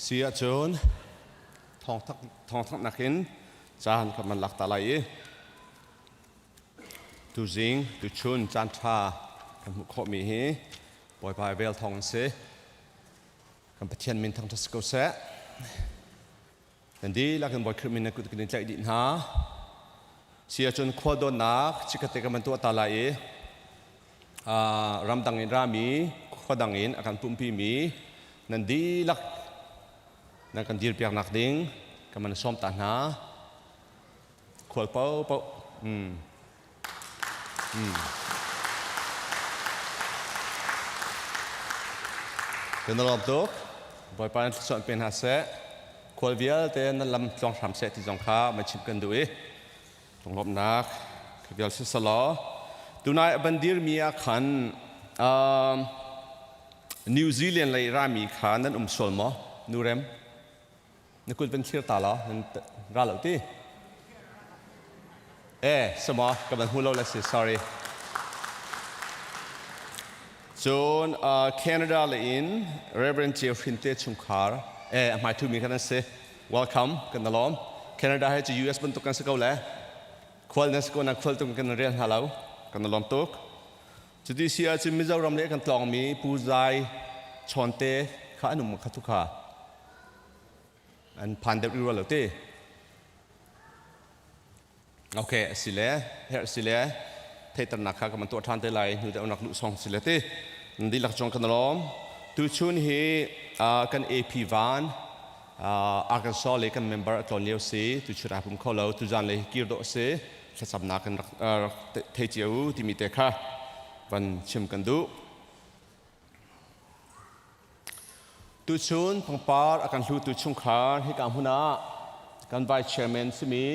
Si ahcun thawngthaknak in caan kan man lak ta lai i tuzing tuchun caan ṭha kan hmuh khawhmi hi Bawipa vel thawng an si. Kan Pathian min thangṭhat si ko seh. Nan dihlak in Bawi Khrih min nan kut kan in tlaih dih hna. Si ahcun khual dawtnak chikkhat te kan van tuah ta lai i ramdang in rami khua dang in a kan pumpi mi nan dihlak nan kan dirpiaknak ding kan van sawm ta hna. Khual paohpaoh. Kan lawm tuk. Bawipa in thluachuah pe hna seh. Khual vialte nan lam tluang hram seh ti zong kha man chim kan duh i lunglawmhnak vial si selaw tunai a ban dirmi ah khan New Zealand lei rami kha nan um sual maw nurem Na kut van thlir ta law nan ra lo ti. Eh, sama ka van hmu lo le si, sorry. Cun Canada le in Reverend Ceu Hrin te chungkhar eh a hmai thumi kan an si. Welcome kan na lawm. Canada he cu US bantuk kan si ko le. Khual nan si ko nan khual tung kan rel hna lo. Kan na lawm tuk. Cuti si ahcun Mizoram le kan tlawngmi Pu Zai Chawnte kha an um kha tu kha. An phan deuh rua lo ti. Okay, a si le, herh si le, theihternak kha ka man tuah ṭhan te lai, hnu deuh nak luh song si le ti. Nan dihlak cung kan lawm. Tuchun hi kan AP van Arkansas le kan member a tlawn lio si, tuchun aa pum kho lo, tuzan le kir dawh si, thlacamnak kan rak thei cio u timi te kha van chim kan duh. Tuchun pangpar a kan hlutu chungkhar hika hmun ah kan vice chairman simi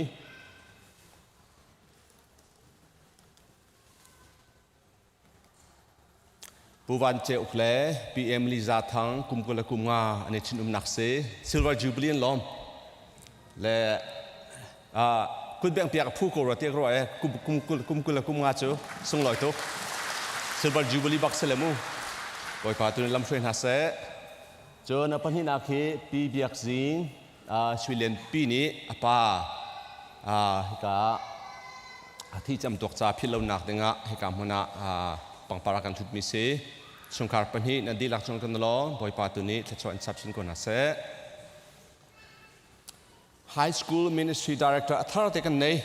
Pu Van Ce Uk le PM Liza Thang kum 20 le kum nga an i ṭhin-umnak si. Silver Jubilee an lawm. Le kutbeng piak a phu ko rua tiah ka ruah e kum 20 le kum nga cu sunglawi tuk. Silver Jubilee bak si le mu. Bawipa tu nih lamhruai hna seh. Cun a pahnihnak hi Pi Biak Zing Sui Lian Pi nih a pa hika a thi camtuak ca philh lonak dingah hika hmun ah pangpar a kan hlutmi si. Chungkhar pahnih nan dihlak cung kan lawm. Bawipa tu nih thluachuah in chap chin ko hna seh. High School Ministry Director a thar te kan nei.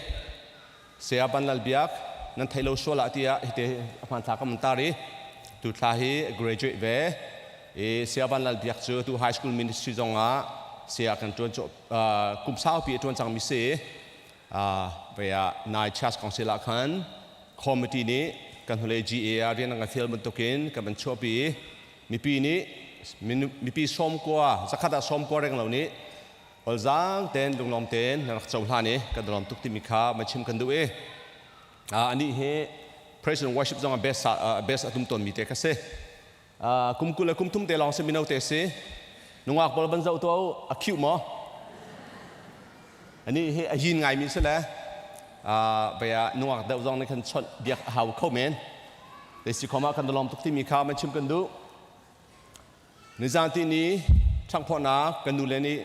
Saya Ban Lal Biak nan thei lo sual ah tiah hite a hmanthlak kan tar i tu thla hi graduate ve. I Saya Ban Lal Biak cu tu High School Ministry zong ah saya kan tuan kum saupi a tuan cang mi si. Ve ah nai Church Council ah khan committee nih kan hnulei GA ah rian an kan fial bantukin kan van chuahpi i mipi nih mipi 90 zakhat ah 90 reng lo nih olzaang ten lunglawm ten na rak cohlan i kan lawm tuk timi kha man chim kan duh i anih hi praise and worship zong ah best best a tum tawn mi te kha si. Kum 20 le kum 30 te lawng si, mino te si. Nungak pawl ban zoh to a cute maw? Ani hi a yin ngai mi si le baya nungak deuh zong nih khan chawnh biak a hau kho men te si khom ah kan lawm tuk timi kha man chim kan duh. Nizan ti ni ṭhanghphawhnak kan nu le nih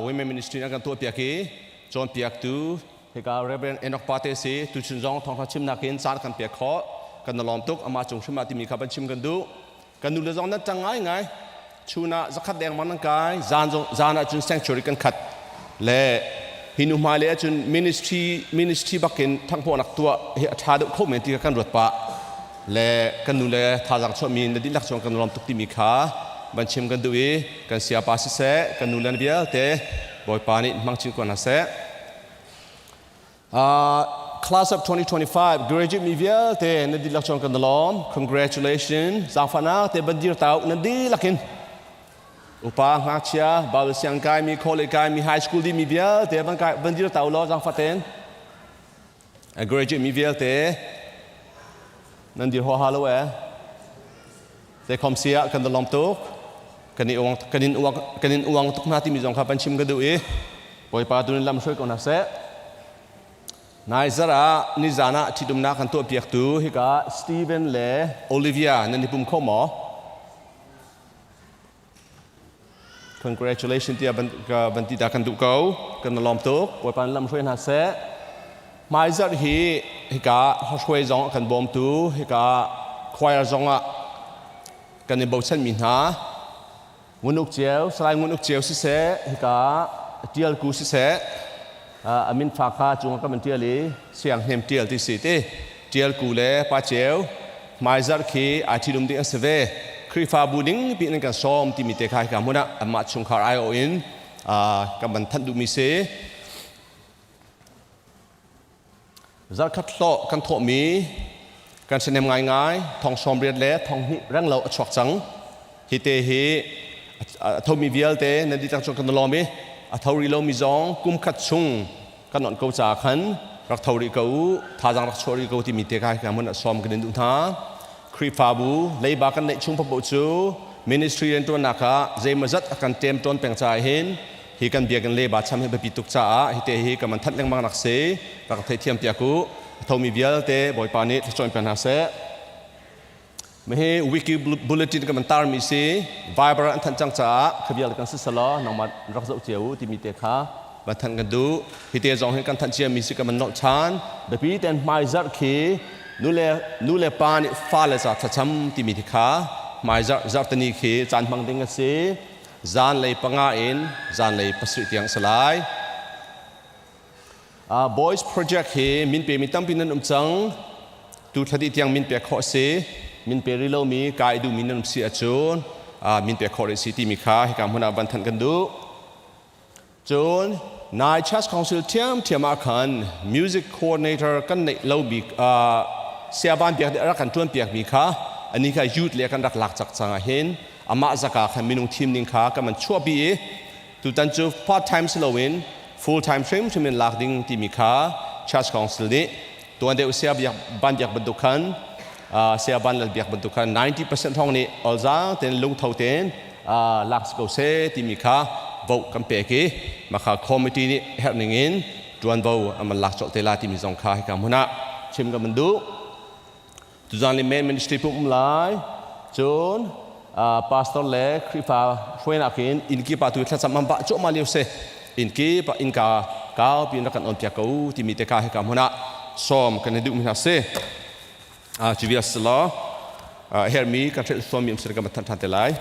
Women Ministry an kan tuahpiak i cawnpiaktu hika Reverend Enoch Pate si. Tuchun zong thawngṭha chimnak in caan kan pek khawh kan lawm tuk. Amah cung hrim ah timi kha van chim kan duh. Kan nu le zong nan ṭang ngai ngai, chun ah zakhat deng man nan kai, zan zong zan ah cun sanctuary kan khat le hi nu hmai le ahcun ministry bakin ṭhanghphawhnak tuah hi a ṭha deuh kho men ti kha kan ruat pah le kan nu le thazaang chuahmi na dihlak chuan kan lawm tuk timi kha van chim kan duh i kan siapa siseh, kan nu le vialte Bawipa nih hmang chin ko hna seh. Class of 2025 graduate mi vialte na dihlak chuan kan lawm. Congratulations. Zaangfahnak te bandir tau nan dihlak in upa ngakchia Bible siang kai mi, college kai mi, high school di mi vialte van kai bandir tau law zaangfah ten graduate mi vialte nan dir ho ha lo e te khom sia kan lawm tuk, kan i uang kan in uang kan in uang tuk hna timi zong kha pan chim ka duh i Bawipa tu lam hruai ko hna seh. Nai zara nizan ah ṭhitumnak kan tuah piak tu hika Steven le Olivia nan i pum kho maw? Congratulations tiah van ti ta kan duh ko. Kan lawm tuk. Bawipa lam hruai hna seh. Hmaizarh hi hika hruai zong a kan bawmtu, hika choir zong ah kan i bochanmi hna Ngun Uk Ceu, Salai Ngun Uk Ceu siseh, hika Tial Ku siseh, a min fa kha cungah kan van tial i Siang Hnem Tial ti si ti. Tial Ku le Pa Ceu hmaizarh khi ai ṭhitum ding an si ve. Khrihfabu ning pi in kan sawm timi te kha hika hmun ah anmah chungkhar aiawh in kan van thanh duhmi si. Zarkhat hlawh kan thawhmi kan ṭhahnem ngaingai, thong 80 le thong hnih renglo a chuak cang. Hi te hi a thomi vialte nan dihlak cung kan lawm i a tho rih lomi zong kum khat chung kan onh ko caah khan rak tho rih ko u, thazaang rak chuah rih ko timi te kha hika hmun ah sawm kan in duh hna. Khrihfabu leiba kan neih chung paoh cu ministry rianṭuannak ah zeimawzat a kan ṭemṭawn peng caah hin hi kan biakinn leiba cham hi biapi tuk caah hi te hi kan van thanh lengmang nak si rak theithiam piak u. A thomi vialte Bawipa nih thluachuah in pe hna seh. Hi wiki bulletin kan van tarmi si Viber an thanh cang caah kha vialte kan si selaw nangmah rak zoh cia u timi te kha van thanh kan duh. Hi te zong hin kan thanh ciami si kan van nolh ṭhan. Biapi ten hmaizarh khi nu le pa nih fale ca thlacam timi ti kha hmaizarh zarhteni khi caan hmang ding a si. Zanlei 5 in zanlei 7 tiang a si lai. Boys Project hi min pemi tampi nan um cang. Tu thla dih tiang min pek khawh a si. Min pe rih lomi kai duhmi nan um si ahcun min pek khawh rih si timi kha hika hmun ah van thanh kan duh. Cun nai Church Council ṭhiamṭhiam ah khan music coordinator kan neih lo bik siaban biak rak kan ṭuan piakmi kha ani kha youth le kan rak lak cak cang ah hin amah zaka khan minung thim ning kha kan man chuahpi i tutan cu part time si loin full time hrimhrim in lak ding timi kha Church Council nih tuan deuh sia biak ban biak bantuk khan sia ban lal biak bantuk khan 90% hong nih olzang ten lungtho ten lak si ko seh timi kha vote kan pek i makha committee nih herh ning in tuanvo an man lak colh te la timi zong kha hika hmun ah chim kan man duh. Tuzan le main ministry pum um lai cun pastor le Khrihfa hruainak in inn kip ah tu thlacam an vah cuahmah lio si. Inn kip ah innka kau piin rak kan on piak ko timi te kha hika hmun ah sawm kan i duhmi hna si. Cu vial si law herhmi kan hrelh suami um sin kan van thanh ṭhan te lai.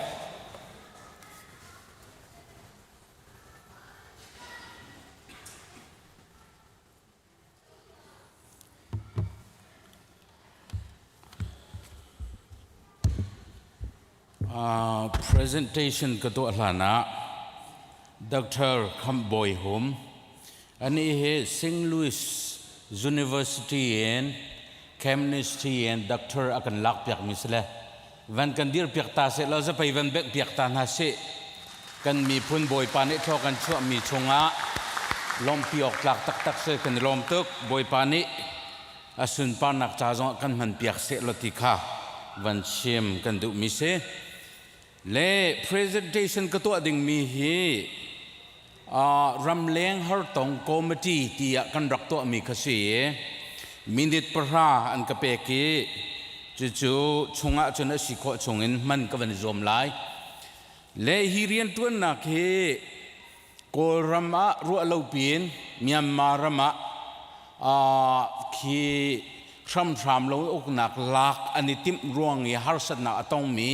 Presentation ka tuah hlan ah Dr. Kham Bawi Hum ani hi St. Louis University in chemistry in doctor a kan lak piak mi si le van kan dir piak ta seh law zapei van bengh piak ta hna sih. Kan miphun Bawipa nih thaw kan chuah mi chungah lawmhpi awk tlak taktak si kan i lawm tuk. Bawipa nih a sunparnak ca zongah kan hman piak seh law ti kha van chim kan duhmi si. Le presentation ka tuah dingmi hi ramleng hartong committee tiah kan rak tuahmi kha si i minute 10 an ka pek i cucu chungah cun a si khawh chungin hman ka van i zuam lai. Le hi rianṭuannak hi Kawlram ah ruah lo piin Myanmar ram ah khi hramhram lo uknak lak an i timh ruang i harsatnak a tongmi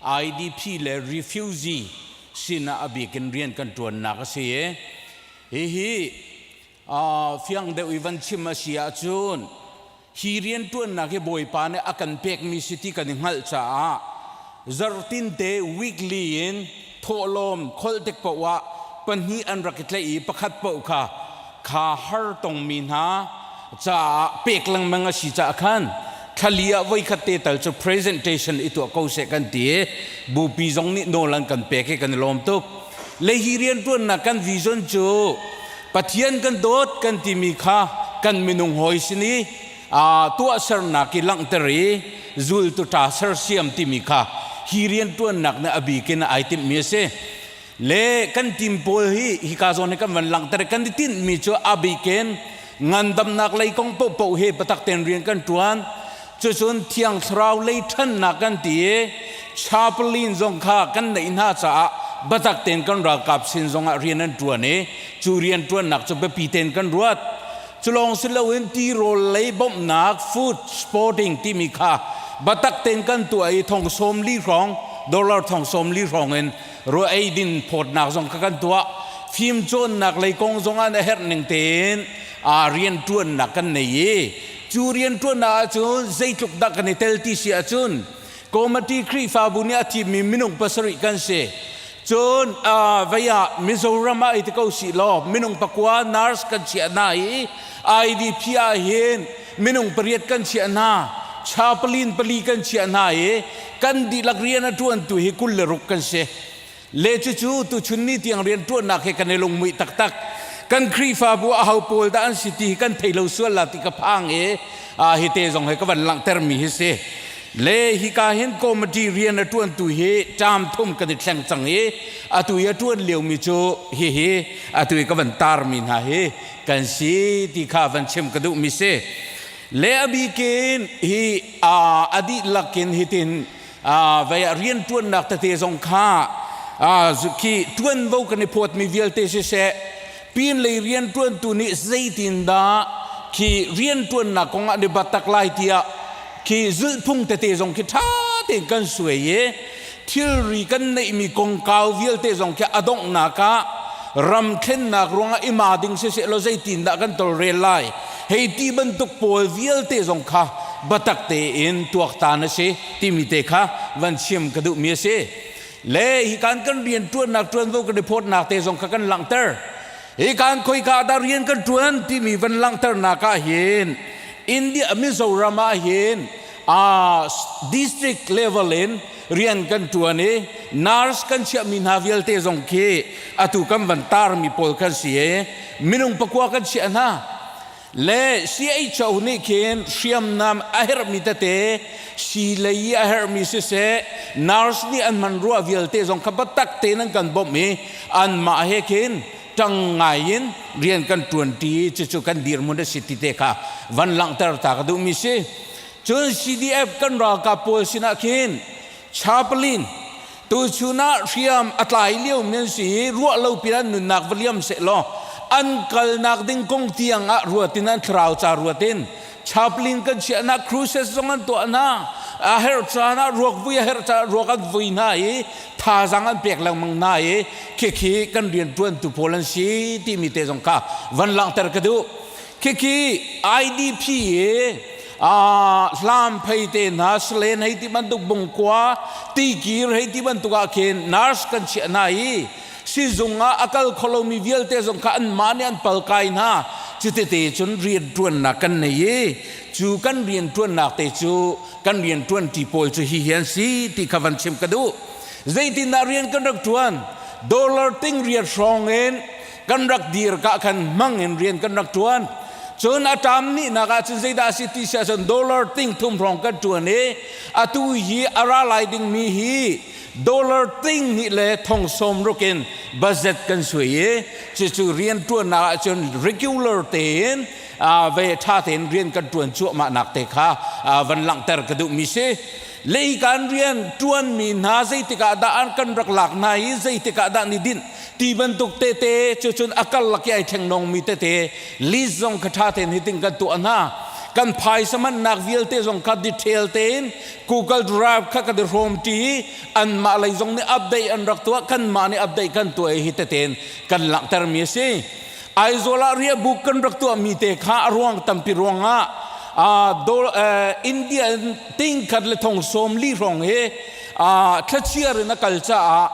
IDP le refugee sinah a bik in rian kan ṭuannak a si i hihi fiang deuh i van chim a si ahcun hi rianṭuannak hi Bawipa nih a kan pekmi si ti kan i hngalh caah zarhtinte weekly in thawhlawm kholh tik paoh ah pahnih an rak i tlaih i pakhat paoh kha kha har tongmi hna caah pek lengmang a si caah khan thlali ah voikhat te tal cu presentation i tuah ko seh kan ti i bupi zong nih nawl an kan pek i kan i lawm tuk. Le hi rianṭuannak kan vision cu Pathian kan dawt kan timi kha kan minung hawi sin i tuahsernak i langhter i zultu ṭa sersiam timi kha hi rianṭuannak nih a bik in ai timhmi a si. Le kan team pawl hi hika zawn hi kan van langhter kan i tinhmi cu a bik in ngandamnak lei kong paohpaoh hi biatak tein rian kan ṭuan. Cucun Thiang Thlarau lei ṭhannak kan ti i chaplain zong kha kan neih hna caah Biatak tein kan ralkap sin zongah rian an ṭuan i cu rian ṭuannak cu biapi tein kan ruat. Cu lawng si loin tirawl lei bawmhnak food sporting timi kha biatak tein kan tuah i thong 40 hrawng dollar thong 40 hrawng in rua eidin phawtnak zong kha kan tuah. Fimcawnnak lei kong zong ah na herh ning tein rian ṭuannak kan nei i cu rian ṭuannak ahcun zeitluk dah kan i tel ti si ahcun Komati Khrihfabu nih a thimmi minung pasarih kan si. Cun vei ah Mizoram ah i ti ko sih law minung pakua nurse kan chiah hna i IDP ah hin minung pariat kan chiah hna. Chaplain pali kan chiah hna i kan dihlak rian a ṭuantu hi 26 kan si. Le cucu tuchun ni tiang rian ṭuannak he kan i lungmuih taktak. Kan Khrihfabu a ho pawl dah an si ti hi kan thei lo sual la ti ka phang i hi te zong he ka van langhtermi hi si. Le hika hin committee rian a ṭuantu hi ṭam thum kan i thleng cang i atu i a ṭuan liomi cu hihi atu i ka van tarmi hna hi kan si ti kha van chim ka duhmi si. Le a bikin hi a dihlak in hitin vei ah rianṭuannak tete zong kha khi ṭuanvo kan i phawtmi vialte siseh pinlei rianṭuantu nih zeitindah khi rianṭuannak kong ah an i battak lai tiah khi zulhphung tete zong khi ṭha tein kan suai i thilri kan neihmi kongkau vialte zong khi a donghnak ah ram thlennak ruangah i ma ding siseh law zeitindah kan tolrel lai hei ti bantuk pawl vialte zong kha biatak tein tuaktan a si timi te kha van chim ka duhmi a si. Le hi kan kan rian ṭuannak ṭuanvo kan i phawtnak te zong kha kan langhter. Hi kan khoika dah rian kan ṭuan timi van langhternak ah hin India Mizoram ah hin district level in rian kan ṭuan i nurse kan chiahmi hna vialte zong khi atu kan van tarmi pawl kan si i minung pakua kan chiah hna. Le CHO nih khin hriamnam a herhmi tete sii lei i a herhmi siseh nurse nih an hman rua vialte zong kha biatak tein an kan bawmh i anmah he khin ṭang ngai in rian kan ṭuanṭi. Cucu kan dirhmun a si ti te kha van langhter ta ka duhmi si. Cun CDF kan ralkap pawl sinah khin chaplain tuchun ah hriam a tlai lio mi an si i ruah lo pin an nunnak va liam seh law an kalnak ding kong tiang ah ruatin an thlarau ca ruatin chaplain kan chiahnak cruises zong an tuah hna. A herh caan ah ruak vui, a herh caan ruak an vui hna i thazaang an pek lengmang hna i khikhi kan rianṭuantu pawl an si timi te zong kha van langhter ka duh. Khikhi IDP i hlam phei te hna salen hei ti bantuk, bungkua tikir hei ti bantuk ah khin nurse kan chiah hna i sizung ah a kal kholomi vialte zong kha anmah nih an palkai hna. Cutete cun rianṭuannak kan nei i cu kan rianṭuannak te cu kan rianṭuanṭi pawl cu hi hi an si ti kha van chim ka duh. Zeitindah rian kan rak ṭuan? Dollar ting riat hrawng in kan rak dir ka khan hmang in rian kan rak ṭuan. Cun a ṭam nihnak ah cun zeidah a si ti si ahcun dollar ting thum hrawng kan ṭuan i atu hi a ra lai dingmi hi dollar ting hnih le thong sawm ruk in budget kan suai i cucu rian ṭuannak ahcun regular tein ve ṭha tein rian kan ṭuan cuahmah nak te kha van langhter ka duhmi si. Lei kan rian ṭuanmi hna zeitik ah dah an kan rak lak hna i zeitik ah dah ni dinh ti bantuk tete, cucun a karlak i ai thleng mi tete list zong kha ṭha tein hitin kan tuah hna. Kan phaisa mannak vialte zong kha detail tein Google Drive kha kan i hrawmṭi i anmah lei zong nih update an rak tuah, kanmah nih update kan tuah i hi tetein kan langhtermi a si. Aizawl ah riahbuk kan rak tuahmi te kha a ruang tampi ruangah India ting khat le thong sawm li hrawng hi thlachiar in a kal caah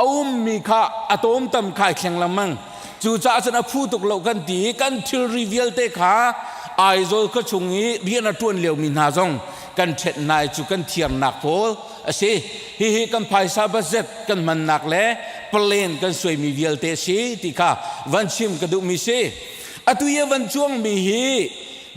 a ummi kha a tawmtam khai thleng lengmang. Cucaah cun a phu tuk lo kan ti i kan thilri vialte kha Aizawl khuachung i rian a ṭuan liomi hna zong kan ṭhenh hna i cu kan thiarnak pawl a si. Hihi kan phaisa budget kan hmannak le plan kan suaimi vialte a si ti kha van chim ka duhmi si. Atu i a van cuangmi hi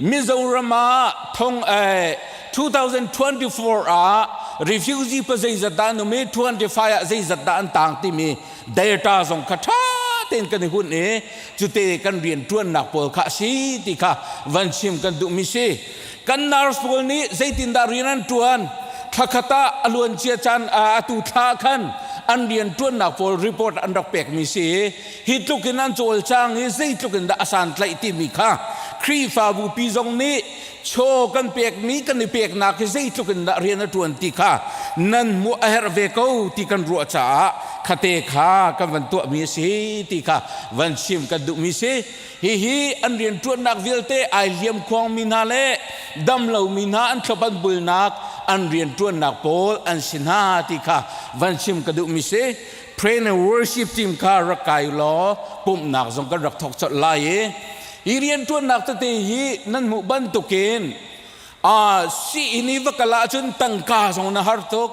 Mizoram ah thong 2024 ah refugee pa zeizat dah an um i 25 ah zeizat dah an tang timi data zong kha ṭha tein kan i hunh i cute kan rian ṭuannak pawl kha a si ti kha van chim kan duhmi si. Kan nurse pawl nih zeitindah rian an ṭuan? Thlakhat ah a luancia caan atu thla khan An rianṭuannak pawl report an rak pekmi si. Hi tluk in an cawlcang i zeitluk in dah a santlaih timi kha Khrihfabu pi zong nih chaw kan pekmi kan i peknak hi zeitluk in dah rian a ṭuan ti kha nan hmuh a herh ve ko ti kan ruah caah khate kha kan van tuahmi a si ti kha van chim kan duhmi si. Hihi an rianṭuannak vialte ai hliamkhuangmi hna le damlomi hna an thlop an bulnak an rianṭuannak pawl an si hna ti kha van chim ka duhmi si. Pray and worship team kha rak kai law pumhnak zong kan rak thawk colh lai i hi rianṭuannak tete hi nan hmuh bantukin sii i va kal ahcun tangka zong na har tuk.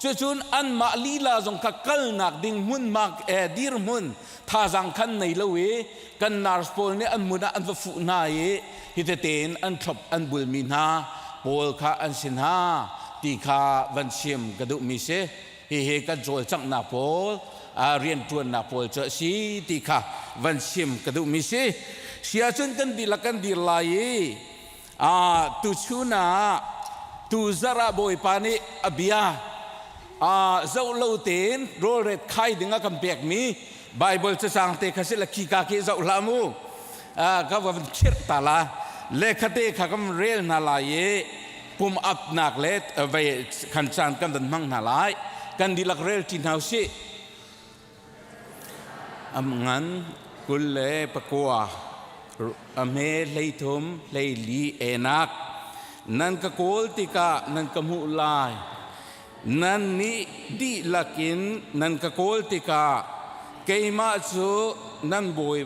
Cucun anmah lila zong kha kalnak ding hmunhma dirhmun thazaang khan nei lo i kan nurse pawl nih an mun ah an va fuh hna i hi tete in an thlop an bulmi hna pawl kha an si hna ti kha van chim ka duhmi si. Hihi kan cawlcanghnak pawl rianṭuannak pawl cu a si ti kha van chim ka duhmi si. Si ahcun kan dihlak kan dir lai i tuchun ah tuzarh ah Bawipa nih a bia zoh lo tein rawlret khai ding a kan pekmi Bible cacang te kha si la khika khi zoh hlah mu ka van khirh ta la lehkhate kha kan rel hna lai i pum apnak le vei khan caan kan van hmang hna lai kan dihlak rel ṭi hna usih. A ngan 29 a hme 33 14 enak nan ka kawl tikah nan ka hmuh lai. Nan nih dihlak in nan ka kawl tikah keimah cu nan bawi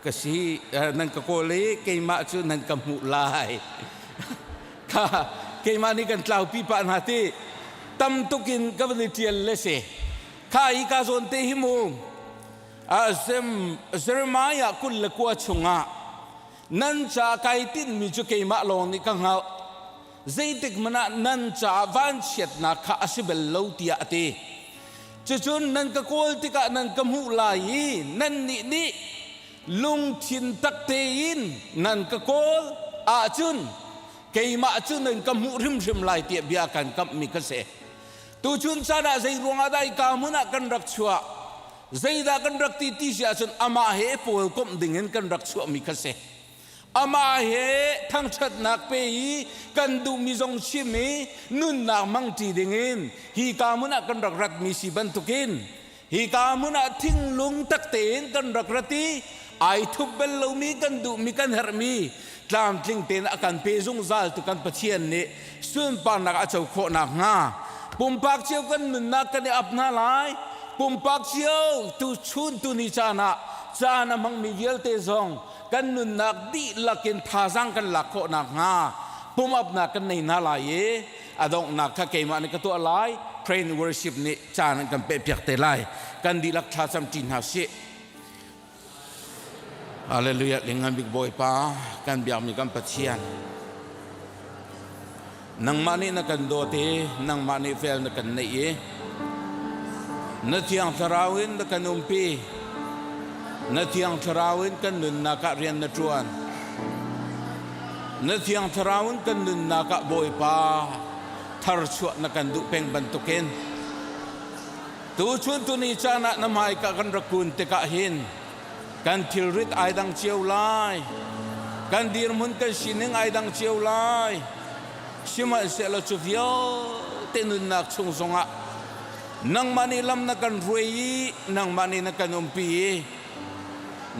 ka si nan ka kawl i keimah cu nan ka hmuh lai. Kha keimah nih kan tlaupi pah hna ti tam tuk in ka van i ṭial le si. Kha hi ka zawn te hi mu Jeremiah 29 chungah nan ca kai tinhmi cu keimah lawng nih ka hngalh zeitik hmanh ah nan caah vanchiatnak kha a si bal lo tiah a ti. Cucun nan ka kawl tikah nan ka hmuh lai i nannih nih lungthin tak tein nan ka kawl ahcun keimah cu nan ka hmuh hrimhrim lai tiah bia kan kamhmi ka si. Tuchun caan ah zei ruangah dah hika hmun ah kan rak chuah? Zeidah kan rak ti ti si ahcun amah he pawl komh dingin kan rak chuahmi kha si. Amah he thangṭhatnak pe i kan duhmi zong chim i nunnak hmangṭi dingin hika hmun ah kan rak ratmi si bantukin hika hmun ah thinglung tak tein kan rak rat i ai thup bal lomi kan duhmi kan herhmi tlamtling tein a kan pe zungzal tu kan Pathian nih sunparnak a co khawh nakhnga pumpak cio kan nunnak kan i ap hna lai. Pumpak cio tu chun tu ni caan ah caan a hmangmi vialte zong kan nunnak dihlak in thazaang kan lak khawh nakhnga pum apnak kan nei hna lai i a donghnak kha keimah nih ka tuah lai. Pray and worship nih caan an kan pehpiak te lai. Kan dihlak thlacam ṭi hna sih. Hallelujah. Lingan bik Bawipa kan biakmi kan Pathian nangmah nih na kan dawt i nangmah nih fel na kan neih i na thiang thlarau in na kan umpi na thiang thlarau in kan nunnak ah rian na ṭuan na thiang thlarau in kan nunnak ah Bawipa tharchuah na kan duh peng bantukin tuchun tuni caan ah na hmaika kan rak kun tikah hin kan thilrit ai dang cio lai kan dirhmun kan sining ai dang cio lai sihmanhsehlaw cu vialte nunnak chung zongah nangmah nih lam na kan hruai i nangmah nih na kan umpi i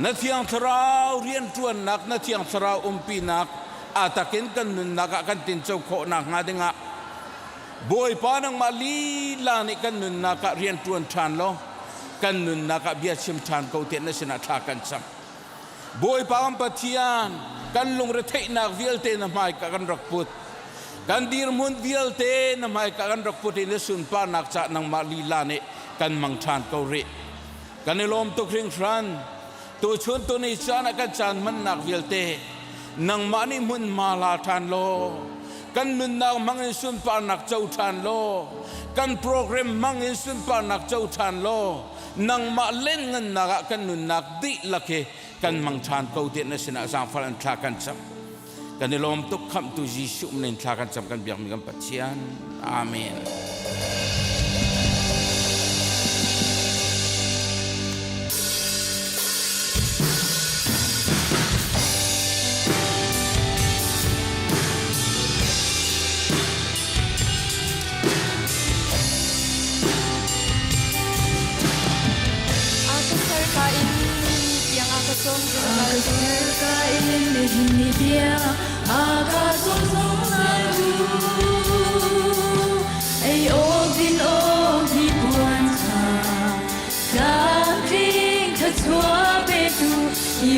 na thiang thlarau rianṭuannak na thiang thlarau umpinak a takin kan nunnak ah kan tinco khawh nakhnga dingah Bawipa nangmah lila nih kan nunnak ah rian ṭuan ṭhan law kan nunnak ah bia chim ṭhan ko tiah na sinah thla kan cam. Bawipa kan Pathian kan lungretheihnak vialte na hmaika kan rak put. Kan dirhmun vialte na hmaika kan rak put i na sunparnak cah nangmah lila nih kan mang ṭhan ko rih. Kan i lawm tuk hringhran. Tuchun tuni caan ah kan caan hmannak vialte nangmah nih hmunhma la ṭhan law kan nunnak hmang in sunparnak co ṭhan law kan program hmang in sunparnak co ṭhan law nangmah lenngannak ah kan nunnak dihlak hi kan hmang ṭhan ko tiah na sinah zaangfal an thla kan cam. Kan i lawm tuk khamhtu Jesuh min thla kan cam kan biakmi kan Pathian. Amen. Hi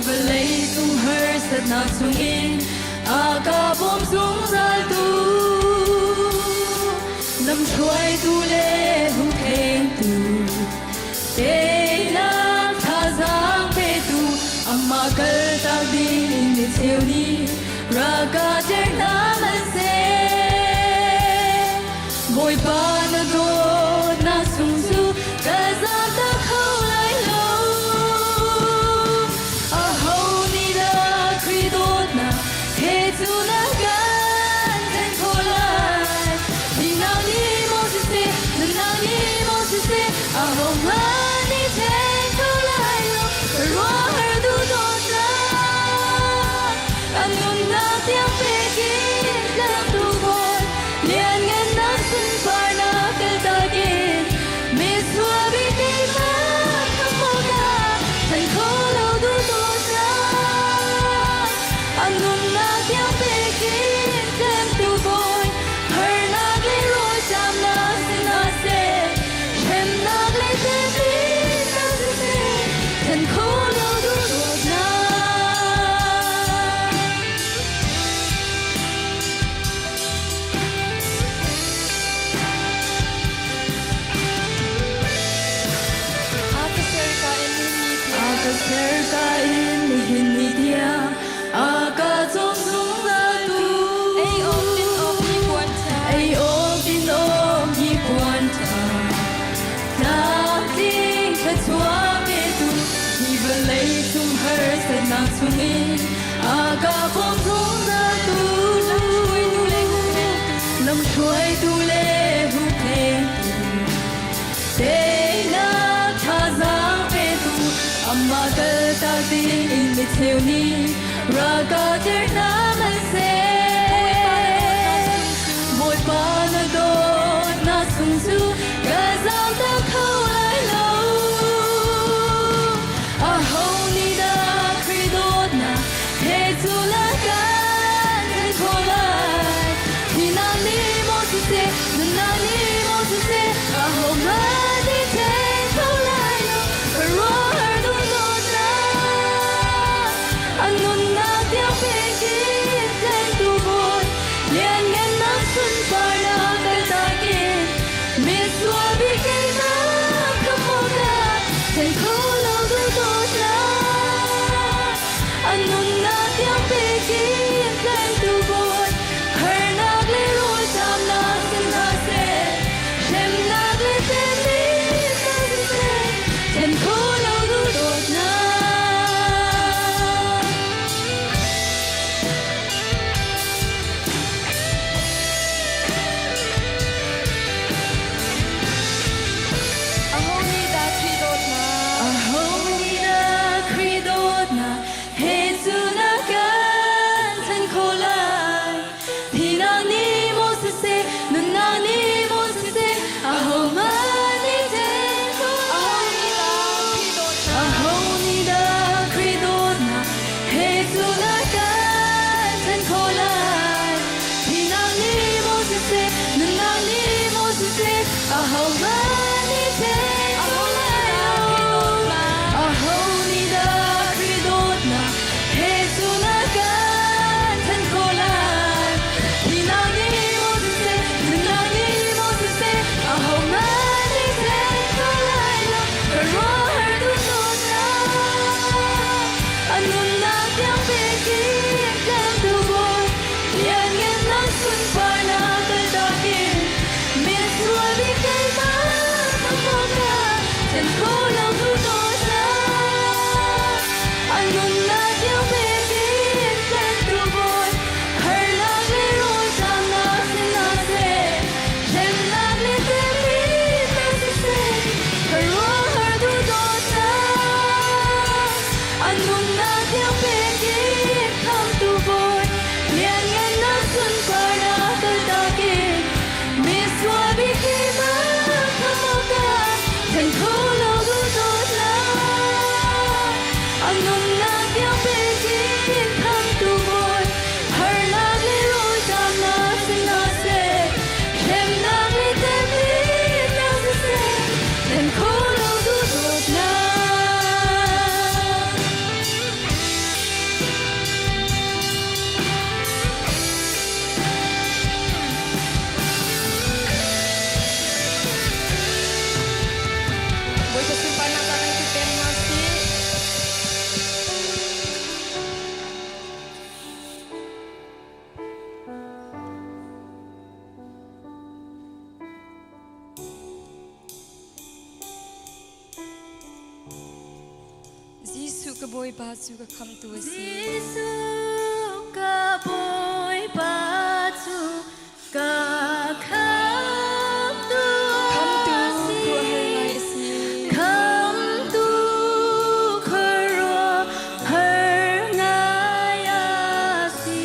vawlei cung harsatnak chungin a ka bawm zungzaltu lamhruaitu le huhphentu teinak thazaang petu amah kaltak ding in mi cheu nih raka der hna hmanhseh Bawipa na dawtnak sung cu ka zaamtak kho lai lo. Aho nih dah Khrih dawtnak he cu na kan then khawh lai? Ningnak nih maw siseh, nunnak nih maw siseh, aho hmanh nih then kho lai lo. Ruahar duh dawtnak, a nunnak tiang pek in lamtu bawi, lianngannak sunparnak kaltak in misual bik keimah khamh awkah then kho lo duh dawtnak, a nunnak tiang pek in tlemtu bawi, harnak le rawlṭamnak si hna seh, hremnak le temhinnak siseh, then kho lo duh dawtnak. A ka ser ka in nihin ni A tiang ka ser ka in nihin ni tiang a ka cawm zungzaltu Ei awk din awk hnipuan ṭha ei awk din awk hnipuan ṭha tlamtling thluachuah petu hi vawlei cung harsatnak chungin a ka bawm zungzaltu lamhruaitu le huhphentu lamhruaitu le huhphentu teinak thazaang petu amah kaltak ding in micheu nih ralka der hna Bawipa na hmanhseh dawtnak sung cu Bawipa na dawtnak sung cu ka zaamtak kho lai lo. Aho nih dah Khrih dawtnak he cu la kan then khawh lai? Thihnak nih maw siseh, nunnak nih maw siseh, ahohmanh nih then kho lai lo. Khuaruahhar duh dawtnak, a nunnak tiang pek in tlentu Bawi, lianngannak sunparnak kaltak in misual bik keimah khamh awkah then kho lo duh dawtnak, a nunnak tiang pek in tlentu Bawi, harnak le rawlṭamnak si hna seh, hremnak le temhinnak siseh, then kho lo duh dawtnak. Aho nih dah Khrih dawtnak Aho nih dah Khrih dawtnak he cu na kan then khawh lai? Thihnak nih maw siseh, nunnak nih maw siseh, ahohmanh nih then khawh Aho lai nih lo. dah Khrih dawtnak Aho nih dah Khrih dawtnak he cu na kan then khawh lai? Thihnak nih maw siseh, nunnak nih maw siseh, ahohmanh nih then Aho khawh nih lai dah lo. Khrih dawtnak Aho nih dah Khrih dawtnak he cu na kan then khawh lai? Thihnak nih maw siseh, nunnak nih maw siseh, ahohmanh nih then kho lai lo. Khuaruahhar duh dawtnak, a nunnak tiang pek in tlemtu Bawi, lianngannak sunparnak kaltak in misual bik keimah Jesuh ka Bawipa cu ka khamhtu a si. Jesuh ka Bawipa cu ka khamhtu Khamhtu a si. khuaruahhar ngai a si. Khamhtu khuaruahhar ngai a si.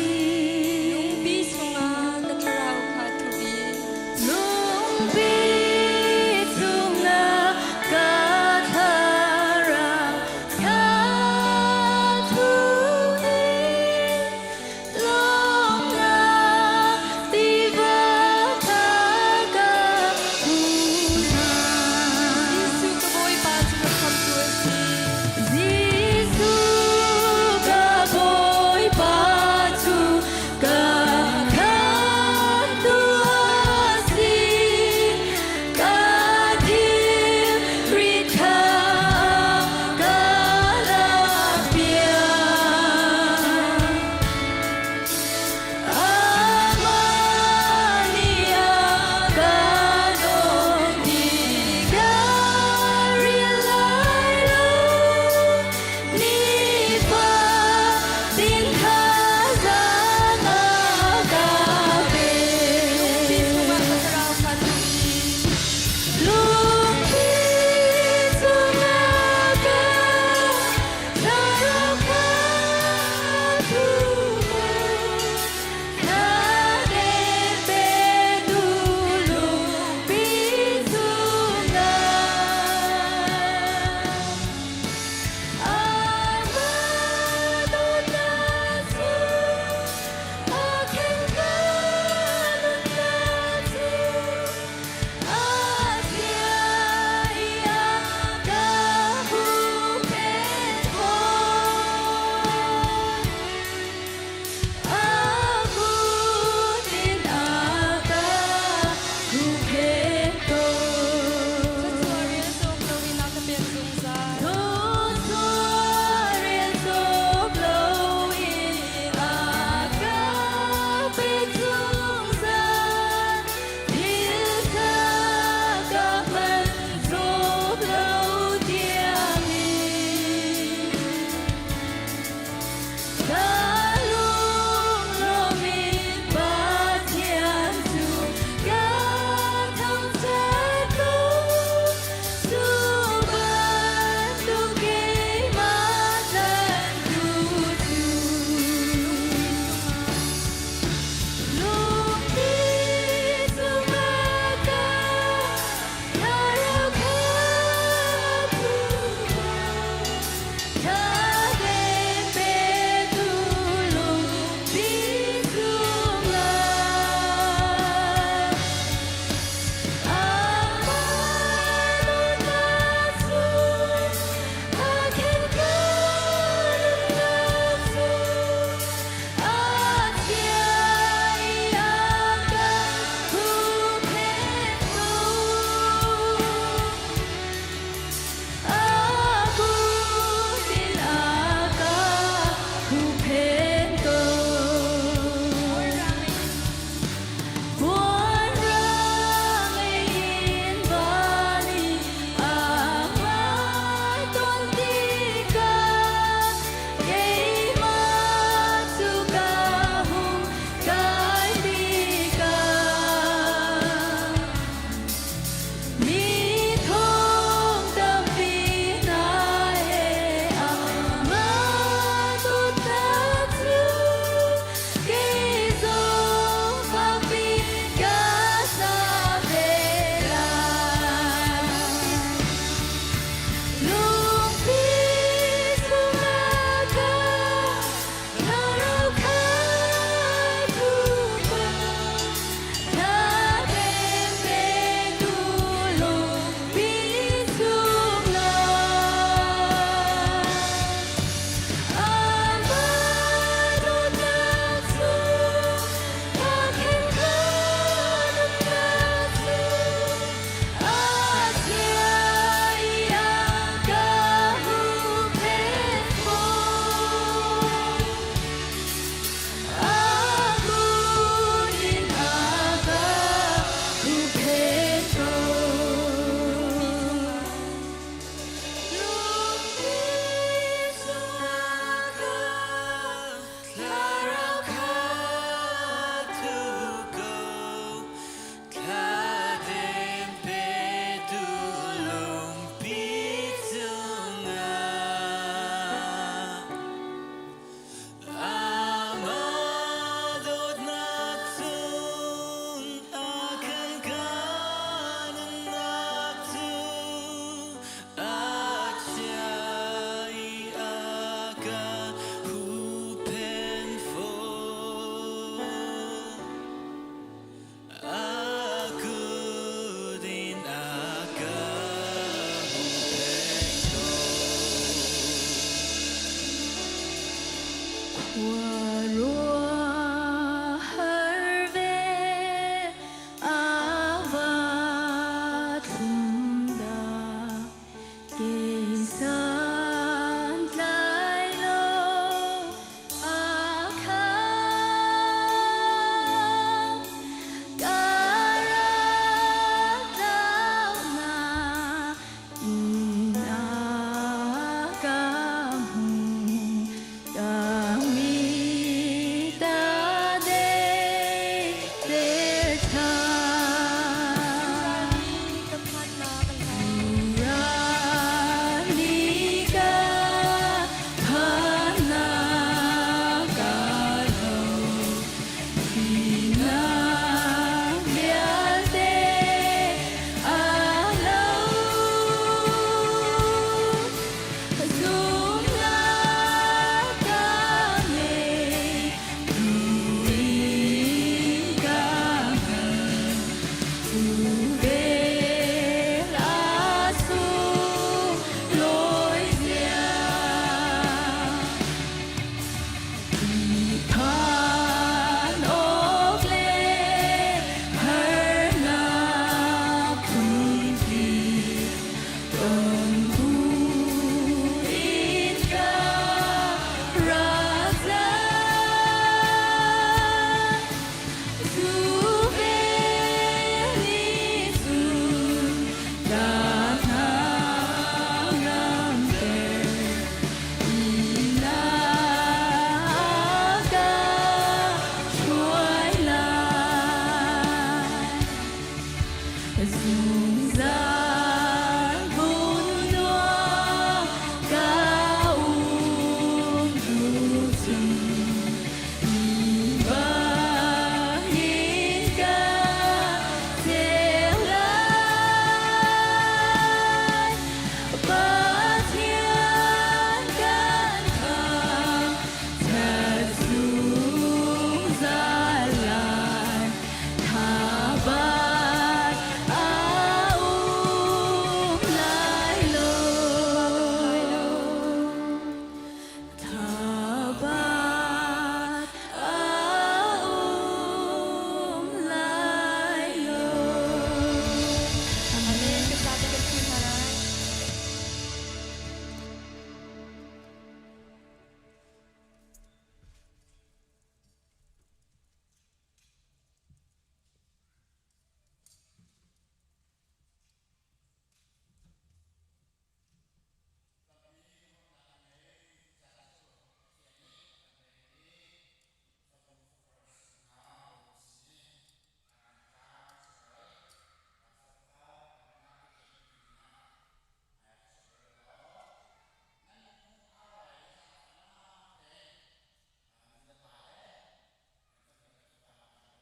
Lungpi chungah ka thlarau kha thup i Lungpi chungah ka thlarau kha thup i.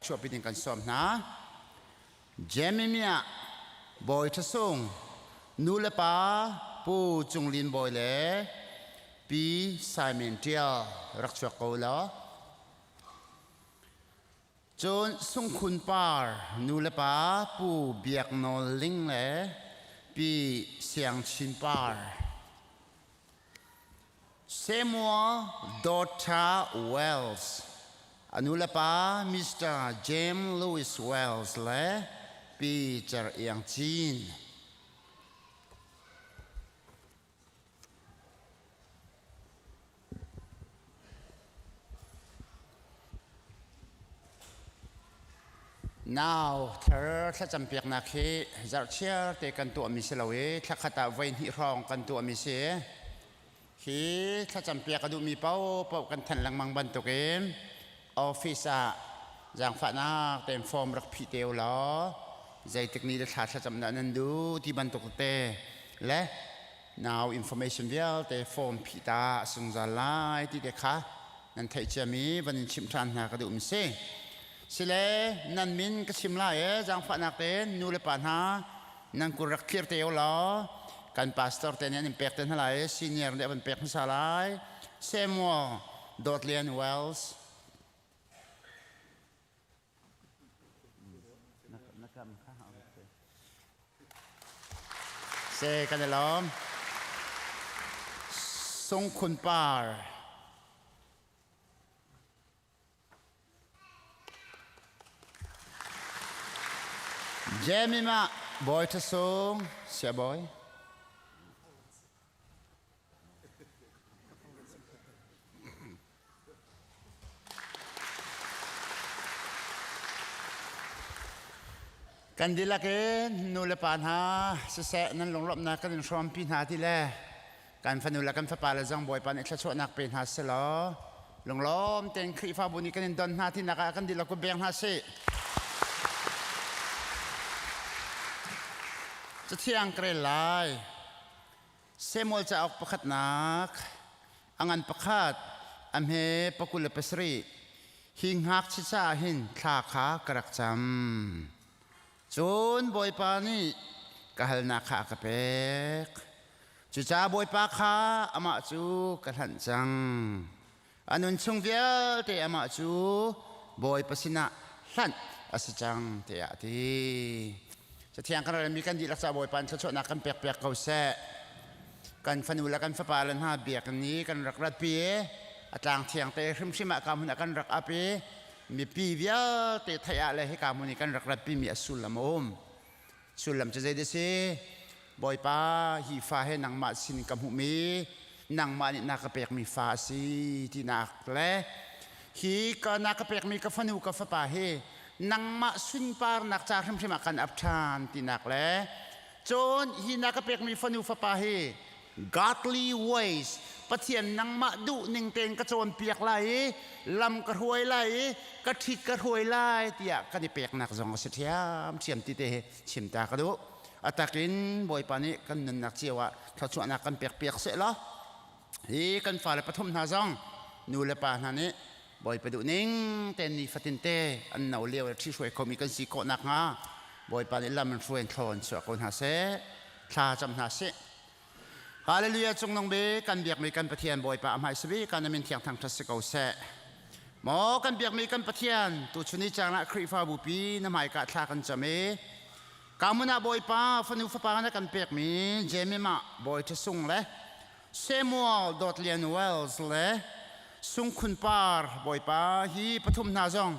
Chuahpi ding kan sawm hna. Jeremiah Bawi Ṭha Sung nu le pa Pu Cung Lin Bawi le Pi Simon Ṭial rak chuak ko law. Cun Sungkhun Par nu le pa Pu Biak Nawl Ling le Pi Siang Chin Par. Samuel Daughter Wells a nulepa Mr. James Lewis Wells le Pi Cer Iang Cin. Nau thar thlacam piaknak hi zarhchiar te kan tuahmi si lo i thlakhat ah voi hnih hrawng kan tuahmi si. Hi thlacam piak a duhmi paohpaoh kan thanh lengmang bantukin office ah zaangfahnak tein form rak phih te u law zeitik ni le thla thlacam dah nan duh ti bantuk te le nau information vialte form phih ta a sungzal lai ti te kha nan theih ciami van in chimh ṭhan hna ka duhmi si. Sile nan min ka chim lai e zaangfahnak tein nu le pa hna nan kur rak thlir te u law kan pastor te nih an in pek te hna lai senior nih a van pek hmasa lai Samuel Dotlian Wells Se kan i lawm. Sungkhun par. Jemima Bawi Ṭha Sung Siabawi. Kan dihlak in nu le pa hna siseh nan lunglawmhnak kan in hrawmpi hna ti le kan fanu le kan fapa le zong Bawipa nih thluachuahnak pe hna selaw lunglawm tein Khrihfabu nih kan in don hna tinak ah kan dihlak kut beng hna sih. Cathiang ka rel lai. Samuel cauk pakhatnak a ngan pakhat a hme pakul le pasarih hi ngakchia caah hin thla kha ka rak cam. Cun Bawipa nih ka halnak kha a ka pek. Cucaah Bawipa kha amah cu ka hlanh cang. A nun chung vialte amah cu Bawipa sinah hlanh a si cang tiah a ti. Cathiang kan relmi kan dihlak caah Bawipa in thluachuahnak kan pekpiak ko seh. Kan fanu le kan fapa le hna biakinn i kan rak ratpi i a tlang thiang te hrimhrim ah ka hmun ah kan rak ap i mipi vialte theih ah le hika hmun i kan rak ratpimi a sullam a um. Sullam cu zei si? Bawipa, hi fa he nangmah sin ka hmuhmi, nangmah nih na ka pekmi fa a si tinak le hi ka na ka pekmi ka fanu ka fapa hi nangmah sunparnak ca hrimhrim ah kan ap ṭhan tinak le cun hi na ka pekmi fanu fapa hi godly ways Pathian nangmah duh ning tein ka cawnpiak lai i lam ka hruai lai i ka ṭhit ka hruai lai tiah kan i peknak zong a si ṭhiamṭhiam ti te hi chim ta ka duh. A takin Bawipa nih kan nunnak cio ah thluachuahnak kan pekpiak seh law hi kan fale pathum hna zong nu le pa hna nih Bawipa duh ning tein nifatin te an no lio le ṭhihruai khomi kan si khawh nakhnga Bawipa nih lam in hruai in thlawn chuah ko hna seh thla cam hna sih. Hallelujah cungnung bik kan biakmi kan Pathian Bawipa a hmai sabi kan min thiang thangṭhat si ko seh. Maw kan biakmi kan Pathian tuchun ni caan ah Khrihfabu pi na hmaika thla kan cam i kamun ah Bawipa fanu fapa na kan pekmi Jemima Bawi Ṭha Sung le Samuel Dawtlian Wells le Sungkhun Par Bawipa hi pathum hna zong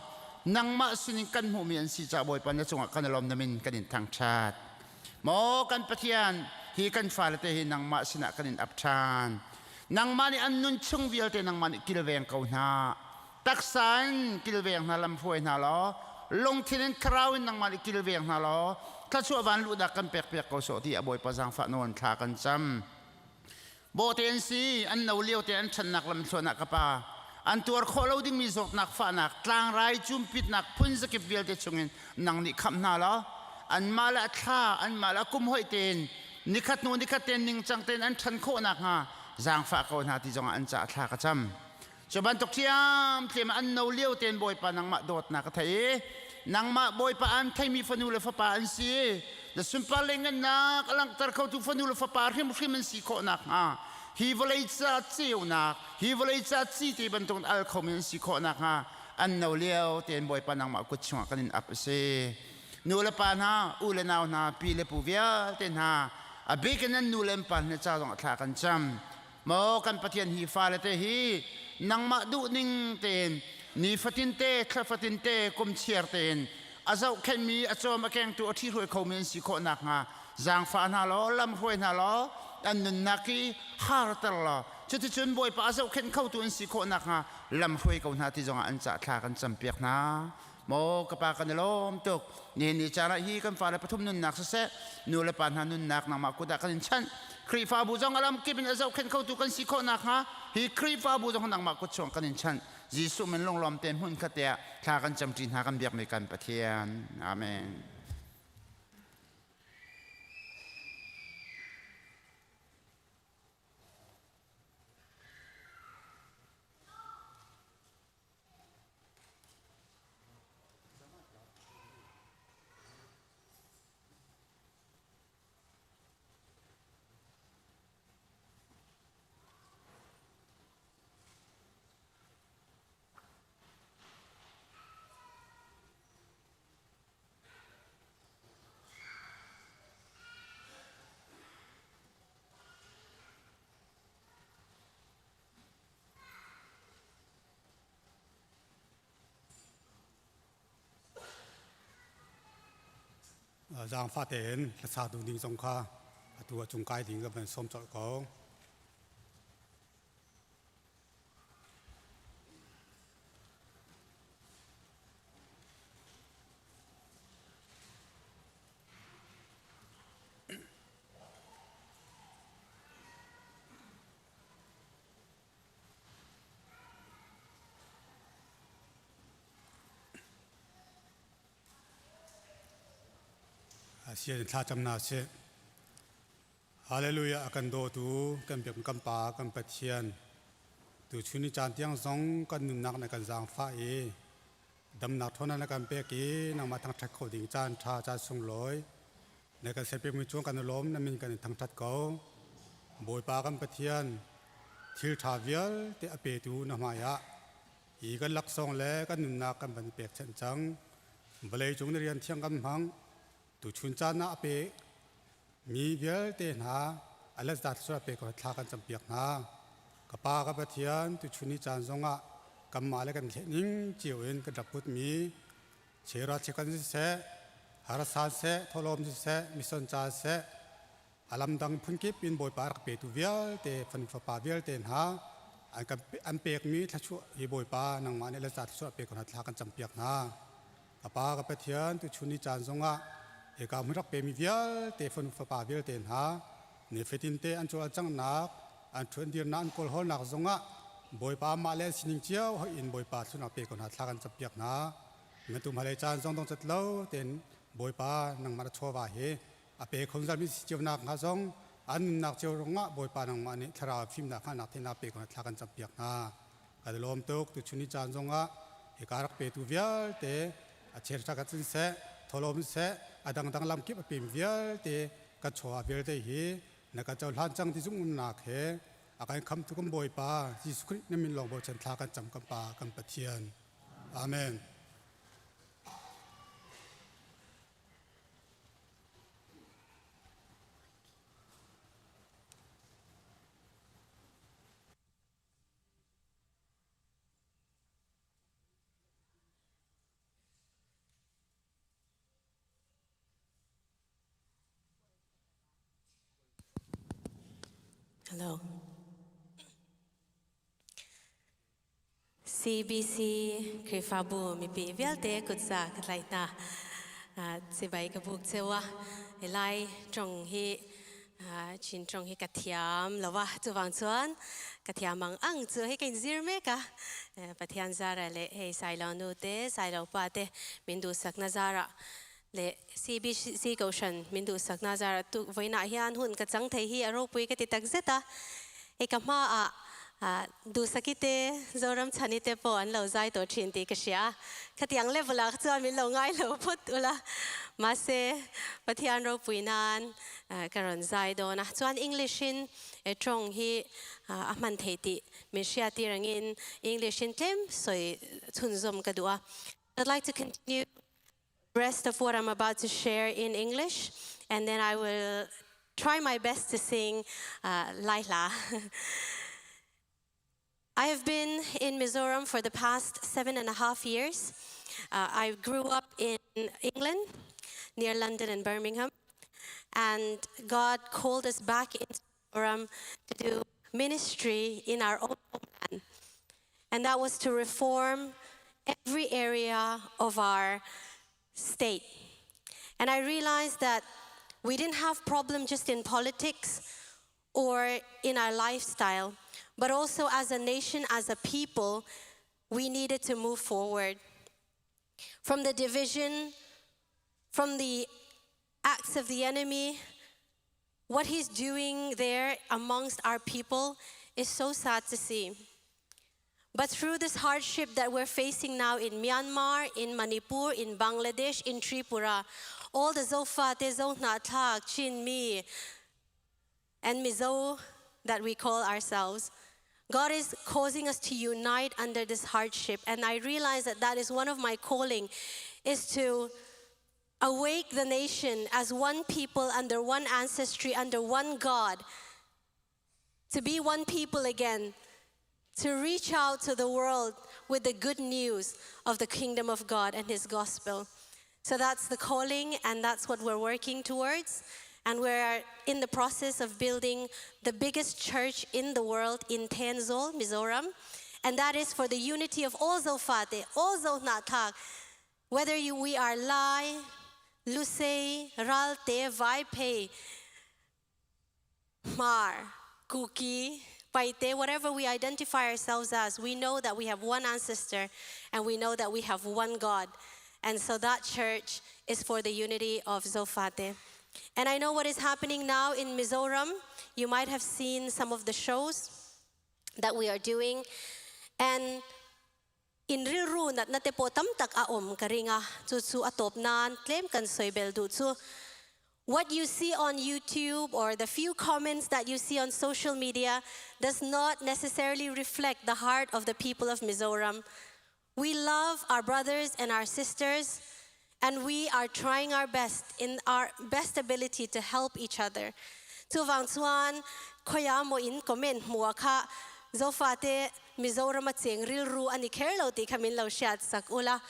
nangmah sinin kan hmuhmi an si caah Bawipa na cungah kan i lawm na min kan in thangṭhat. Maw kan Pathian, hi kan fale te hi nangmah sinah kan in ap ṭhan. Nangmah nih an nun chung vialte nangmah nih kilveng ko hna. Taksa in kilveng hna lam hruai hna law, lungthin in thlarau in nangmah nih kilveng hna law, thluachuah van luhnak kan pekpiak ko sawh ti a Bawipa zaangfah nawn thla kan cam. Bawhte an si, an no lio te an ṭhannak lamthluan ah ka pa. An tuar khawh lo dingmi zawtnak fahnak, tlangrai cumpitnak phun zakip vialte chungin nang nih khamh hna law, anmah le a thla, anmah le a kum hoih tein nikhat hnu nikhat tein ningcang tein an ṭhan khawh nakhnga zaangfah ko hna ti zongah an caah thla ka cam. Cu bantuk ṭhiamṭhiam an no lio tein Bawipa nangmah dawtnak ka thei i nangmah Bawipa an theimi fanu le fapa an si. Na sunpar le ngannak a langhter khotu fanu le fapa hrimhrim an si khawh nakhnga hi vawlei ca ceunak, hi vawlei ca cite bantukin al khomi an si khawh nakhnga an no lio tein Bawipa nangmah kut chungah kan in ap a si. Nu le pa hna, u le nau hna, pi le pu vialte hna, a bik in an nu le an pa hna ca zong ah thla kan cam. Maw kan Pathian hi fale te hi nangmah duhning tein nifatin te thlafatin te kum chiar tein a zohkhenhmi a cawm a kengtu a ṭhihruai khomi an si khawh nakhnga zaangfah hna law lamhruai hna law an nunnak hi harter law cuticun Bawipa a zohkhenh khotu an si khawh nakhnga lamhruai ko hna ti zongah an cah thla kan campiak hna. Maw ka pa kan i lawm tuk. Nihin ni caan ah hi kan fale pathum nunnak siseh, nu le pa hna nunnak nangmah kut ah kan in chanh. Khrihfabu zong a lam kip in a zohkhenh khotu kan si khawh nakhnga hi Khrihfabu zong nangmah kut chung kan in chanh. Jesuh min lunglawm tein hmun khat te ah thla kan camṭi hna kan biakmi kan Pathian. Amen. Zaangfah tein hlasa duh ding zong kha atu ah cungkai ding ka van sawm colh ko. Sian thlacamnak si. Hallelujah a kan dawtu kan biak kan Pa kan Pathian tu chun ni caan tiang zong kan nunnak na kan zaangfah i damnak ṭhawnnak na kan pek i nangmah thangṭhat kho ding caan ṭha caan sunglawi na kan serpiakmi cung kan i lawm na min kan in thangṭhat ko. Bawipa kan Pathian thil ṭha vialte a petu na hmaiah Hi kan laksawng le kan nunnak kan van pekchanh cang. Vawlei cung na rian thiang kan hmang. Tuchun caan ah a pe mi vialte hna a let zat sual pe ko thla kan campiak hna. Ka Pa ka Pathian tuchun ni caan zongah kanmah le kan thleh ning cio in kan rak put mi chera chikan siseh, harasan seh, tholom siseh, mison ca seh, A lamdang phunkip in Bawipa rak petu vialte fanu fapa vialte hna an kan an pekmi thluachuah hi Bawipa nangmah nih le ca thluachuah pe ko hna thla kan campiak hna. Ka Pa ka Pathian tuchun ni caan zongah hika hmun rak pemi vialte fanu fapa vialte hna nifatin te an cawlcanghnak an ṭhuandirnak an kawlhawlnak zongah Bawipa mah le an sining cio hoih in Bawipa thluachuahnak pe ko hna thla kan campiak hna. Na tu hmalei caan zong dong cat lo tein Bawipa nangmah na chawva hi a pe kho zalmi si cio nak hnga zong an nunnak cio rungah Bawipa nangmah nih thlarau fimnak hngalhnak theihnak pe ko thla kan campiak hna. Kan i lawm tuk tuchun ni caan zongah hika rak petu vialte a cherṭha ka cin seh tholom seh a dangdang lamkip a pem vialte kan chaw vialte hi na kan cohlan cang ti zumhnak he a kan khamtu kan Bawipa Jesuh Khrih na min lawng bochan thla kan cam kan Pa kan Pathian. Amen. Hello. CBC Khrihfabu mipi vialte kutza ka tlai hna. Chibai ka buk chewa. Lai tong hi Chin tong hi ka thiam lova chuwang chuan ka thiam ang ang chu hei kain zir me ka Pathian zara le hei sailo nu te sailo pa te min du sak na zara le CBC kohhran min duhsakna zarah tu vawiinah hian hun ka chang thei hi a ropui ka ti tak zet a. Hei ka hmaah duhsaki te Zoram chhani te pawh an lo zai tawh thin tih ka hria a. Khatiang level ah chuan min lo ngai lo phawt ula. Mahse Pathian ropui nan ka rawn zai dawn a. Chuan English in tawng hi a hman thei tih min hriattir angin English in tlem sawi chhunzawm ka duh a. I'd like to continue rest of what I'm about to share in English, and then I will try my best to sing uh, Laila. I have been in Mizoram for the past 7.5 years. Uh, I grew up in England, near London and Birmingham, and God called us back into Mizoram to do ministry in our own homeland. And that was to reform every area of our state. And I realized that we didn't have problem just in politics or in our lifestyle, but also as a nation, as a people, we needed to move forward. From the division, from the acts of the enemy, what he's doing there amongst our people is so sad to see. But through this hardship that we're facing now in Myanmar, in Manipur, in Bangladesh, in Tripura, all the Zofa, te Zohnahthlak, Chin Mi, and Mizo that we call ourselves, God is causing us to unite under this hardship. And I realize that that is one of my calling, is to awake the nation as one people under one ancestry, under one God, to be one people again, to reach out to the world with the good news of the kingdom of God and his gospel. So that's the calling, and that's what we're working towards. And we're in the process of building the biggest church in the world in Thenzawl, Mizoram. And that is for the unity of all Zofate, all Zohnahthlak, whether you, we are Lai, Lusei, Ralte, Vaiphei, Hmar, Kuki, Paite, whatever we identify ourselves as, we know that we have one ancestor and we know that we have one God. And so that church is for the unity of Zofate. And I know what is happening now in Mizoram. You might have seen some of the shows that we are doing. And in rilru natna te pawh tam tak a awm ka ring a, chu chu a tawp nan tlem kan sawi bel duh chu. What you see on YouTube or the few comments that you see on social media does not necessarily reflect the heart of the people of Mizoram. We love our brothers and our sisters and we are trying our best in our best ability to help each other. Chuvang chuan khawiah maw in comment hmuh kha Zofate Mizoram a cheng rilru a ni kher lo tih kha min lo hriat sak ula.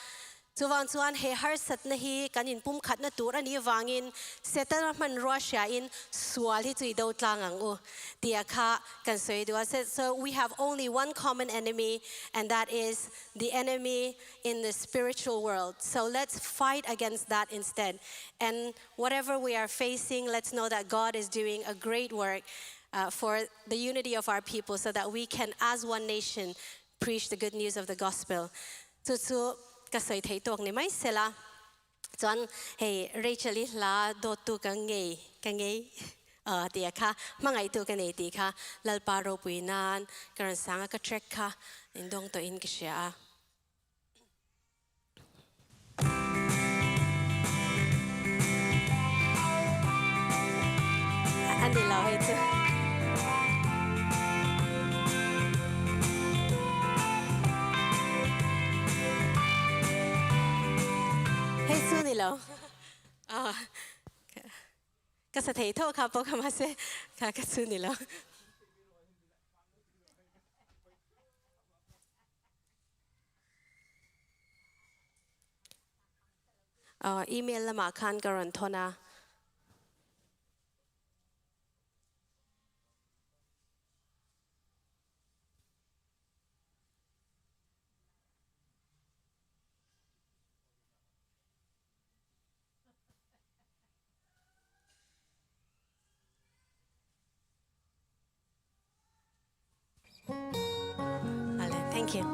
Chuvang chuan he harsatna hi kan inpumkhatna tur a nih vangin Setana hmanrua hriain sual hi chu i do tlang ang u tia kha kan sawi duh a. So we have only one common enemy and that is the enemy in the spiritual world. So let's fight against that instead. And whatever we are facing, let's know that God is doing a great work uh, for the unity of our people so that we can, as one nation, preach the good news of the gospel. Chu chu ka sawi thei tawk ni mai sela. Chuan hei Rachel i hla dawttu ka ngei ka ngei uh, tia kha hmangaihtu ka nei tih kha Lalpa ropui nan ka rawn sanga ka track kha indawng tawhin ka hria a. A ni lo hei chu. Hei chu ni lo. Ka sa thei tho kha pawh kha mahse kha ka chu ni lo. Email lamah khan ka rawn thawn a. Thank you.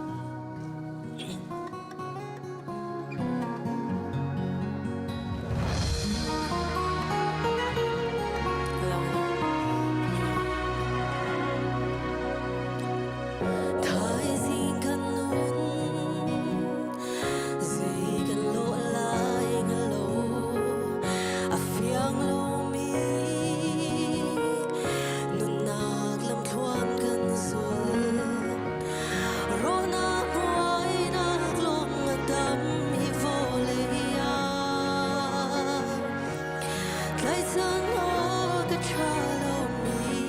Thaizing kan nun zei kan lawh lai nga lo a fiang lomi nunnak lamthluan kan zul rawhnak buainak lawng a tam hi vawlei ah tlaihchan awk a ṭha lomi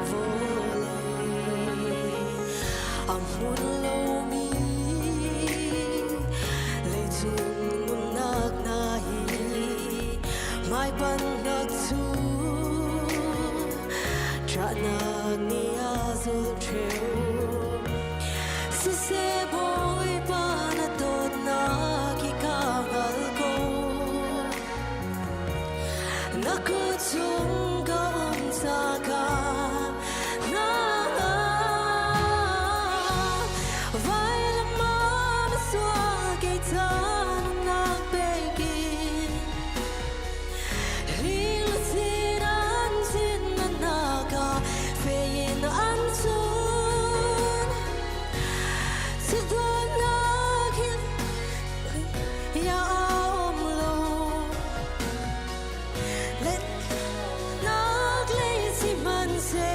vawlei a hmun lomi leicung nunnak hna hi hmaipanhnak cu ṭahnak nih a zulh ṭheo. Siseh Bawipa na dawtnak hi ka hngal ko. Na kut chung ka um ca ka na vailam ah na sual kei ta nunnak pekin Ringluchin an cin na ka fein an cun Tudonnak hin ya um lo Let nak lei si hmanhseh.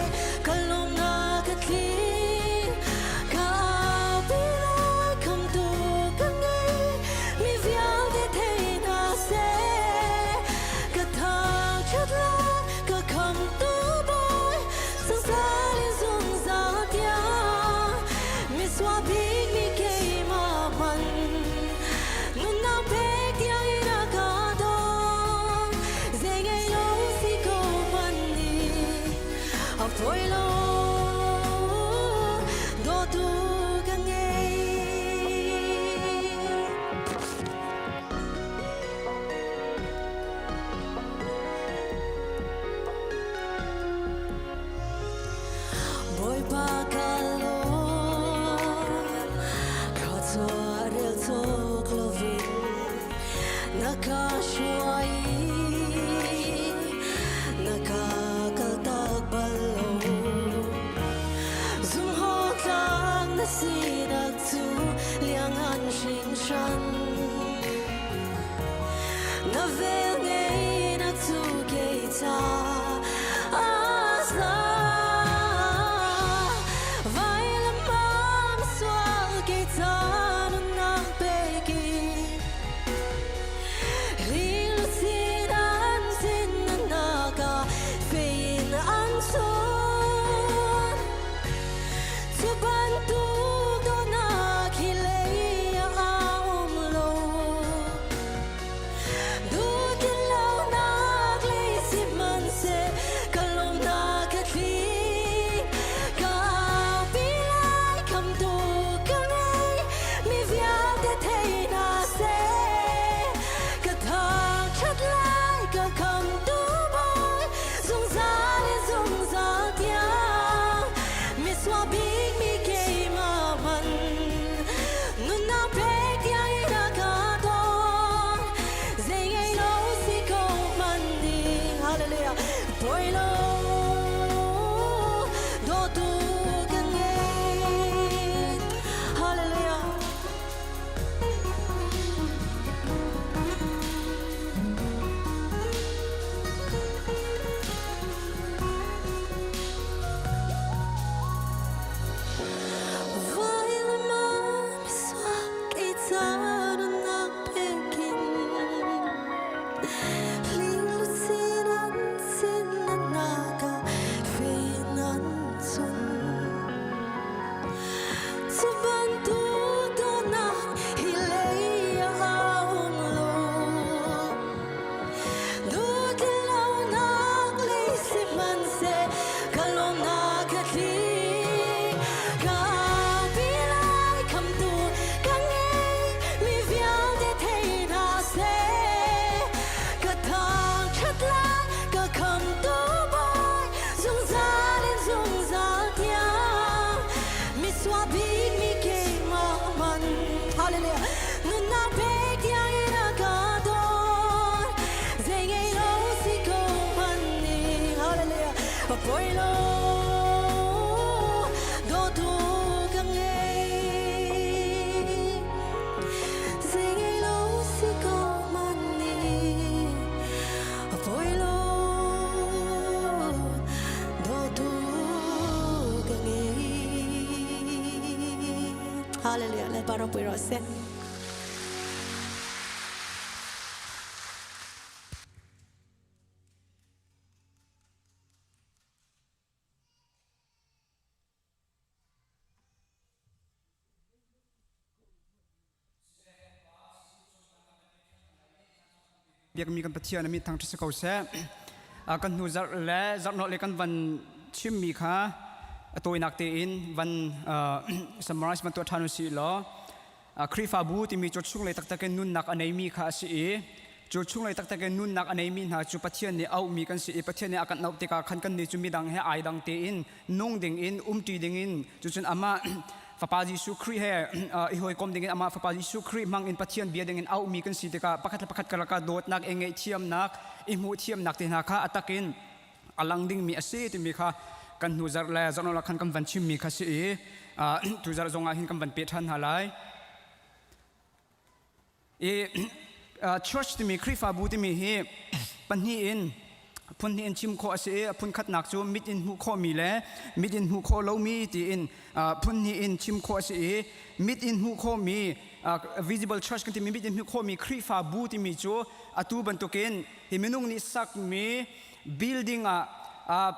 Poi lo dawtu ka ngei. Hallelujah. Duhlonak lei sihmanhseh ka lawmnak a tling. Ka pi lai khamtu ka ngei mi vialte thei hna seh. Ka thangṭhat lai ka khamtu Bawi zungzal in zungzal tiang. Misual bik mi keimah man. Hallelujah. Nunnak pek tiang in a ka dawt. Zei ngei lo si ko hmanh ning. Hallelujah. A poi lo. Dawtu ka ngei. Zei ngei lo si ko hmanh ning. A poi lo. Dawtu ka ngei. Hallelujah. Lalpa ropui rawh seh. Biakmi kan Pathian a min thangṭhat si ko seh. Kan hnu zarh le zarhhnawh le kan van chimmi kha a tawinak tein van summarize van tuah ṭhan usih law Khrihfabu timi cu chunglei taktak in nunnak a neimi kha a si i cu chunglei taktak in nunnak a neimi hna cu Pathian nih auhmi kan si i Pathian nih a kan auh tikah khan kannih cu midang he ai dang tein nung dingin umṭi dingin cucun amah Fapa Jesuh Khrih he i hawikom dingin amah Fapa Jesuh Khrih hmang in Pathian bia dingin auhmi kan si tikah pakhat le pakhat karlak ah dawtnak i ngaihthiamnak i hmuhthiamnak te hna kha a takin a lang dingmi a si timi kha kan hnu zarh le zarh khan kan van chimmi kha si i tu zarh zong ah hin kan van peh ṭhan hna lai. I church timi Khrihfabu timi hi pahnih in phun hnih in chim khawh a si i phun khatnak cu mit in hmuh khawhmi le mit in hmuh khawh lomi tiin phun hnih in chim khawh a si i mit in hmuh khawhmi visible church kan timi mit in hmuh khawhmi Khrihfabu timi cu atu bantukin hi minung nih sakmi building ah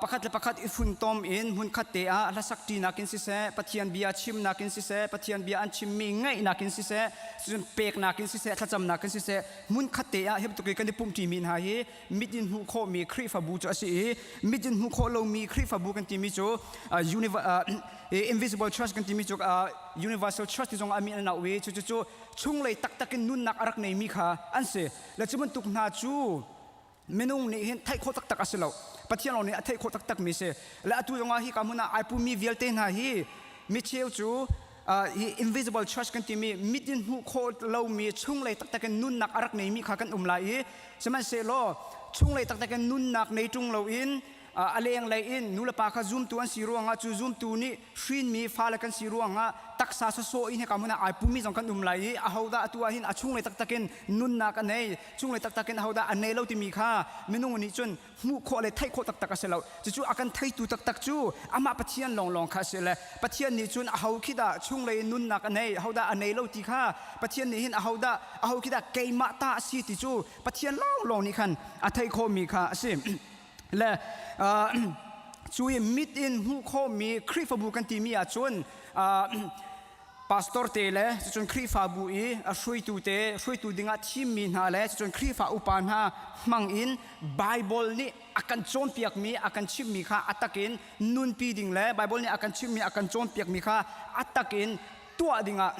pakhat le pakhat i funtom in hmunkhat te ah hlasak ṭinak in siseh Pathian bia chimnak in siseh Pathian bia an chimmi ngaihnak in siseh cun peknak in siseh thlacamnak in siseh hmunkhat te ah hi bantuk i kan i pumhṭimi hna hi mit in hmuh khawhmi Khrihfabu cu a si i mit in hmuh khawh lomi Khrihfabu kan timi cu invisible church kan timi cu universal church ti zong ah min an auh i cucu chunglei taktak in nunnak a rak neimi kha an si le cu bantuk hna cu Minung nih hin theih khawh taktak a si lo. Pathian lawng nih a theih khawh taktak mi si. Le atu zongah hi ka hmun ah ai pumi vialte hna hi micheu cu hi invisible church kan timi mit in hmuh khawh lomi chunglei taktak in nunnak a rak neimi kha kan um lai i sihmanhsehlaw chunglei taktak in nunnak nei ṭung loin a lenglei in nulepa kha zumtu an si ruangah cu zumtu nih hrinmi fale kan si ruangah taksa sawsawh in hika hmun ah ai pumi zong kan um lai i ahodah atu ah hin a chunglei taktak in nunnak a nei chunglei taktak in ahodah a nei lo timi kha minung nih cun hmuh khawh le theih khawh taktak a si lo. Cucu a kan theitu taktak cu amah Pathian lawnglawng kha a si le Pathian nih cun aho khi dah chunglei in nunnak a nei ahodah a nei lo ti kha Pathian nih hin ahodah aho khi dah keimah ta a si ti cu Pathian lawnglawng nih khan a theih khawhmi kha a si. Le cu i mit in hmuh khawhmi Khrihfabu kan timi ahcun pastor te le cucun Khrihfabu i a hruaitu te hruaitu dingah thimmi hna le cucun Khrihfa upa hna hmang in Bible nih a kan cawnpiakmi a kan chimhmi kha a takin nunpi ding le Bible nih a kan chimhmi a kan cawnpiakmi kha a takin tuah dingah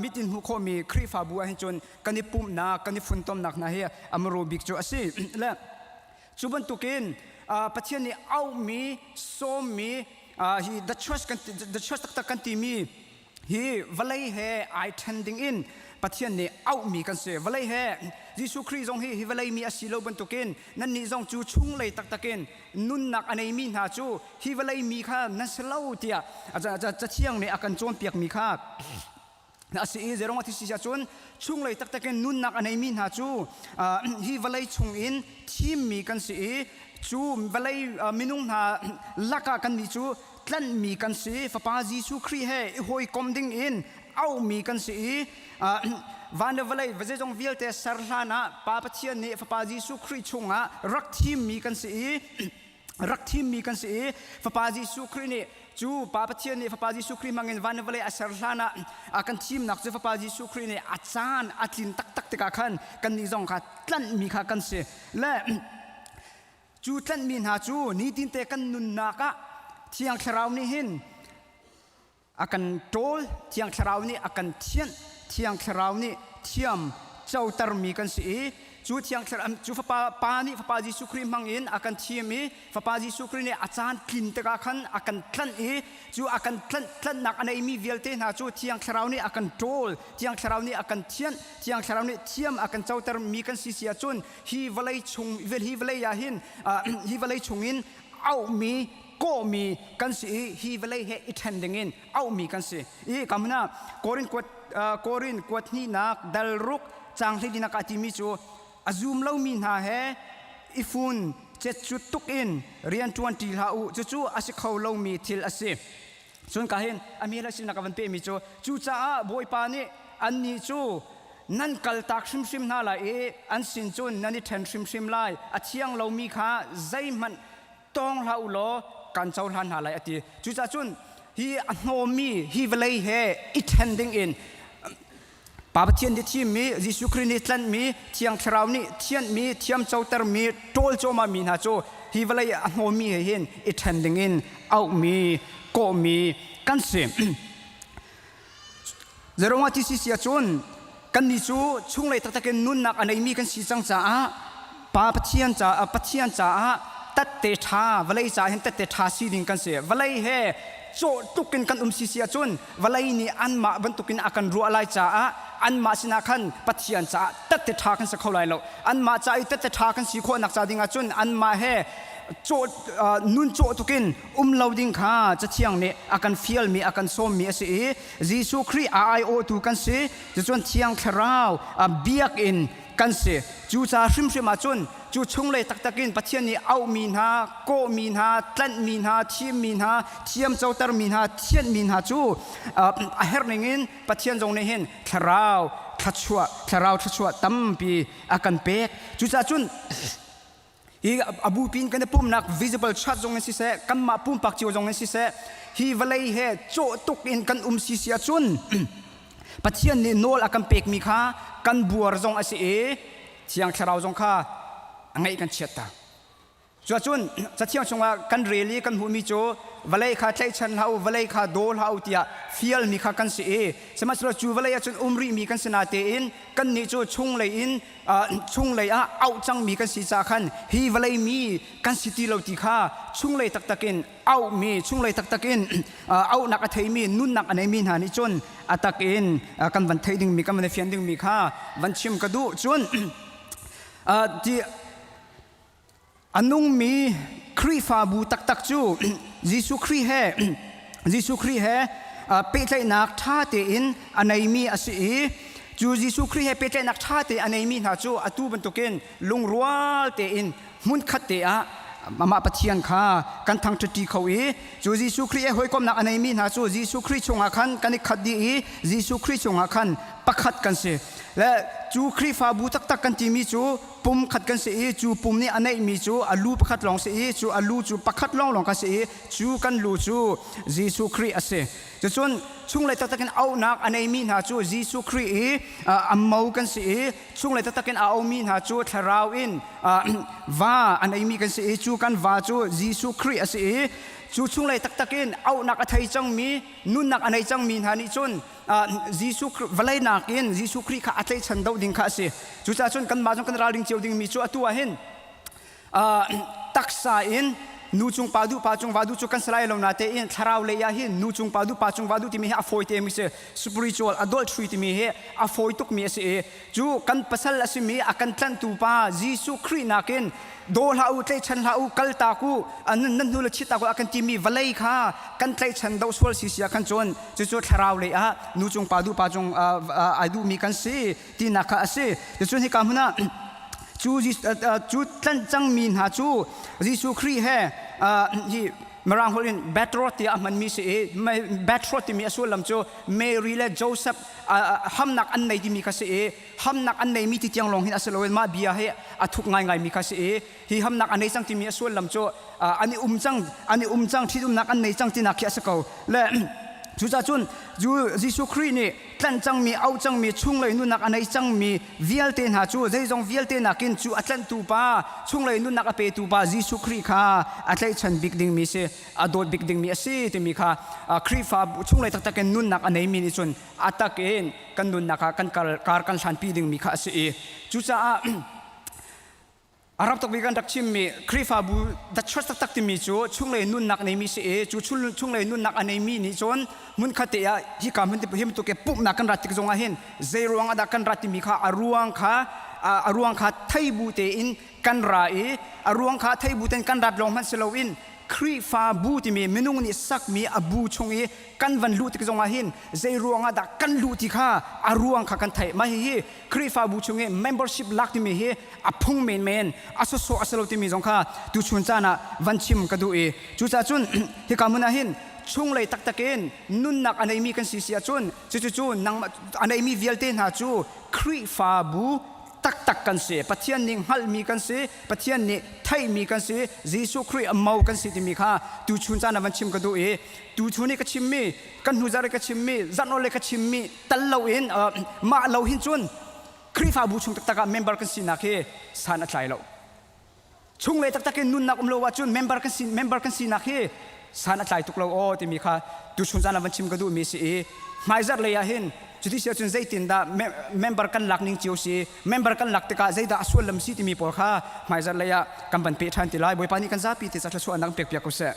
mit in hmuh khawhmi Khrihfabu ah hin cun kan i pumhnak kan i funtomnak hna hi a muru bik cu a si. Le Cu bantukin Pathian nih auhmi, sawmmi hi the church kan the church taktak kan timi hi vawlei he ai ṭhen ding in Pathian nih auhmi kan si. Vawlei he Jesuh Khrih zong hi hi vawlei mi a si lo bantukin nannih zong cu chunglei taktak in nunnak a neimi hna cu hi vawlei mi kha nan si lo tiah Cathiang nih a kan cawnpiakmi kha a si i zeirong a thi si ahcun chunglei taktak in nunnak a neimi hna cu hi vawlei chungin thimmi kan si i cu vawlei minung hna lakah kannih cu tlanhmi kan si. Fapa Jesuh Khrih he i hawikom ding in auhmi kan si i van le vawlei zeizong vialte ser hlan ah Pa Pathian nih Fapa Jesuh Khrih chungah rak thimmi kan si i rak thimmi kan si i Fapa Jesuh Khrih nih cu Pa Pathian nih Fapa Jesuh Khrih hmangin van le vawlei a ser hlan ah a kan thimnak cu Fapa Jesuh Khrih nih a caan a tlin taktak tikah khan kannih zong kha tlanhmi kha kan si. Le cu tlanhmi hna cu nitinte kan nunnak ah Thiang Thlarau nih hin a kan ṭawl, Thiang Thlarau nih a kan thianh, Thiang Thlarau nih thiam cotermi kan si i cu Thiang Thlarau cu Fapa Pa nih Fapa Jesuh Khrih hmang in a kan thim i Fapa Jesuh Khrih nih a caan tlin tikah khan a kan tlanh i cu a kan tlanh tlanhnak a neimi vialte hna cu Thiang Thlarau nih a kan ṭawl, Thiang Thlarau nih a kan thianh, Thiang Thlarau nih thiam a kan cotermi kan si si ahcun hi vawlei chung hi vawlei ah hin hi vawlei chungin auhmi kawhmi kan si i hi vawlei he i ṭhen dingin auhmi kan si i kamna Korin kuat Korin kuat hnihnak dal ruk caang hleidinak ah timi cu a zum lomi hna he i fun cetcut tuk in rian ṭuan ṭi hlah u cucu a si kho lomi thil a si. Cun ka hin a mi le sinak a van pehmi cu cucaah Bawipa nih annih cu nan kaltak hrimhrim hna lai i an sin cun nan i ṭhen hrimhrim lai a thiang lomi kha zeihmanh tawng hlah u law kan cohlan hna lai a ti. Cucaah cun hi a hnawmmi hi vawlei he i ṭhen dingin Pa Pathian nih thimmi, Jesuh Khrih nih tlanhmi, Thiang Thlarau nih thianhmi, thiamcotermi, ṭawl cuahmahmi hna cu hi vawlei a hnawmmi he hin i ṭhen dingin auhmi, kawhmi kan si. Zeruangah ti si si ahcun kannih cu chunglei taktak in nunnak a neimi kan si cang caah Pa Pathian caah Pathian caah tatte ṭha vawlei caah hin tatte ṭha si ding kan si. Vawlei he cawh tuk in kan um si si ahcun vawlei nih anmah bantukin a kan ruah lai caah anmah sinah khan Pathian caah tatte ṭha kan si kho lai lo. Anmah ca i tatte ṭha kan si khawhnak ca ding ahcun anmah he cawh nun cawh tukin um lo ding kha Cathiang nih a kan fialmi a kan sawmmi a si i Jesuh Khrih a aiawhtu kan si. Cucun Thiang Thlarau biakinn kan si. Cu ca hrimhrim ah cun cu chunglei taktak in Pathian nih auhmi hna, kawhmi hna, tlanhmi hna, thimmi hna, thiamcotermi hna, thianhmi hna cu a herh ningin Pathian zong nih hin thlarau thluachuah, thlarau thluachuah tampi a kan pek. Cucaah cun hi a bupi in kan i pumnak visible church zong in siseh, kanmah pumpak cio zong in siseh, hi vawlei he cawh tuk in kan um si si ahcun Pathian nih nawl a kan pekmi kha kan buar zong a si i Thiang Thlarau zong kha a ngaih kan chiatter. Cuacun Cathiang chungah kan rel i kan hmuhmi cu vawlei kha tlaihchan hlah u, vawlei kha daw hlah u tiah fialmi kha kan si i sihmanhsehlaw cu vawlei ahcun um rihmi kan si natein kannih cu chunglei in chunglei ah auh cangmi kan si caah khan hi vawlei mi kan si ti lo ti kha chunglei taktak in auhmi chunglei taktak in auhnak a theimi nunnak a neimi hna nih cun a tak in kan van theih dingmi kan van i fian dingmi kha van chim ka duh. Cun ti a nungmi Khrihfabu taktak cu Jesuh Khrih he Jesuh Khrih he pehtlaihnak ṭha tein a neimi a si i cu Jesuh Khrih he pehtlaihnak ṭha tein a neimi hna cu atu bantukin lungrual tein hmunkhat te ah amah Pathian kha kan thangṭhatṭi kho i cu Jesuh Khrih he hawikomhnak a neimi hna cu Jesuh Khrih chungah khan kan i khat dih i Jesuh Khrih chungah khan pakhat kan si. Le cu Khrihfabu taktak kan timi cu pum khat kan si i cu pum nih a neihmi cu a lu pakhat lawng si i cu a lu cu pakhat lawnglawng kan si i cu kan lu cu Jesuh Khrih a si. Cucun chunglei taktak in auhnak a neimi hna cu Jesuh Khrih i a mo kan si i chunglei taktak in a aumi hna cu thlarau in va a neimi kan si i cu kan va cu Jesuh Khrih a si i cu chunglei taktak in auhnak a thei cangmi nunnak a nei cangmi hna nih cun Jesuh vawlei nakin Jesuh Khrih kha a tlaihchan deuh ding kha a si. Cucaah cun kanmah zong kan ralring cio dingmi cu atu ah hin taksa in. nu cung pa duh pa cung va duh cu kan si lai lo na tein thlarau lei ah hin nu cung pa duh pa cung va duh timi hi a fawi te mi si spiritual adultery timi hi a fawi tuk mi a si i cu kan pasal a simi a kan tlanhtu pa Jesuh Khrih nakin daw hlah u tlaihchan hlah u kal tak u nan nan hnu le chit tak u a kan timi vawlei kha kan tlaihchan doh sual si sia khan cun cucu thlarau lei ah nu cung pa duh pa cung ai duhmi kan si tinak kha a si cucun hika hmun ah cu cu tlanh cangmi hna cu Jesuh Khrih he hi Mirang holh in betrothed tiah a hmanmi si i betrothed timi a sullam cu Mary le Joseph hamnak an nei timi kha si i hamnak an neimi ti tiang lawng hin a si loin mah bia hi a thuk ngaingaimi kha si i hi hamnak a nei cang timi a sullam cu an i um cang an i um cang ṭhitumnak an nei cang tinak khi a si ko le cucaah cun Jesuh Khrih nih tlanh cangmi auh cangmi chunglei nunnak a nei cangmi vialte hna cu zeizong vialte nakin cu a tlanhtu pa chunglei nunnak a petu pa Jesuh Khrih kha a tlaihchan bik dingmi si a dawt bik dingmi a si timi kha Khrihfa chunglei taktak in nunnak a neimi nih cun a tak in kan nunnak ah kan kar kan hlanpi dingmi kha a si i cucaah Arab tuk kan rak chimmi Khrihfabu the church taktak timi cu chunglei nunnak neimi si i cu chunglei nunnak a neimi nih cun hmunkhat te ah hika hmun hi bantuk ke pumhnak kan rat tik zongah hin zei ruang ah dah kan rat timi kha a ruang kha a ruang kha thei bu tein kan ra i a ruang kha thei bu tein kan rat lawng hmanh si loin Khrihfabu timi minung nih sakmi a bu chung i kan van luh tik zongah hin zei ruang ah dah kan luh ti kha a ruang kha kan theih mah hihi Khrihfabu chung i membership lak timi hi a phung menmen a sawsawh a si lo timi zong kha tuchun caan ah van chim ka duh i cucaah cun hika hmun ah hin chunglei taktak in nunnak a neimi kan si si ahcun cucucu nangmah a neimi vialte hna cu Khrihfabu taktak kan si Pathian nih hngalhmi kan si Pathian nih theihmi kan si Jesuh Khrih a mo kan si timi kha tuchun caan ah van chim ka duh i tuchun i ka chimmi kan hnu zarh i ka chimmi zarh le ka chimmi tal loin mah lo hin cun Khrihfabu chung taktak ah member kan sinak hi san a tlai lo chunglei taktak in nunnak um lo ahcun member kan si member kan sinak hi san a tlai tuk lo aw timi kha tuchun caan ah van chim ka duhmi si i hmaizarh lei ah hin cuti si ahcun zeitindah member kan lak ning cio si member kan lak tikah zeidah a sullam si timi pawl kha hmaizarh lei ah kan van peh ṭhan ti lai Bawipa nih kan zapi te ca thluachuahnak pek piak ko seh.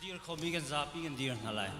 Dir khomi kan zapi kan dir hna lai.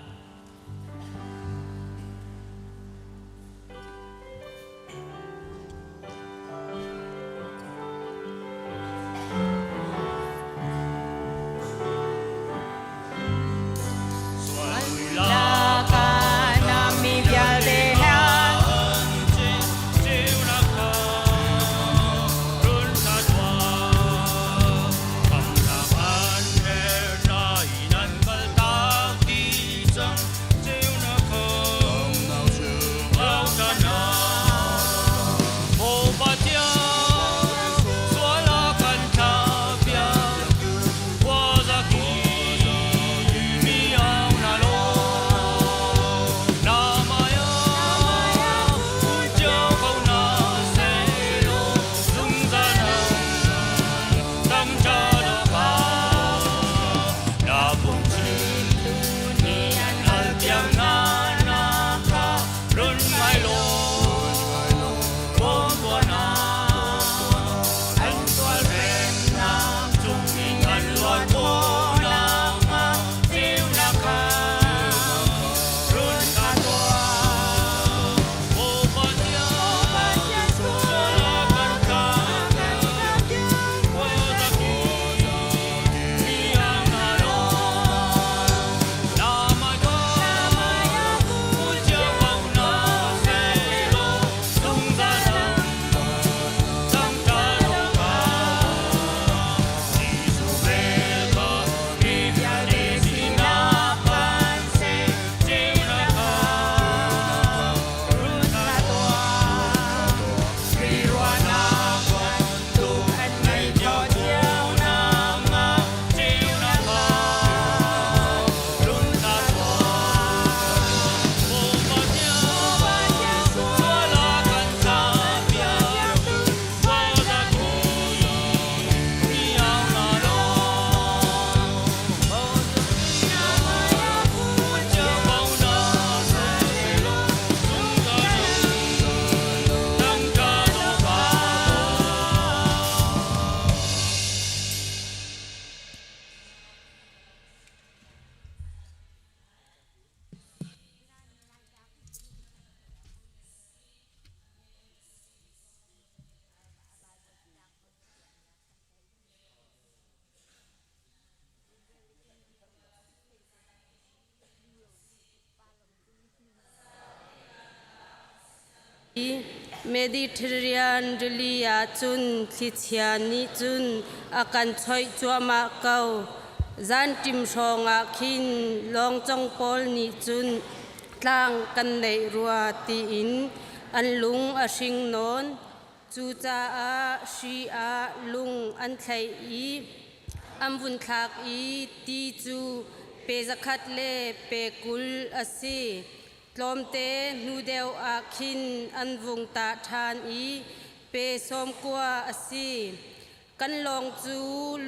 Mediterranean rili ah cun thlichia nih cun a kan choih cuahmah ko. Zanṭim hrawngah khin lawngcong pawl nih cun tlang kan neih rua tiin an lung a hring nawn. Cucaah hri ah lung an thlaih i an vun thlak i ti cu pe zakhat le pe 20 a si. Tlawmte hnu deuh ah khin an vung tah ṭhan i pe 90 a si. Kan lawng cu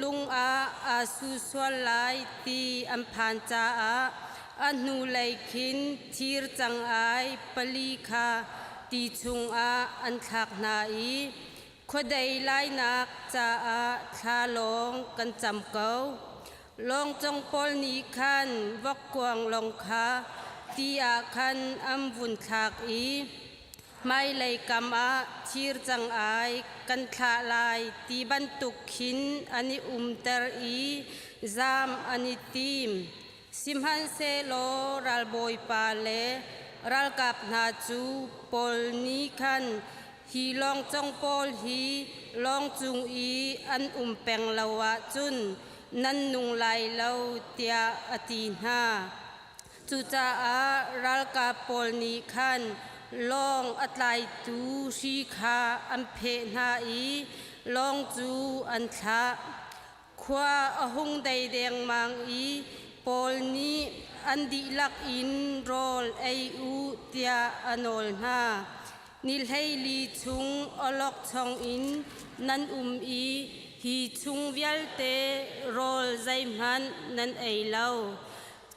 lung ah aa su sual lai ti an phan caah a hnulei khin thir cangai pali kha ti chungah an thlak hna i khuadei lainak caah thla lawng kan cam ko. Lawngcong pawl nih khan vokkuang lawng kha ti ah khan an vun thlak i hmailei kam ah thir cangai kan thlah lai ti bantuk khin an i umter i zaam an i tim. Sihmanhsehlaw ralbawipa le ralkap hna cu Paul nih khan hi lawngcong pawl hi lawng cung i an um peng lo ahcun nan nung lai lo tiah a ti hna. Cucaah ralkap pawl nih khan lawng a tlaitu hri kha an pheh hna i lawng cu an thlah. Khua a hung dei dengmang i Paul nih an dihlak in rawl ei u tiah a nawl hna. Ni 14 chung awlokchong in nan um i hi chung vialte rawl zeihmanh nan ei lo.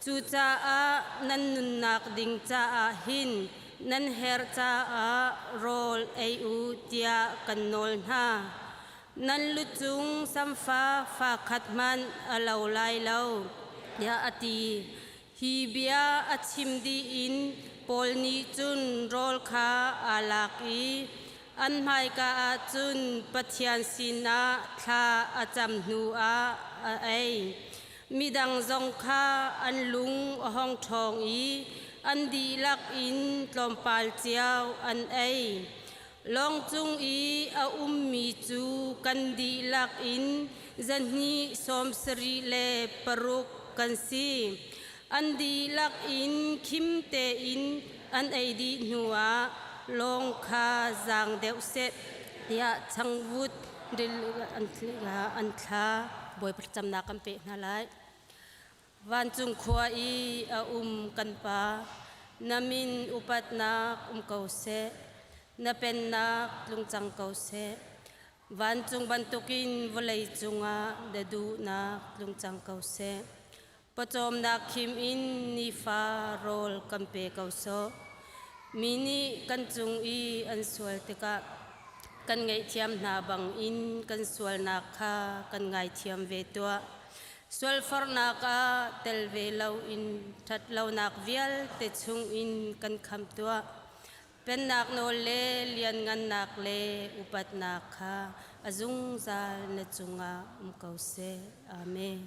Cucaah nan nunnak ding caah hin nan herh caah rawl ei u tiah kan nawl hna. Nan lu cung samfa fa khat hmanh a lo lai lo, tiah a ti. Hi bia a chim dih in Paul nih cun rawl kha aa lak i an hmaika ah cun Pathian sinah thla a cam hnuah a ei. Midang zong kha an lung a hong ṭhawng i an dihlak in tlawmpal cio an ei. Lawng cung i a ummi cu kan dihlak in 276 kan si. An dihlak in khim tein an ei dih hnuah lawng kha zaang deuh seh tiah changvut an thla. Bawipa thlacamnak kan peh hna lai. Vancung khua i a um kan Pa, na min upatnak um ko seh. Na pennak tlung cang ko seh. Vancung bantukin vawlei cungah na duhnak tlung cang ko seh. Pawcawmnak khim in nifa rawl kan pe ko sawh. Mi nih kan cung i an sual tikah kan ngaihthiam hna bangin kan sualnak kha kan ngaithiam ve tuah. Sualforhnak ah tel ve loin ṭhatlonak vialte chungin kan khamh tuah. Pennak nawl le lianngannak le upatnak kha a zungzal na cungah um ko seh. Amen.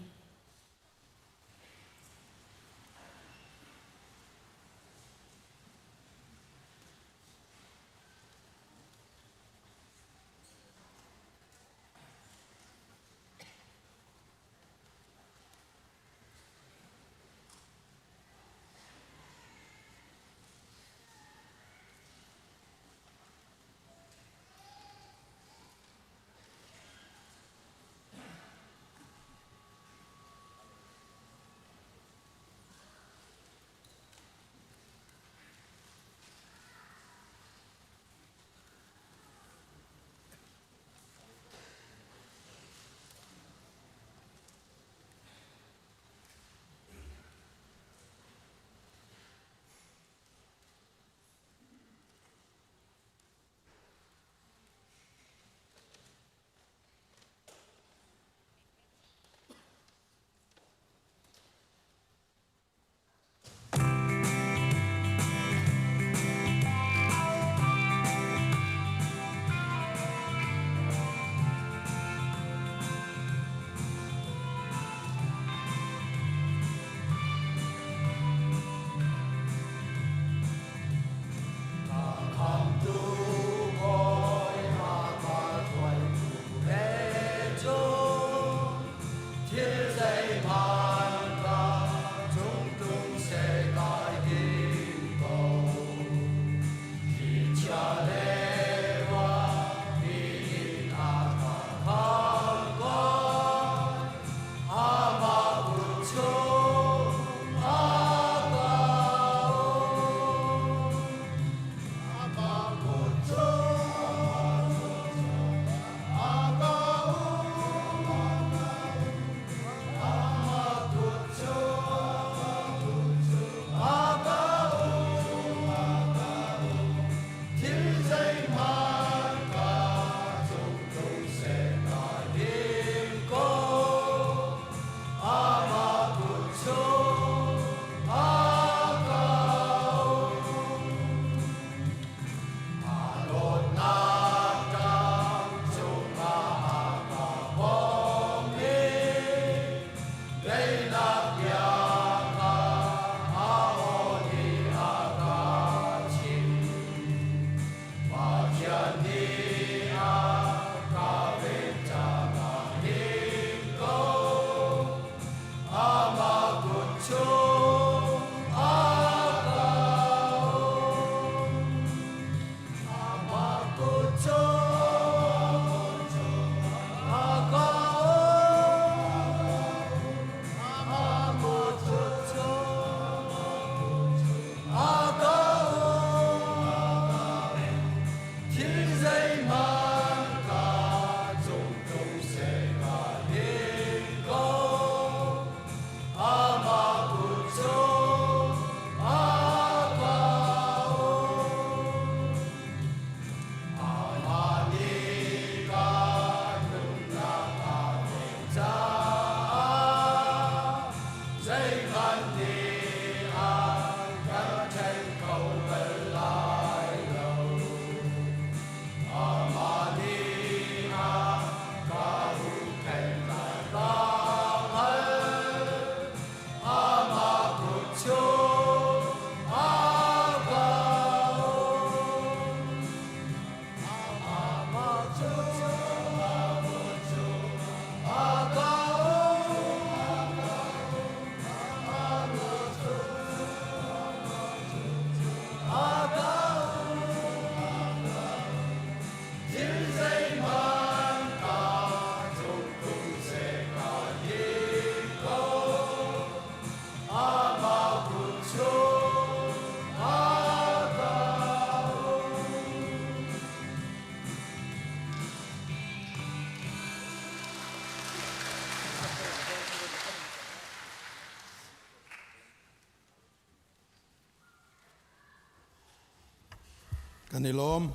Kan i lawm.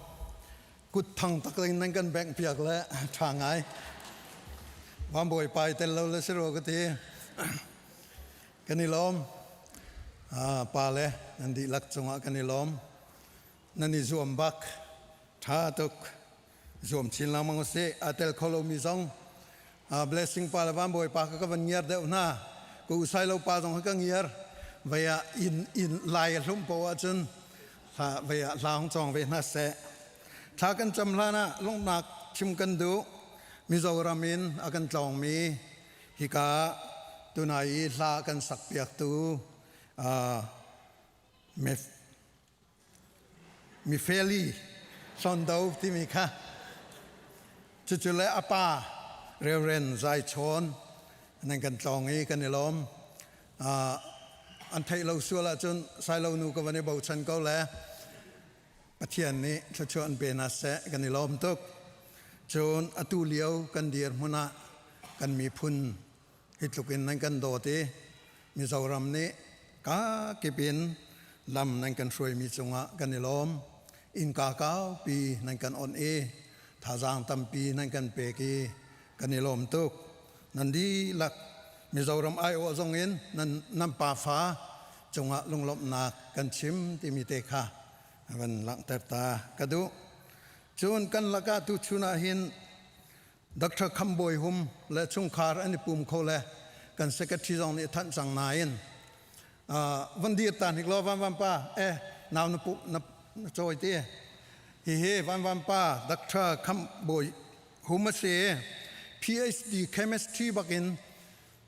Kut thang tak in nan kan bengh piak le ṭha ngai. Van Bawipa i tel lo le si rua ka ti. Kan i lawm. Ah, pa le nan dihlak cungah kan i lawm. Nan i zuam bak. Ṭha tuk. Zuam chin lengmang usih. A tel kho lomi zong ah, blessing pa le van Bawipa ka ka van ngiar deuh hna. Ka usai lo pa zong hi ka ngiar. Vei ah inn inn lai a hlum poah ahcun hla vei ah hla hong cawng ve hna seh. Thla kan cam hlan ah lawmhnak chim kan duh. Mizoram in a kan tlawngmi hika tunai i hla kan sakpiaktu mifeli Hlondo timi kha cucu le a pa Reverend Zai Chawn nan kan tlawng i kan i lawm. An theih lo sual ahcun Sailo nu ka van i bochan ko le Pathian nih thluachuah an pe hna seh kan i lawm tuk. Cun atu lio kan dirhmun ah kan miphun hi tluk in nan kan dawt i Mizoram nih kakip in lam nan kan hruaimi cungah kan i lawm. Innka kaupi nan kan onh i thazaang tampi nan kan pek i kan i lawm tuk. Nan dihlak Mizoram aiawh zong in nan, nan pafa cungah lunglawmhnak kan chim timi te kha van langhter ta ka duh. Cun kan lakah tuchun ah hin Dr. Kham Bawi Hum le chungkhar an i pum kho le kan secretary zong nih thanh cang nain van dir ta hnik law van van pa eh nau na pu na na cawi ti hihi van van pa Dr. Kham Bawi Hum a si PhD chemistry bakin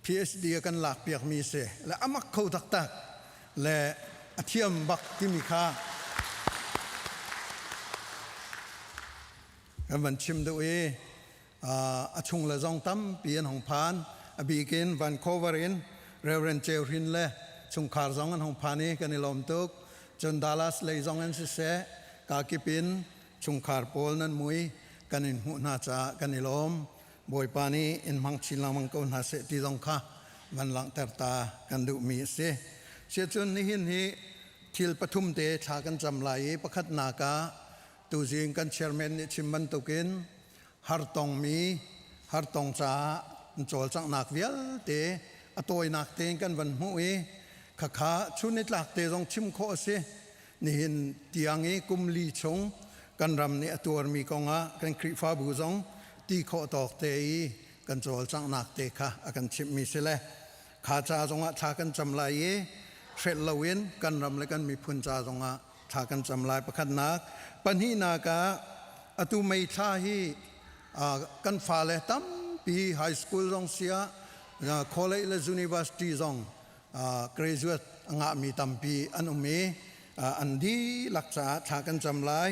PhD a kan lak piak mi si le amak kho taktak le a thiam bak timi kha kan van chim duh i a chung le zong tampi an hong phan a bikin Vancouver in Reverend Cheu Hrin le chungkhar zong an hong phan i kan i lawm tuk cun Dallas lei zong an siseh kakip in chungkhar pawl nan mui kan in hmuh hna caah kan i lawm Bawipa nih in hmang chin lengmang ko hna seh ti zong kha van langhter ta kan duhmi a si. Siacun nihin hi thil pathum te thla kan cam lai i pakhatnak ah tuzing kan chairman nih chim bantukin hartongmi hartong caah cawlcanghnak vialte a tawinak tein kan van hmuh i khakha chun nitlak te zong chim khawh a si. Nihin tiang i kum li chung kan ram nih a tuarmi kongah kan Khrihfabu zong ti khawh tawk te i kan cawlcanghnak te kha a kan chimhmi si le kha ca zongah thla kan cam lai i hrelh loin kan ram le kan miphun ca zongah thla kan cam lai pakhatnak pahnihnak ah atu mei thla hi kan fale tampi high school zong sia college le university zong graduate a ngahmi tampi an um i an dihlak caah thla kan cam lai.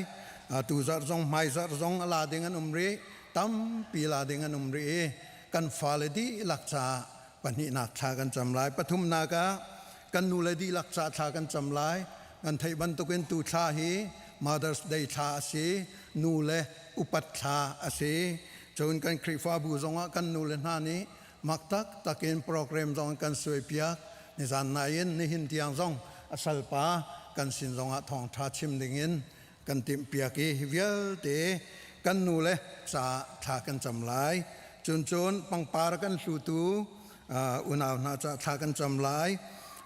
Tu zarh zong hmai zarh zong a la ding an um rih tampi la ding an um rih i kan fale dihlak caah pahnihnak thla kan cam lai. Pathumnak ah kan nule dihlak caah thla kan cam lai. Kan theih bantukin tu thla hi Mother's Day thla a si, nule upat thla a si. Cun kan Khrihfabu zongah kan nule hna nih mak taktak in program zong kan suaipiak nizan nai in nihin tiang zong a salpa kan sin zongah thawngṭha chim dingin kan timhpiak i hi vialte kan nu le ca thla kan cam lai cun cun pangpar kan hlutu unau hna ca thla kan cam lai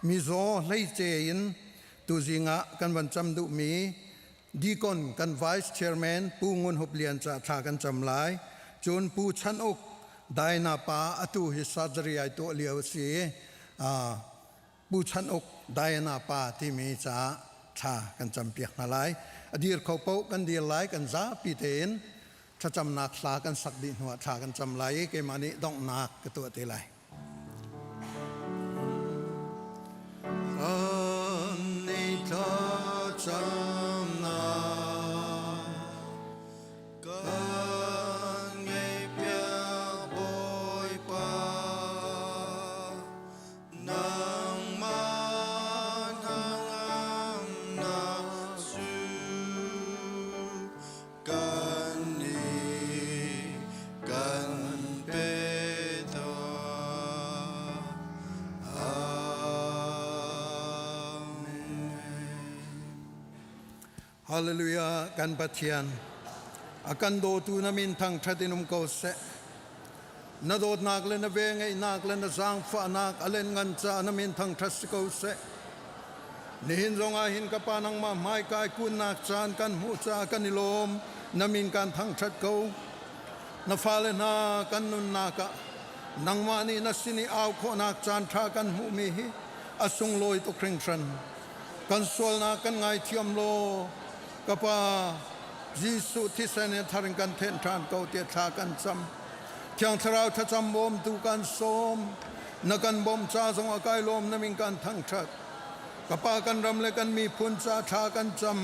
mizaw hleice in tuzing ah kan van cam duhmi Deacon kan Vice Chairman Pu Ngun Hup Lian ca thla kan cam lai. Cun Pu Chan Uk Daina pa atu hi surgery ai tuah lio a si. Pu Chan Uk Diana pa timi ca thla kan cam piak hna lai. A dir kho paoh kan dir lai kan zapi tein thlacamnak hla kan sak dih hnuah thla kan cam lai i keimah nih donghnak ka tuah te lai. An i thlacamnak kan ngaihpiak Bawipa nangmah hnangamnak cu kan nih kan pe tuah. Amen. Hallelujah kan Pathian a kan dawtu na min thangṭhat in um ko seh. Na dawtnak le na vengeihnak le na zaangfahnak a len ngan caah na min thangṭhat si ko seh. Nihin zongah hin ka pa nangmah hmaikai kunnak caan kan hmuh caah kan i lawm. Na min kan thangṭhat ko. Na fale hna kan nunnak ah nangmah nih na sin i au khawhnak caan ṭha kan hmuhmi hi a sunglawi tuk hringhran. Kan sualnak kan ngaithiam law ka pa Jesuh thisen in thar in kan thenh ṭhan ko tiah thla kan cam. Thiang Thlarau thlacam bawmtu kan sawm. Na kan bawmh ca zong a kai lawm na min kan thangṭhat. Ka pa kan ram le kan miphun ca thla kan cam.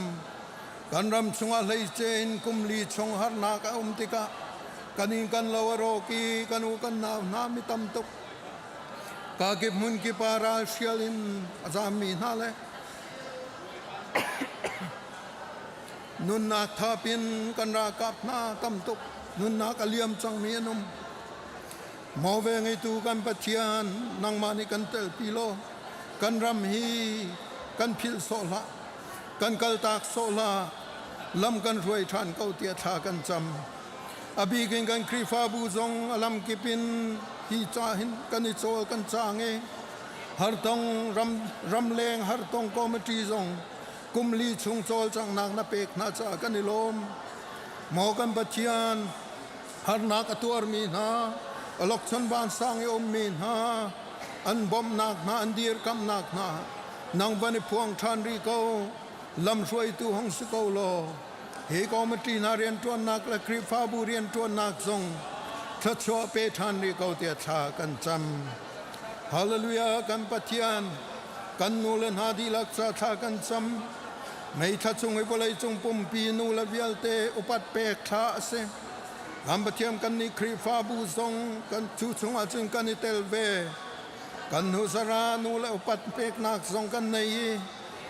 Kan ram chungah hleice in kum li chung harnak a um tikah kan inn kan lo a rawk i kan u kan nau hna mi tam tuk. Ka kip hmun kip ah ral hrial in a zammi hna le nunnak thap in kan ralkap hna tam tuk nunnak a liam cangmi an um. Maw ve ngeitu kan Pathian nangmah nih kan telpi law kan ram hi kan philh sawh hlah kan kaltak sawh hlah lam kan hruai ṭhan ko tiah thla kan cam. A bik in kan Khrihfabu zong a lamkip in hi ca hin kan i cawl kan caang i hartong ram ramleng hartong committee zong kum li chung cawlcanghnak na pek hna caah kan i lawm. Maw kan Pathian harnak a tuarmi hna alokchon vansang i ummi hna an bawmhnak hna an dirkamhnak hna nang van i phuang ṭhan rih ko lamhruaitu hong si ko law hi committee hna rianṭuannak le Khrihfabu rianṭuannak zong thluachuah pe ṭhan rih ko tiah thla kan cam. Hallelujah kan Pathian kan nu le hna dihlak ca thla kan cam. Mei thla chung i vawlei cung pumpi nu le vialte upat pek thla a si. Kan Pathian kan nih Khrihfabu zong kan cu chungah cun kan i tel ve. Kan hnu zara nu le upat peknak zong kan nei i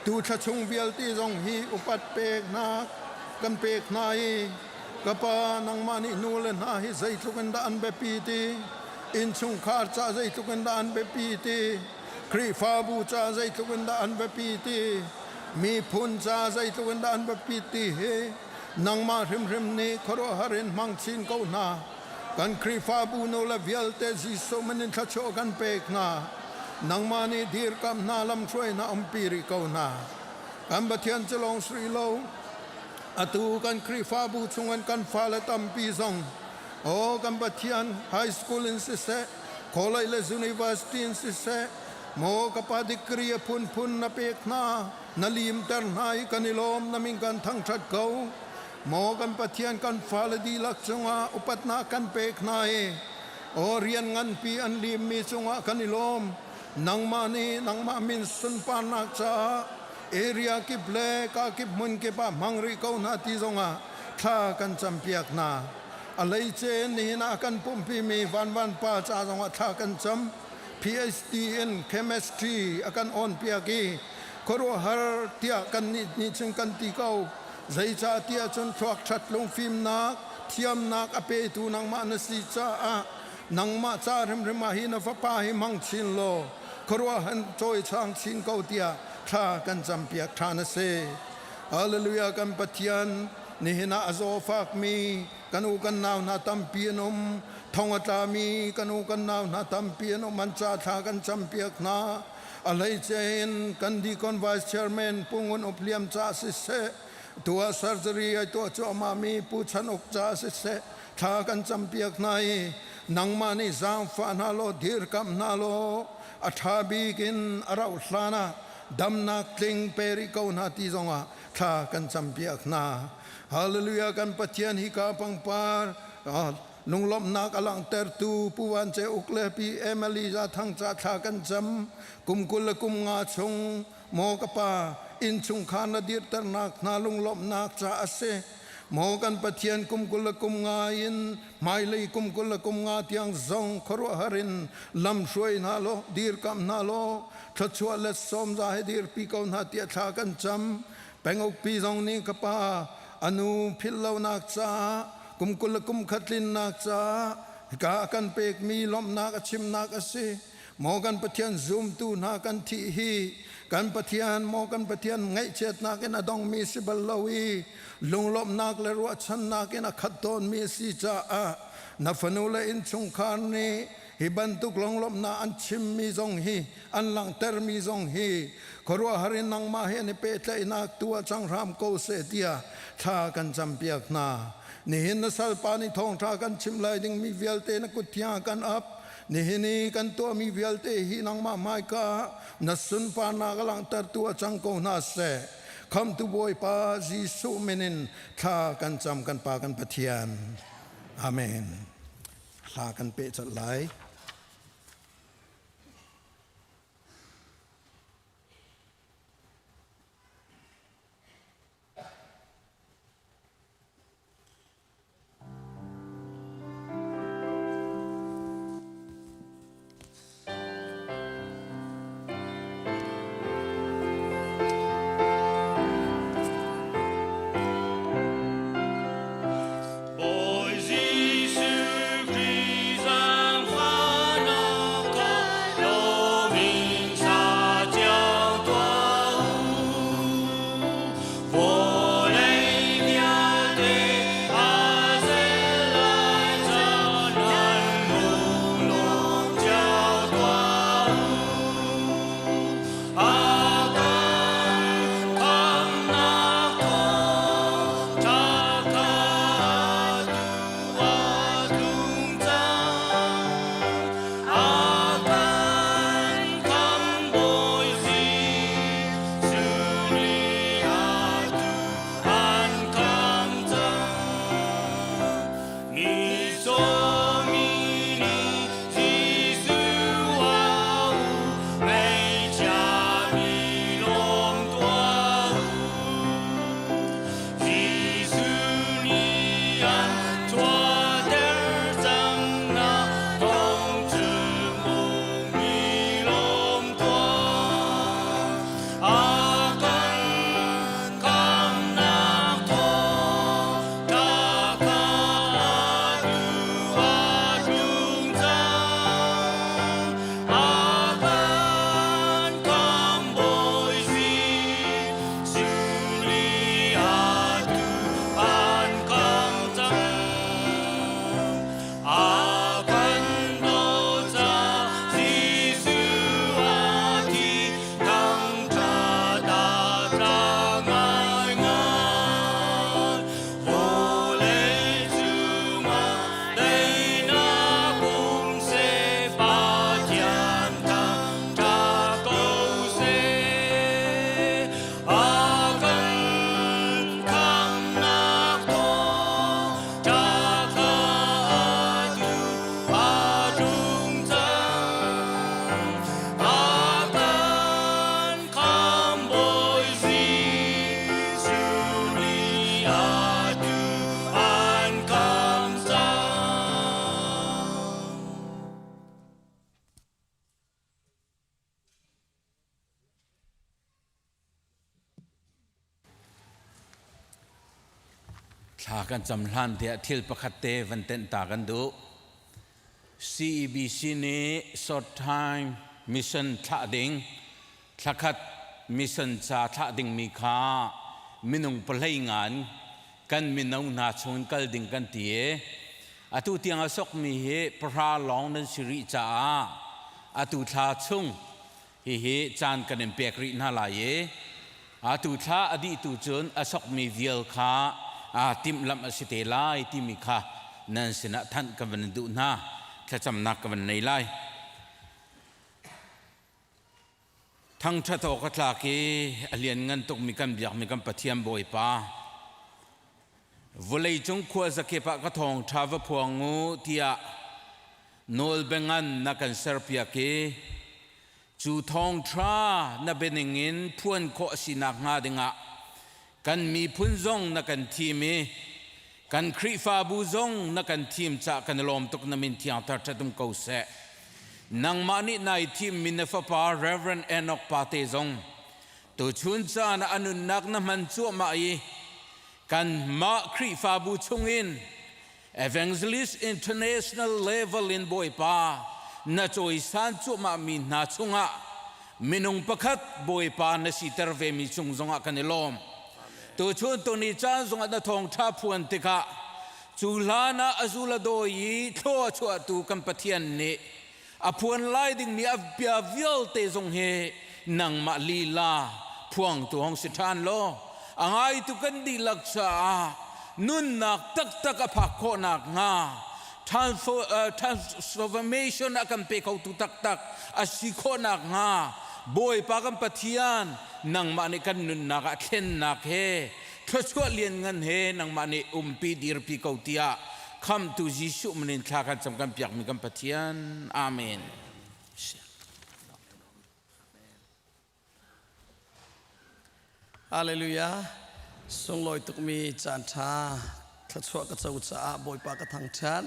tu thla chung vialte zong hi upat peknak kan pek hna i ka pa nangmah nih nu le hna hi zeitluk in dah an biapi ti innchungkhar ca zeitluk in dah an biapi ti Khrihfabu ca zeitluk in dah an biapi ti miphun ca zeitluk in dah an biapi ti hi nangmah hrimhrim nih khuaruahhar in hmang chin ko hna kan Khrihfabu nu le vialte Jesuh min in thluachuah kan pek hna nangmah nih dirkamh hna lamhruai hna umpi rih ko hna kan Pathian cu lawng sri lo atu kan Khrihfabu chungin kan fale tampi zong aw kan Pathian high school in siseh college le university in siseh maw ka pa degree a phunphun na pek hna na limter hna i kan i lawm na min kan thangṭhat ko Maw kan Pathian kan fale dihlak cungah upatnak kan pek hna i aw rian nganpi an limmi cungah kan i lawm. Nangmah nih nangmah min sunparnak caah area kip le ka kip hmun kip ah hmang rih ko hna ti zongah thla kan campiak hna. A hleice nihin ah kan pumhpimi Van Van Pa ca zongah thla kan cam. PhD in chemistry a kan awnpiak i khuaruahhar tiah kan nih nih cun kan ti ko. Zeicahtiah cun thluak ṭhat lungfimnak, thiamnak a petu nangmah na si caah nangmah ca hrimhrim ah hi na fapa hi hmang chin law khuaruahhan cawichang chin ko tiah thla kan campiak ṭhan a si. Hallelujah kan Pathian nihin ah a zaw fakmi kan u kan nau hna tampi an um thong a tlami kan u kan nau hna tampi an um an ca thla kan campiak hna a hleice in kan Deacon Vice Chairman Pu Ngun Up Liam ca siseh tuah surgery ai tuah cuahmah mi Pu Chan Uk ca siseh thla kan campiak hna i nangmah nih zaangfah hna law dirkamh hna law a ṭha bik in a rauh hlan ah damnak tling pe rih ko hna ti zongah thla kan campiak hna. Hallelujah kan Pathian hika pangpar Lunglawmhnak a langhtertu Pu Van Ce Uk le Pi Emily Za Thang ca thla kan cam. Kum 20 le kum nga chung maw ka pa innchungkhar na dirternak hna lunglawmhnak ca a si. Maw kan Pathian kum 20 le kum nga in hmailei kum 20 le kum nga tiang zong khuaruahhar in lamhruai hna law dirkamh hna law thluachuah le sawmza he dirpi ko hna tiah thla kan cam. Pengukpi zong nih ka pa a nu philh lonak caah kum 20 le kum khat tlinnak caah hika a kan pekmi lawmhnak a chimnak a si. Maw kan Pathian zumtu hna kan thih hi Kan Pathian maw kan Pathian ngaihchiatnak in a dongmi si bal lo i lunglawmhnak le ruahchannak in a khat tawnmi si caah na fanu le innchungkhar nih hi bantuk lunglawmhnak an chimmi zong hi an langhtermi zong hi khuaruahhar in nangmah he an i pehtlaihnak tu ah cang hram ko seh tiah thla kan campiak hna. Nihin na salpa nih thawngṭha kan chim lai dingmi vialte na kut thiang kan ap. Nihin i kan tuahmi vialte hi nangmah hmaika ah na sunparnak a langhtertu ah cang ko hna seh. Khamtu Bawipa Jesuh min in thla kan cam kan Pa kan Pathian. Amen. Thla kan peh colh lai. Bawi Jesuh Khrih zaangfahnak kha lawm in sa cio tuah u. Vawlei vialte a zel lai caan nan lunglawm cio tuah u. A kan khamnak thawng ṭha kha atu a tlung cang. A kan khambawi Jesuh nih atu an kham cang. Mitcaw mi nih Jesuh au, ngaihchia mi lawm tuah u. Jesuh nih an chuahter cang hna, thawng chim u mi lawm tuah. A kan khamnak thawng ṭha kha atu a tlung cang. A kan khambawi Jesuh nih atu an kham cang. A kan dawt ca Jesuh a thi thangṭhat a tla ngaingai. Vawlei cungah daihnak um seh, Pathian thangṭhat ko seh. A kan khamnak thawng ṭha kha atu a tlung cang. A kan khambawi Jesuh nih atu an kham cang. Thla kan cam hlan tiah thil pakhat te van tenh ta kan duh. CEBC nih short time mission thlah ding, thlakhat mission ca thlah dingmi kha minung pahlei ngan kan mino hna chungin kal ding kan ti i atu tiang a sokmi hi pahra lawng nan si rih caah atu thla chung hihi caan kan in pek rih hna lai i atu thla a dih tu cun a sokmi vial kha aa timhlamh a si te lai timi kha nan sinah thanh ka van duh hna. Thlacamnak ka van nei lai. Thangṭhat awk a tlak i a lianngan tukmi kan biakmi kan Pathian Bawipa, vawleicung khua zakip ah ka thawngṭha va phuang u tiah nawlbengan na kan serpiak i cu thawngṭha na bianing in phuan khawh a si nakhnga dingah kan miphun zong na kan thim i kan Khrihfabu zong na kan thim cah kan i lawm tuk. Na min thiang thar ṭhat um ko seh. Nangmah nih nai thimmi na fapa Reverend Enoch Pate zong tuchun caan ah a nunnak na hman cuahmah i kanmah Khrihfabu chungin Evangelist International level in Bawipa na cawisan cuahmah mi hna chungah. Minung pakhat Bawipa na siter vemi cung zongah kan i lawm. Tuchun tuni caan zongah na thawngṭha phuan tikah cu hlan ah a zul a dawi i thlua a chuahtu kan Pathian nih a phuan lai dingmi a bia vialte zong hi nangmah lila phuangtu hong si ṭhan law a ngaitu kan dihlak caah nunnak taktak a phak khawh nakhnga transformation a kan pe khotu taktak a si khawh nakhnga Bawipa kan Pathian nangmah nih kan nunnak ah thlennak he thluachuah lianngan he nangmah nih umpi dirpi ko tiah khamtu Jesuh min in thla kan cam kan piakmi kan Pathian. Amen. Hallelujah. Sunglawi tukmi caan ṭha thluachuah ka co caah Bawipa ka thangṭhat.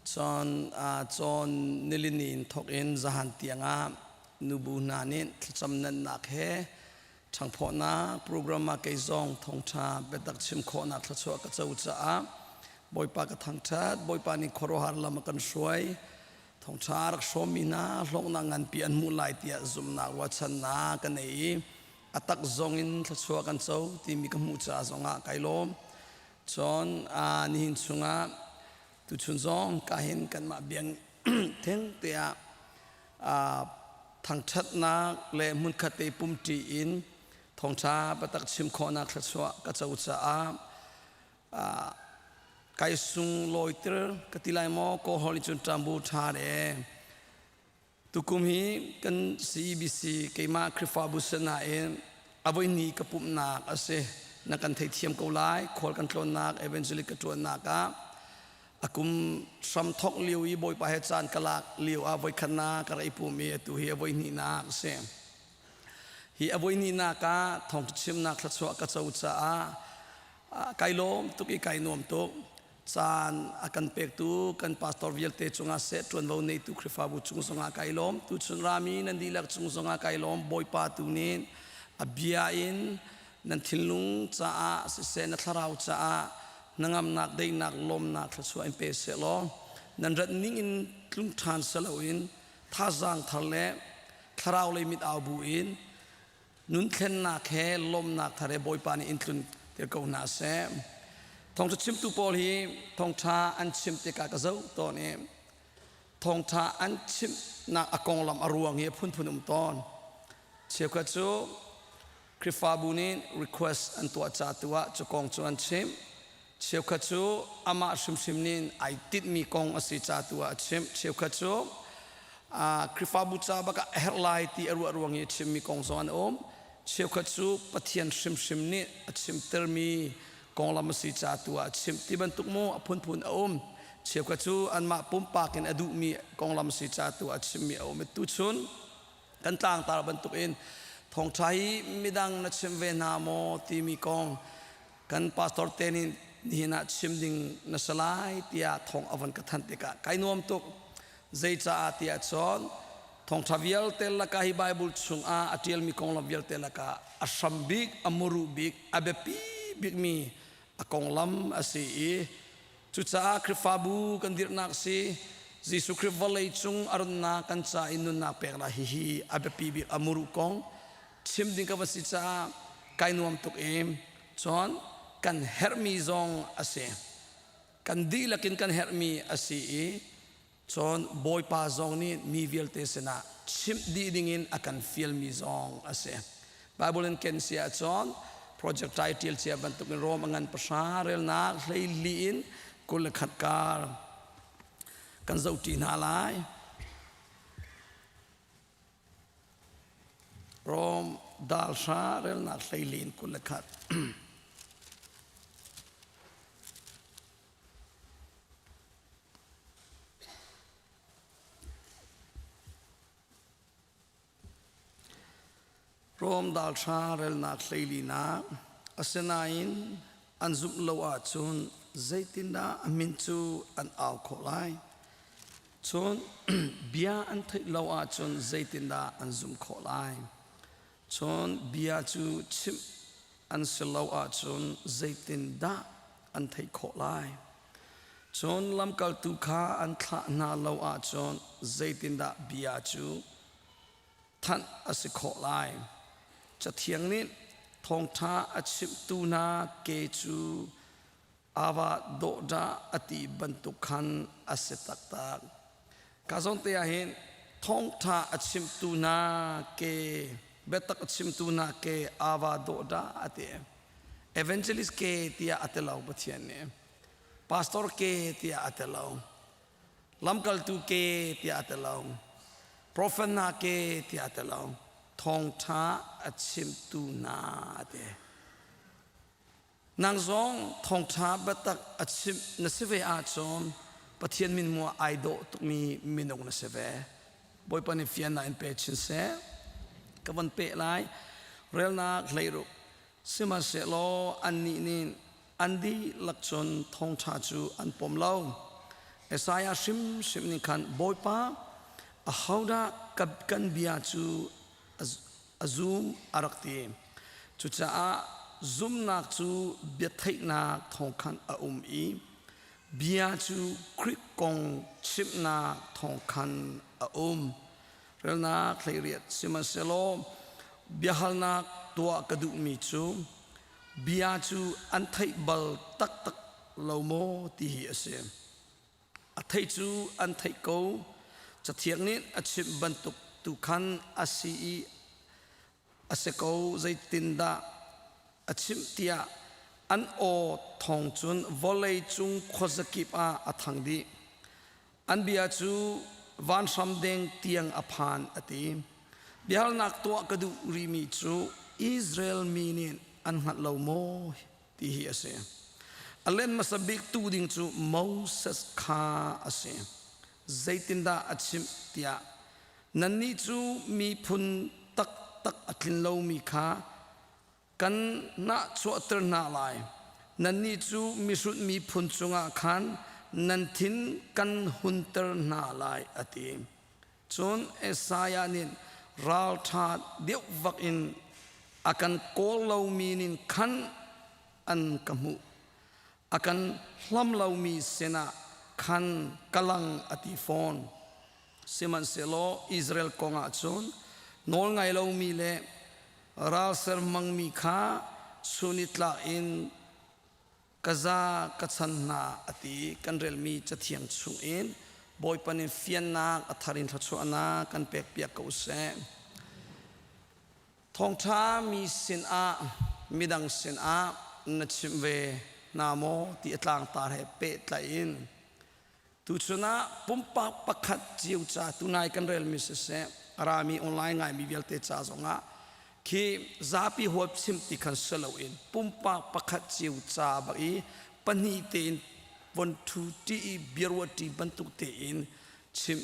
Cun cawn nilini in thawk in zahan tiangah nubu hna nih thlacam nannak he ṭhangphawhnak program ah kei zong thawngṭha biatak chim khawhnak thluachuah ka co caah Bawipa ka thangṭhat. Bawipa nih khuaruahhar lam a kan hruai. Thawngṭha rak hrawmmi hna hlawknak nganpi an hmuh lai tiah zumhnak ruahchannak ka nei i a tak zong in thluachuah kan co timi ka hmuh caah zongah kai lawm. Cun nihin chungah tuchun zong ka hin kanmah biang theng te ah thangṭhatnak le hmunkhat te pumṭi in thawngṭha biatak chim khawhnak thluachuah ka co caah Kai sunglawi tir ka ti lai maw Kawlhawl nih cun ṭambu ṭha de. Tukum hi kan CEBC keimah Khrihfabu sinain a voihnih ka pumhnak a si. Na kan theithiam ko lai. Khual kan tlawnnak, evangelic ka ṭuannak ah a kum hram thawk lio i Bawipa he caan ka lak lio ah voikhatnak ka rak i pum i atu hi a voihnihnak a si. Hi a voihnihnak ah thawngṭha chimnak thluachuah ka co caah kai lawm tuk i kai nuam tuk. Caan a kan pektu kan pastor vialte cungah seh ṭuanvo neitu Khrihfabu cung zongah kai lawm. Tuchun rami nan dihlak cung zongah kai lawm. Bawipa tu nih a bia in nan thinlung caah siseh na thlarau caah hnangamnak, daihnak, lawmnak thluachuah in pe seh law nan rat ning in tlung ṭhan seloin thazaang thar le thlarau lei mit au bu in nun thlennak he lawmnak thar he Bawipa nih in tlun tir ko hna seh. Thawngṭha chimtu pawl hi thawngṭha an chim tikah ka zoh tawn i thawngṭha an chimnak a konglam a ruang hi a phunphun um tawn. Cheukhat cu Khrihfabu nih request an tuah ca tu ah cu kong cu an chim. Cheukhat cu amah hrimhrim nih ai tinhmi kong a si ca tu ah a chimh. Cheukhat cu Khrihfabu ca bak ah a herh lai ti a ruah ruang i a chimmi kong zong an um. Cheukhat cu Pathian hrimhrim nih a chimtermi konglam a si ca tu ah a chimh ti bantuk mu a phunphun a um. Cheukhat cu anmah pumpak in a duhmi konglam a si ca tu ah a chimmi a um. Tuchun kan tlangtar bantukin thawngṭha hi midang na chim ve hna maw timi kong kan pastor te nih nihin ah chim ding na si lai tiah thawng a von ka thanh tikah kai nuam tuk. Zeicaah tiah cun thawngṭha vialte lakah hi Bible chungah a ṭialmi konglam vialte lakah a hram bik, a muru bik, a biapi bikmi a konglam a si i cucaah Khrihfabu kan dirhnak si Jesuh Khrih vawlei cung a runnak kan ca i nunnak peknak hihi a biapi bik a muru kong chim ding ka va si caah kai nuam tuk i cun kan herhmi zong a si. Kan dihlak in kan herhmi a si i cun Bawipa zong nih mi vialte sinah chimh dih dingin a kan fialmi zong a si. Bible in ken si ahcun project title cia bantukin Rom a ngan pahra relnak hleili in 21 kar kan zohṭi hna lai. Rom dal hra relnak hleilin 21. Rom dal hra relnak hleilinak asinain an zumh lo ahcun zeitindah a min cu an au khawh lai? Cun bia an theih lo ahcun zeitindah an zumh khawh lai? Cun bia cu chimh an si lo ahcun zeitindah an theih khawh lai? Cun lamkaltu kha an thlah hna lo ahcun zeitindah bia cu? thanh a si khawh lai? Cathiang nih thawngṭha a chimhtu hna ke cu ava dawh dah a ti bantuk khan a si taktak. Ka zawn te ah hin thawngṭha a chimtu hna ke biatak a chimtu hna ke ava dawh dah a ti. Evangelist ke tiah a ti lo Pathian nih. Pastor ke tiah a ti lo. Lamkaltu ke tiah a ti lo. Prophet hna ke tiah a ti lo. Thawngṭha a chimtu hna a ti. Nang zong thawngṭha biatak a chimh na si ve ahcun Pathian min hmuh ah ai dawh tukmi minung na si ve. Bawipa nih fiannak in pe chin seh. Ka von peh lai. Relnak hleiruk. Sihmanhsehlaw annih nih an dihlak cun thawngṭha cu an pom lo. Isaiah hrimhrim nih khan Bawipa ahodah kan bia cu a zum a rak ti. Cucaah zumnak cu biatheihnak thawng khan a um i bia cu Khrih kong chimhnak thawng khan a um. Relnak 18 Sihmanhsehlaw biahalnak tuah ka duhmi cu bia cu an theih bal taktak lo maw ti hi a si. A theih cu an theih ko. Cathiang nih a chimh bantuk tu khan a si i a si ko zeitindah a chimh tiah an aw thawng cun vawlei cung khuazakip ah a thang dih. An bia cu vanhram deng tiang a phan a ti. Biahalnak tuah ka duh rihmi cu Israel mi nih an hngalh lo maw ti hi a si. A len hmasa bik tu ding cu Moses kha a si. Zeitindah a chimh tiah nannih cu miphun taktak a tlin lomi kha kan nahchuahter hna lai. Nannih cu mihrut miphun cungah khan nan thin kan hunter hna lai a ti. Cun Isaiah nih ralṭha deuh vak in a kan kawl lomi nin khan an ka hmuh. A kan hlam lomi sinah khan ka lang a ti fawn. Sihmanhsehlaw Israel kong ah cun nawl ngai lomi le ralser hmangmi kha chunitlak in ka za ka chan hna a ti kan relmi cathiang chungin Bawipa nih fiannak a thar in thluachuahnak kan pekpiak ko seh. Thawngṭha mi sinah midang sinah na chimh ve hna maw ti a tlangtar he pehtlaih in Tuchun ah pumpak pakhat cio ca tunai kan relmi siseh rami online ngaimi vialte ca zongah khi zapi huap chim ti khan si loin pumpak pakhat cio ca bak i pahnih tein von thu ṭi i biaruah ṭi bantuk tein chim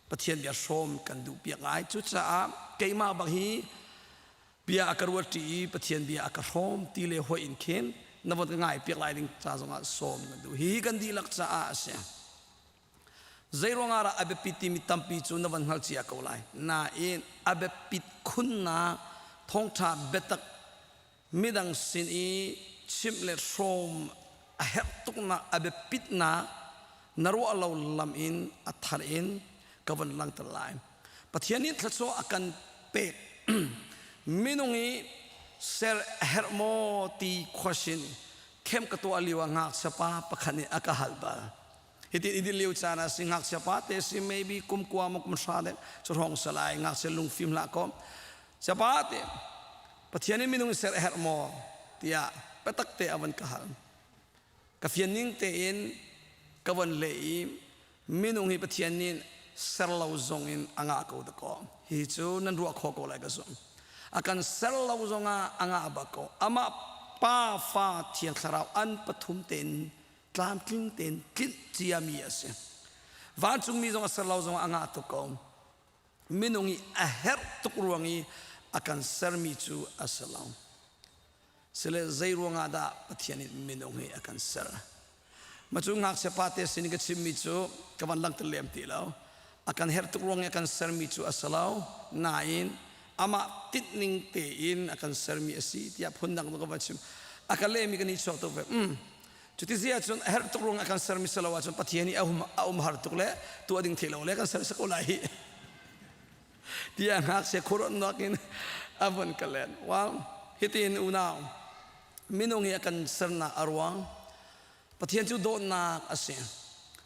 Pathian bia hrawm kan duh piak ngai cucaah keimah bak hi bia a ka ruat ṭi i Pathian bia a ka hrawm ti le hoi in khin na von ka ngai piak lai ding ca zongah sawm kan duh hi kan dihlak caah a si zei ruangah dah a biapit timi tampi cu na van hngal cia ko lai nain a biapit khunnak thawngṭha biatak midang sin i chimh le hrawm a herh tuknak a biapitnak na ruah lo lam in a thar in ka von langter lai Pathian nih thluachuah a kan pek minung i ser a herh maw ti question khem ka tuah lio ah ngakchia pa pakhat nih a ka hal bal hitin i lio caan ah si ngakchia pa te si maybe kum kua maw kum hra dek cu hrawng salai ngakchia lungfim hlah ko siapa te Pathian nih minung ser a herh maw tiah biatak te a van ka hal ka fian ning tein ka von leh i minung hi Pathian nih ser lo zong in a ngah ko dakaw hi cu nan ruah khawh ko lai ka zumh a kan ser lo zongah a ngah bak ko amah pa fa thiang thlarau an pathum tein tlamtling tein tlinh ciami a si vancungmi zong a ser lo zongah a ngah tuk ko minung i a herh tuk ruang i a kan sermi cu a si lo sile zei ruangah dah Pathian nih minung hi a kan ser ma cu ngakchia pa te sin ka chimmi cu ka van langter lem ti lo a kan herh tuk ruang i a kan sermi cu a si lo nain amah tinhning tein a kan sermi a si tiah phundang ka van chim a ka lehmi kan i chuak tuk ve cuti si ahcun a herh tuk ruang a kan sermi si lo ahcun Pathian i a um har tuk le tuah ding thei lo le kan ser si ko lai hi. Tiah ngakchia khuaruahnak in a vun ka len. Well, hitin unau, minung hi a kan sernak a ruang Pathian cu dawtnak a si.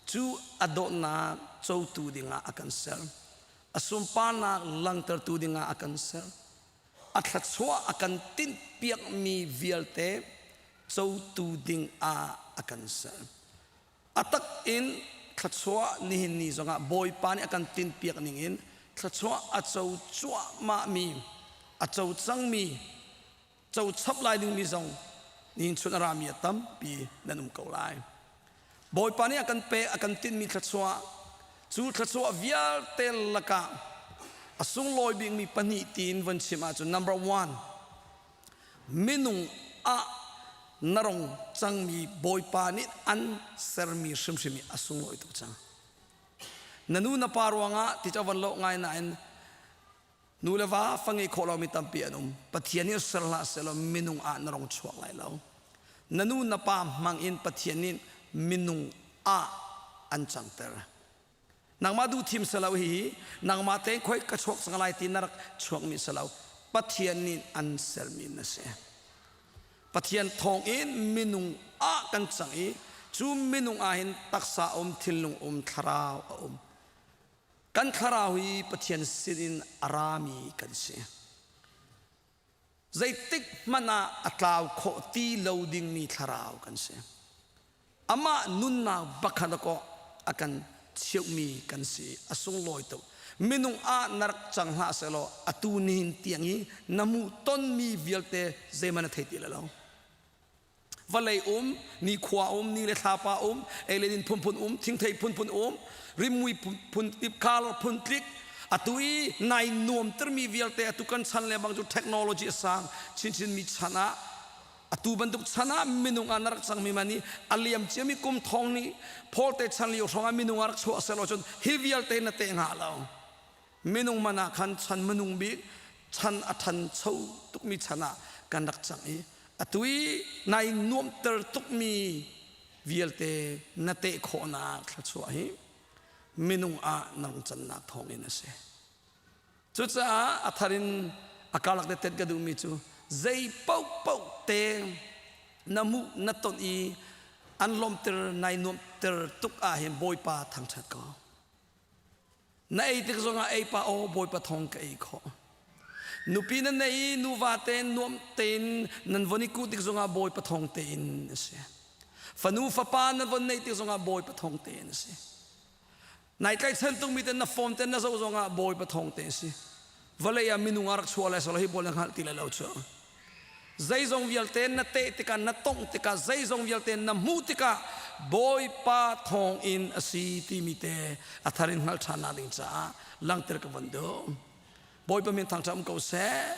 Cu a dawtnak cotu dingah a kan ser. A sunparnak langhtertu dingah a kan ser. A thluachuah a kan tinhpiakmi vialte cotu dingah a kan ser. A tak in thluachuah nihin ni zongah Bawipa nih a kan tinhpiak ningin thluachuah a co cuahmahmi, a co cangmi, co chap lai dingmi zong nihin chun a rami a tampi nan um ko lai. Bawipa nih a kan pek, a kan tinhmi thluachuah, cu thluachuah vialte lakah a sunglawi bikmi pahnih tiin von chim ahcun number one, minung ah na rong cangmi Bawipa nih an sermi hrimhrim hi a sunglawi tuk cang. Na nu na pa ruangah ti cu van lo ngai nain nu le va fa ngei khawh lomi tampi an um. Pathian nih ser hlah sehlaw minung ah na rong chuak lai lo. Na nu na pa hmang in Pathian nih minung ah an cangter. Nangmah duh thim si lo hihi nangmah tein khoi ka chuak cang lai ti na rak chuakmi si lo. Pathian nih an sermi na si. Pathian thawng in minung ah kan cang i cu minung ah hin taksa um, thinlung um, thlarau a um. Kan thlarau hi Pathian sinin a rami kan si. Zeitik hmanh ah a tlau khawh ti lo dingmi thlarau kan si. Amah nunnak bakhat kaw a kan cheuhmi kan si. A sunglawi tuk. Minung ah na rak cang hlah sehlaw atu nihin tiang i na hmuh tonmi vialte zeihmanh na thei ti lo. Vawlei um, nikhua um, ni le thlapa um, ei le din phunphun um, thingthei phunphun um, rimui phun tip, color phun tlik, atu i nai nuam termi vialte atu kan chan le bang cu technology a sang chinchin mi chan ah atu bantuk chan ah minung ah na rak cangmi man i a liam ciami kum thong nih Paul te chan lio hrawng ah minung ah rak chuah selaw cun hi vialte na te hnga lo minung man ah khan chan minung bik chan a ṭhancho tukmi chan ah kan rak cang i atu i nai nuamhter tukmi vialte na teh khawhnak thluachuah hi minung ah na rung cannak thawngin a si. Cucaah a thar in a karlak te tet ka duhmi cu zei paohpaoh te na hmuh na ton i an lawmhter nai nuamhter tuk ah hin Bawipa thangṭhat ko. Na ei tik zongah ei pa aw Bawipa thawng ka ei khawh. Nupi nan nei i nuva tein nuam tein nan von i kuh tik zongah Bawipa thawng tein a si. Fanu fapa nan von neih tik zongah Bawipa thawng tein a si. Nai tlaichan tungmi ten na form ten na zoh zongah Bawipa thawng te a si. Vawlei ah minung a rak chuah lai solo hi bawl na hngalh ti lai lo cu. Zeizong vialte na teh tikah na tongh tikah zeizong vialte na hmuh tikah Bawipa thawng in a si timi te a thar in hngalh ṭhan nak ding caah langhter ka van duh. Bawipa min thangṭhat um ko seh.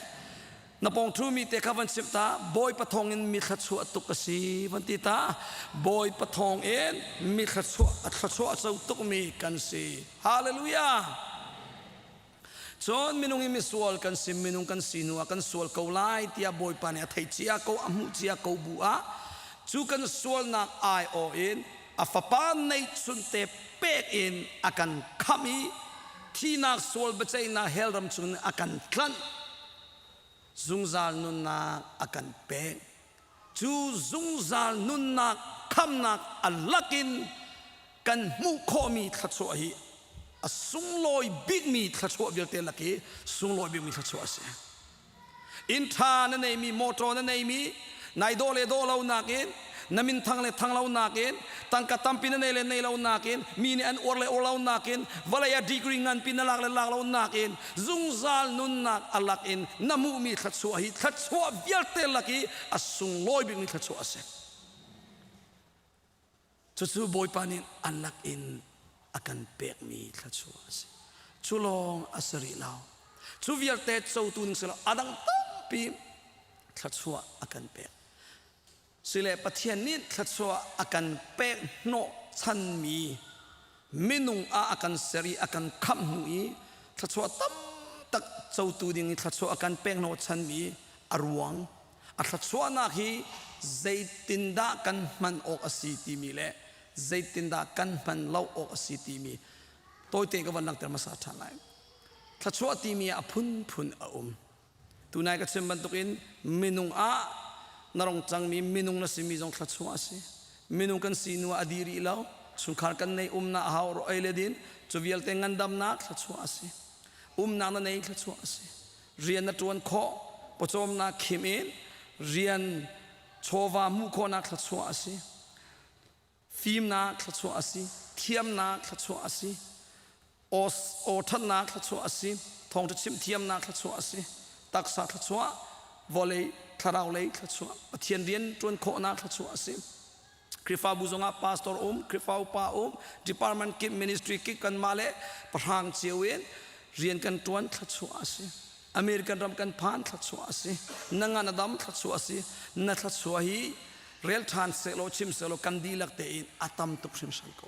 Na pawng ṭhumi te kha van chimh ta Bawipa thawng in mi thluachuah tuk a si van ti ta Bawipa thawng in mi thluachuah a thluachuah co tukmi kan si. Hallelujah! Cun minung hi misual kan si, minung kan si hnu ah kan sual ko lai tiah Bawipa nih a theih cia ko, a hmuh cia ko bu ah cu kan sualnak aiawh in a fapa neihchunte pek in a kan khamh i thihnak sual biaceihnak hell ram chungin a kan tlanh zungzal nunnak a kan pek cu zungzal nunnak khamnak a lakin kan hmuh khawhmi thluachuah hi a sunglawi bikmi thluachuah vialte lak i sunglawi bikmi thluachuah a si. Inn ṭha na neimi, motor na neimi, nai dawh le dawh lo nakin, na min thang le thang lo nakin, tangka tampi na nei le nei lo nakin, mi nih an uar le uar lo nakin, vawlei ah degree nganpi na lak le lak lo nakin, zungzal nunnak a lak in na hmuhmi thluachuah hi thluachuah vialte lak i a sunglawi bikmi thluachuah a si. Cucu Bawipa nih a lak in a kan pekmi thluachuah a si. Cu lawng a si rih lo. Cu vialte cotu ning si lo, a dang tampi thluachuah a kan pek. Sile Pathian nih thluachuah a kan pek hnawh chanmi minung ah a kan ser i a kan khamh hnu i thluachuah tam tak cotu ding i thluachuah a kan pek hnawh chanmi a ruang A thluachuahnak hi zeitindah kan hman awk a si timi le zeitindah kan hman lo awk a si timi tawite ka van langhter hmasa ṭhan lai. Thluachuah timi ah a phunphun a um. Tunai ka chim bantukin minung ah na rong cangmi minung na simi zong thluachuah a si. Minung kan si nu ah a di rih lo. Chungkhar kan nei umnak a hau ro ei le din cu vialte ngandamnak thluachuah a si. Umnak na nei thluachuah a si. Rian na ṭuan khawh, pawcawmnak khim in rian chawva hmuh khawhnak thluachuah a si. Fimnak thluachuah a si. Thiamnak thluachuah a si. Aw ṭhatnak thluachuah a si. Thawngṭha chimh thiamnak thluachuah a si. Taksa thluachuah, vawlei thlarau lei thluachuah, Pathian rian ṭuan khawhnak thluachuah a si. Khrihfabu zongah pastor um, Khrihfa upa um, department kip, ministry kip kanmah le pahrang cio in rian kan ṭuan thluachuah a si. American ram kan phan thluachuah a si. Na ngan a dam thluachuah a si. Na thluachuah hi rel ṭhan sehlaw chim sehlaw kan dihlak tein a tam tuk hringhran ko.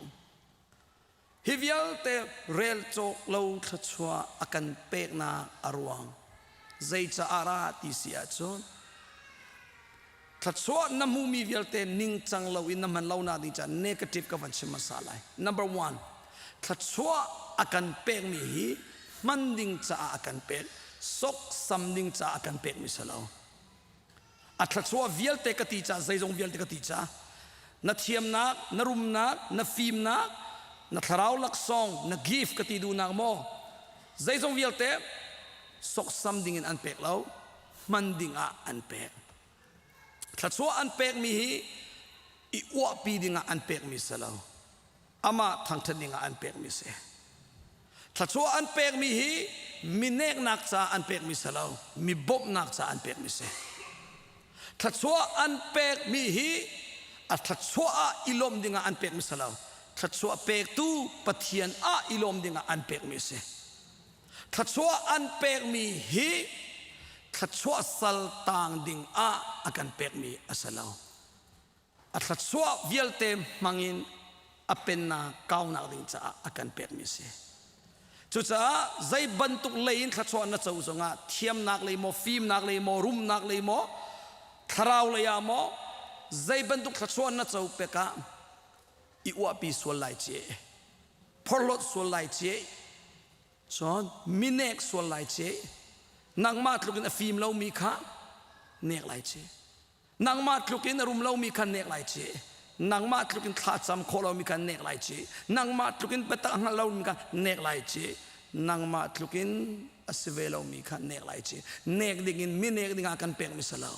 Hi vialte rel cawk lo thluachuah a kan peknak a ruang zeicaah ra ti si ahcun thluachuah na hmuhmi vialte ningcang lo in na hman lo nak ding caah negative ka van chim hmasa lai. Number one, thluachuah a kan pekmi hi hman ding caah a kan pek, soksam ding caah a kan pekmi si lo. A thluachuah vialte ka ti caah zeizong vialte ka ti caah na thiamnak, na rumnak, na fimnak, na thlarau laksawng, na gift ka ti duhnak maw zeizong vialte soksam ding in an pek lo, hman ding ah an pek. Thluachuah an pekmi hi i uahpi dingah an pekmi si lo. Amah thangṭhat dingah an pekmi si. Thluachuah an pekmi hi mi neknak caah an pekmi si lo, mi bawmhnak caah an pekmi si. Thluachuah an pekmi hi a thluachuah ah i lawmh dingah an pekmi si lo, thluachuah pektu Pathian ah i lawm dingah an pekmi si. Thluachuah an pekmi hi thluachuah sal tang ding ah a kan pekmi a si lo. A thluachuah vialte hmangin a pennak kaunak ding caah a kan pekmi a si. Cucaah zei bantuk lei in thluachuah na co zongah thiamnak lei maw, fimnak lei maw, rumnak lei maw, thlarau lei ah maw, zei bantuk thluachuah na co pek ah i uahpi sual lai ci, phorhlawt sual lai ci, cun minek sual lai ci, nangmah tluk in a fim lomi kha nek lai ci. Nangmah tluk in a rum lomi kha nek lai ci. Nangmah tluk in thlacam khawh lomi kha nek lai ci. Nangmah tluk in biatak a hngal lomi kha nek lai ci. Nangmah tluk in a si ve lomi kha nek lai ci. Nek ding in mi nek ding ah kan pekmi si lo.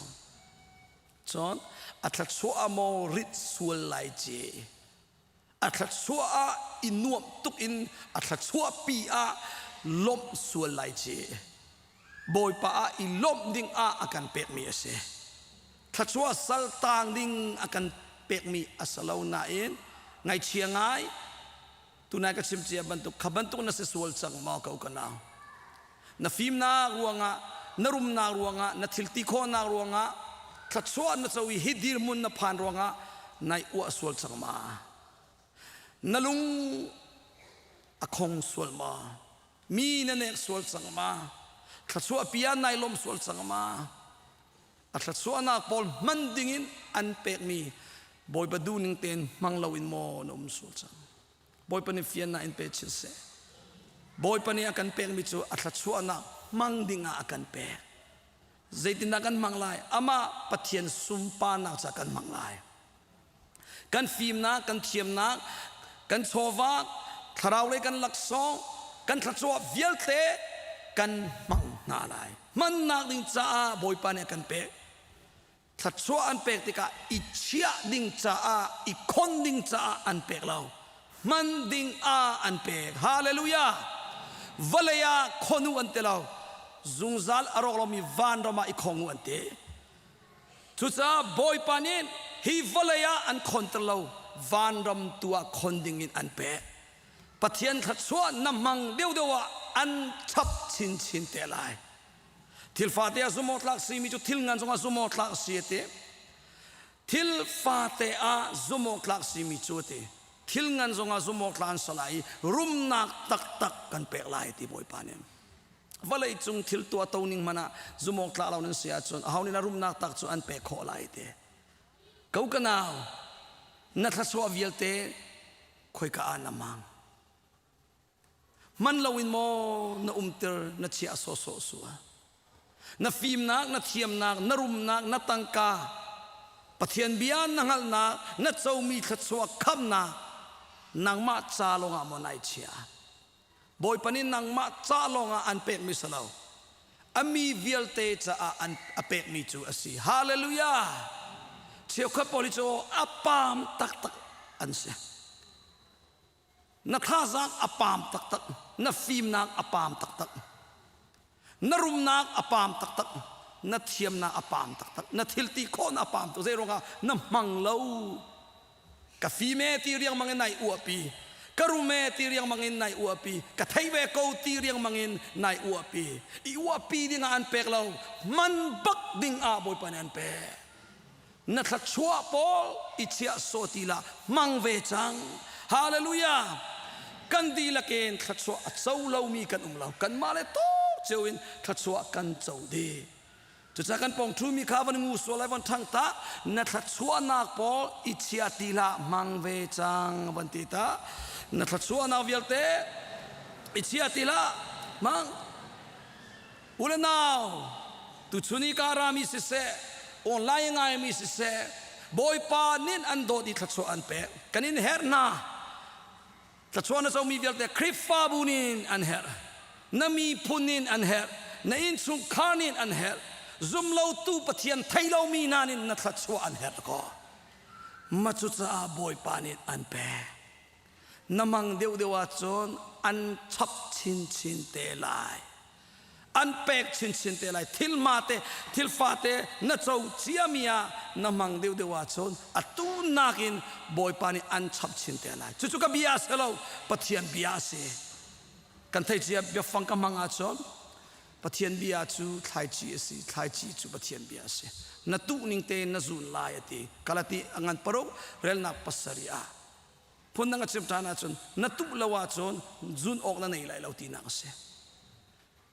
Cun a thluachuah ah maw rit sual lai ci. A thluachuah ah i nuamh tuk in a thluachuah pi ah lawmh sual lai ci. Bawipa ah i lawmh ding ah a kan pekmi a si. Thluachuah sal tang ding a kan pekmi a si lo nain ngaihchia ngai tunai ka chim cia bantuk kha bantuk na si sual cang maw ko ka nau. Na fimnak ruangah na rumnak ruangah na thilti khawhnak ruangah thluachuah na co i hi dirhmun na phan ruangah nai uah sual cang ma? Na lung a khong sual ma? Mi na nek sual cang ma? Thluachuah pi ah nai lawm sual cang ma? A thluachuahnak pawl hman dingin an pekmi Bawipa duhning tein hmang loin maw na um sual cang? Bawipa nih fiannak in pe chin seh. Bawipa nih a kan pekmi cu a thluachuahnak hmang dingah a kan pek. Zeitindah kan hmang lai? Amah Pathian sunparnak ca kan hmang lai. Kan fimnak, kan thiamnak, kan chawva, thlarau lei kan laksawng, kan thluachuah vialte kan hmang hna lai. Hmannak ding caah Bawipa nih a kan pek. Thluachuah an pek tikah i chiah ding caah, i khon ding caah an pek lo. Hman ding ah an pek. Hallelujah! Vawlei ah khon u an ti lo. Zungzal a rawk lomi vanram ah i khong u an ti. Cucaah Bawipa nih hi vawlei ah an khonter lo, vanram tu ah khon ding in an pek. Pathian thluachuah na hmang deuhdeuh ah an chap chinchin te lai. Thil fate ah zumh awk tlak simi cu thil ngan zongah zumh awk tlak si a ti. Thil fate ah zumh awk tlak simi cu a ti. Thil ngan zongah zumh awk tlak an si lai i rumnak taktak kan pek lai ti Bawipa nih. Vawlei cung thil tuah to ning hmanh ah zumh awk tlak lo nan si ahcun aho nih na rumnak tak cu an pek khawh lai ti. Ko ka nau, na thluachuah vialte khoika ah na mang. Man loin maw na umter na chiah sawsawh sual? Na fimnak, na thiamnak, na rumnak, na tangka, Pathian bia na hngalhnak, na comi thluachuah khamnak nangmah ca lawngah maw nai chia? Bawipa nih nangmah ca lawngah an pekmi si lo. A mi vialte caah an a pekmi cu a si. Hallelujah! Cheukhat pawl hi cu a pam taktak an si. Na thazaang a pam taktak. Na fimnak a pam taktak. Na rumnak a pam taktak. Na thiamnak a pam taktak. Na thilti khawhnak a pam tuk. Zei ruangah na hmang lo. Ka fim e ti riangmang in nai uahpi. Ka rum e ti riangmang in nai uahpi. Ka thei ve ko ti riangmang in nai uahpi. I uahpi ding ah an pek lo. Man bak ding ah Bawipa nih an pek. Na thluachuah pawl i chiah sawh ti lah hmang ve cang. Hallelujah! Kan dihlak in thluachuah a co lomi kan um lo. Kanmah le tawk cio in thluachuah kan co dih. Cucaah kan pawng ṭhumi kha van ngu sual lai van ṭhang ta na thluachuahnak pawl i chia ti hlah hmang ve cang van ti ta na thluachuahnak vialte i chia ti hlah hmang u le nau tuchun i ka rami siseh online ngaimi siseh Bawipa nin an dawt i thluachuah an pek kan in herh hna Thluachuah na comi vialte Khrihfabu nih an herh. Na miphun nih an herh. Na innchungkhar nih an herh. Zumlotu Pathian thei lomi hna nih na thluachuah an herh ko. Ma cucaah Bawipa nih an pek. Na mang deuhdeuh ahcun an chap chinchin te lai. An pek chinchin te lai. Thil mate, thil fate na co ciami ah na hmang deuhdeuh ahcun atu nakin Bawipa nih an chap chin te lai. Cucu ka bia a si lo, Pathian bia a si. Kan theih cia biafang ka hmang ahcun Pathian bia cu thlaici a si, thlaici cu Pathian bia a si. Na tuh ning tein na zun lai a ti. Galati a ngan paruk relnak pasarih ah. Phundang a chim ṭhan ahcun na tuh lo ahcun zun awk na nei lai lo tinak a si.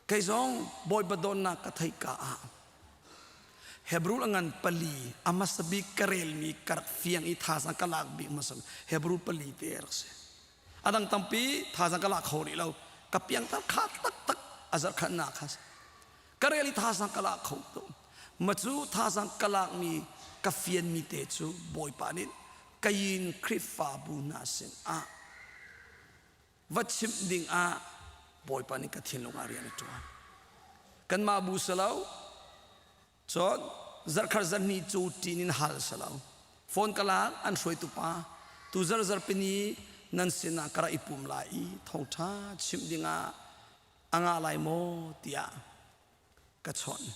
Kei zong Bawipa dawtnak ka theih ka ah Hebrew a ngan pali a hmasa bik ka relmi ka rak fiang i thazaang ka lak bik hmasa Hebrew pali te rak si. A dang tampi thazaang ka lak kho rih lo. Ka piangthar kha taktak a zarhkhatnak kha ka rel i thazaang ka lak kho tuk. Ma cu thazaang ka lakmi ka fianmi te cu Bawipa nih Kayin Khrihfabu hna sin ah va chimh ding ah Bawipa nih ka thinlung ah rian a ṭuan. Kanmah bu si lo, cun zarhkhat zarhhnih cu ṭin in hal si lo. Phone ka lak an hruaitu pa tu zar zarhpini nan sinah ka rak i pum lai i thawngṭha chimh ding ah a ngah lai maw tiah ka chawnh.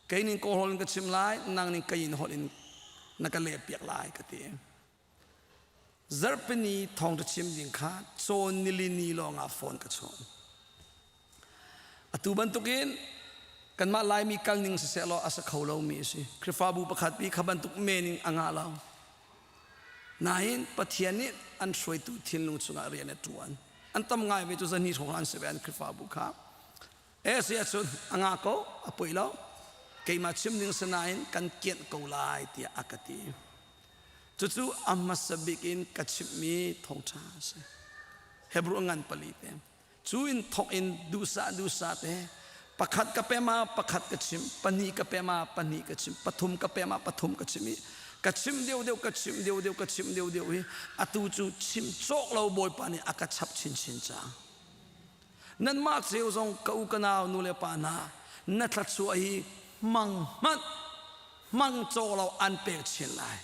Kei ning Kawlhawl in ka chim lai, nang ning Kayin holh in na ka lehpiak lai ka ti. Zarhpini thawngṭha chim ding kha cawn nilini lawngah phone ka chawn. Atu bantukin kanmah Laimi kal ning siseh law a sa kho lomi a si. Khrihfabu pakhat pi kha bantuk men in a ngah lo. Nain Pathian nih an hruaitu thinlung chungah rian a ṭuan. An tam ngai ve cu zahnih hrawng an si ve an Khrihfabu kha. E si ahcun a ngah ko, a poi lo. Keimah chim ding si nain kan kianh ko lai tiah a ka ti. Cucu a hmasa bik in ka chimhmi thawngṭha a si. Hebrew ngan pali te. Cu in thawk in duhsah duhsah te pakhat ka pem ah pakhat ka chim, pahnih ka pem ah pahnih ka chim, pathum ka pem ah pathum ka chim i ka chim deuhdeuh ka chim deuhdeuh ka chim deuhdeuh i atu cu chim cawk lo Bawipa nih a ka chap chinchin cang. Nanmah ceu zong ka u ka nau nu le pa hna na thluachuah hi hmang hmanh hmang cawk lo an pek chin lai.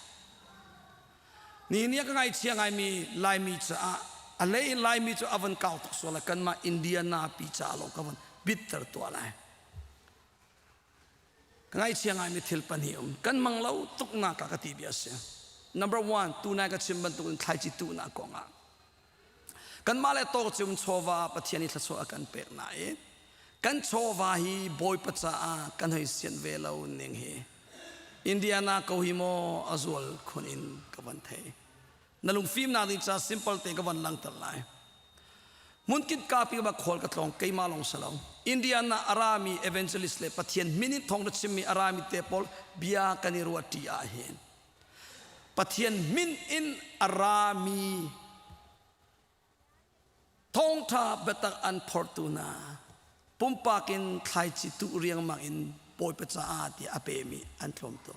Nihin ni ah ka ngaihchia ngaimi Laimi caah a hlei in Laimi cu a van kau tuk sual lai kanmah Indiana pi ca lawng ka van bitter tuah lai. Ka ngaihchia ngaimi thil pahnih um kan mang lo tuknak ah ka ti bia a si. Number one, tunai ka chim bantuk in thlaici tuhnak kongah Kanmah le tawkcum chawva Pathian i thluachuah a kan pek nain kan chawva hi Bawipa caah kan hei sian ve lo ning hi Indiana ko hi maw a zual khun in ka van thei. Na lungfimnak ding ca simple te ka van langter lai. Hmunkip kapi ba khawl ka tlawng keimah lawng si lo. Indiana arami evangelist le Pathian min in thawng na chimmi arami te pawl bia kan i ruah ṭi ah hin Pathian min in a rami thawng. Thawngṭha biatak an phortu hna pumpak in thlaici tuh riangmang in Bawipa caah tiah a pemi an tlawm tuk.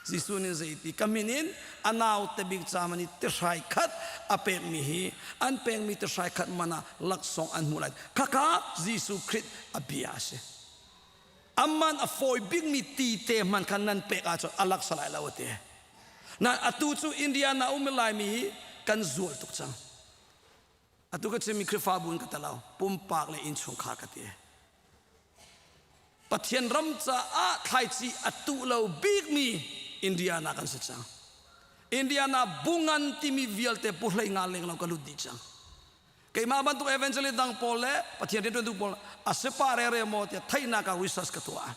Jesuh nih zeiti ka min in a naute bik ca man i tihrai khat a pekmi hi an pekmi tihrai khat man ah laksawng an hmuh lai. Khakha Jesuh Khrih a bia a si. Amman a fawi bikmi ti te hman khan nan pek ahcun a laksa lai lo a ti. Na atu cu India na um laimi hi kan zual tuk cang. Atu ka chimmi Khrihfabu in ka talo, pumpak le innchungkhar ka ti. Pathian ram caah thlaici a tuh lo bikmi Indiana kan si cang. Indiana bungan timi vialte puhlei nga leng lo ka lut dih cang. Keimah bantuk evangelist dang pawl le Pathian rianṭuantu pawl a si pa rere maw tiah theihnak ah research ka tuah.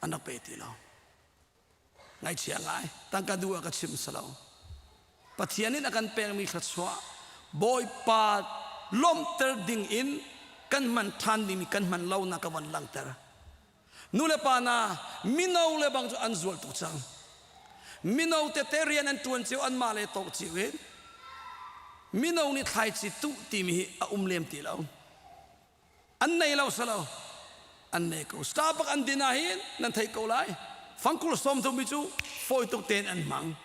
An rak pe ti lo. Ngaihchia ngai. Tangka duh ah ka chim si lo. Pathian in a kan pekmi thluachuah Bawipa lawmhter ding in kan hman ṭhan dingmi kan hman lo nak ka von langhter. Nu le pa na mino le bang cu an zual tuk cang. Mino tete rian an ṭuan cio anmah le tawk cio in mino nih thlaici tuh timi hi a um lem ti lo. An nei lo salo an nei ko. Starbucks an din ah hin nan theih ko lai. Fangkul som thumi cu fawi tuk tein an hmang.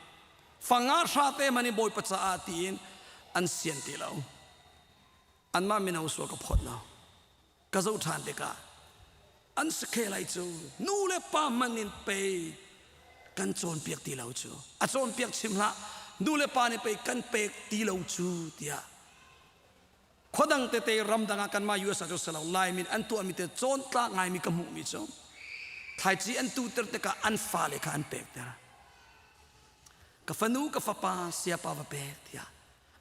Fanga hra te man i Bawipa caah tiin an sian ti lo. Anmah mino sual ka phawt lo. Ka zoh ṭhan tikah an sakhe lai cu nu le pa man in pei kan cawnpiak ti lo cu. A cawnpiak chim hlah nu le pa nih pei kan pek ti lo cu tiah Khuadang tete ramdang ah kanmah US ah cu si lo Laimi an tuahmi te cawntlak ngaimi ka hmuhmi cu thlaici an tuhter tikah an fale kha an pekter. Ka fanu ka fapa siapa va pek tiah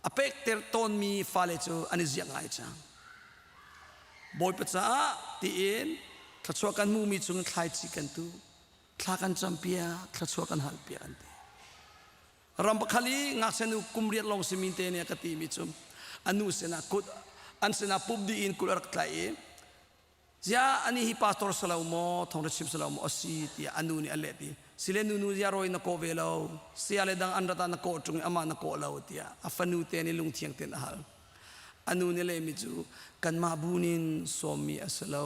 a pekter tawnmi fale cu an i ziak ngai cang. Bawipa caah tiin thluachuah kan hmuhmi chung thlaici kan tu thla kan campiak thluachuah kan halpiak an ti. Ram pakhat i ngakchia nu kum riat lawng simi te nih a ka timi cu a nu sinah kut an sinah pup dih in kut a rak tlaih i zia ani hi pastor si lo maw thawng chim si lo maw a si tiah a nu nih a let i sile nu nu zia rawi na kawh ve lo sia le dang an rat ah na kawh ṭung i amah na kawh lo tiah a fanu te nih lungthiang tein a hal a nu nih lehmi cu kanmah bu nin sawmmi a si lo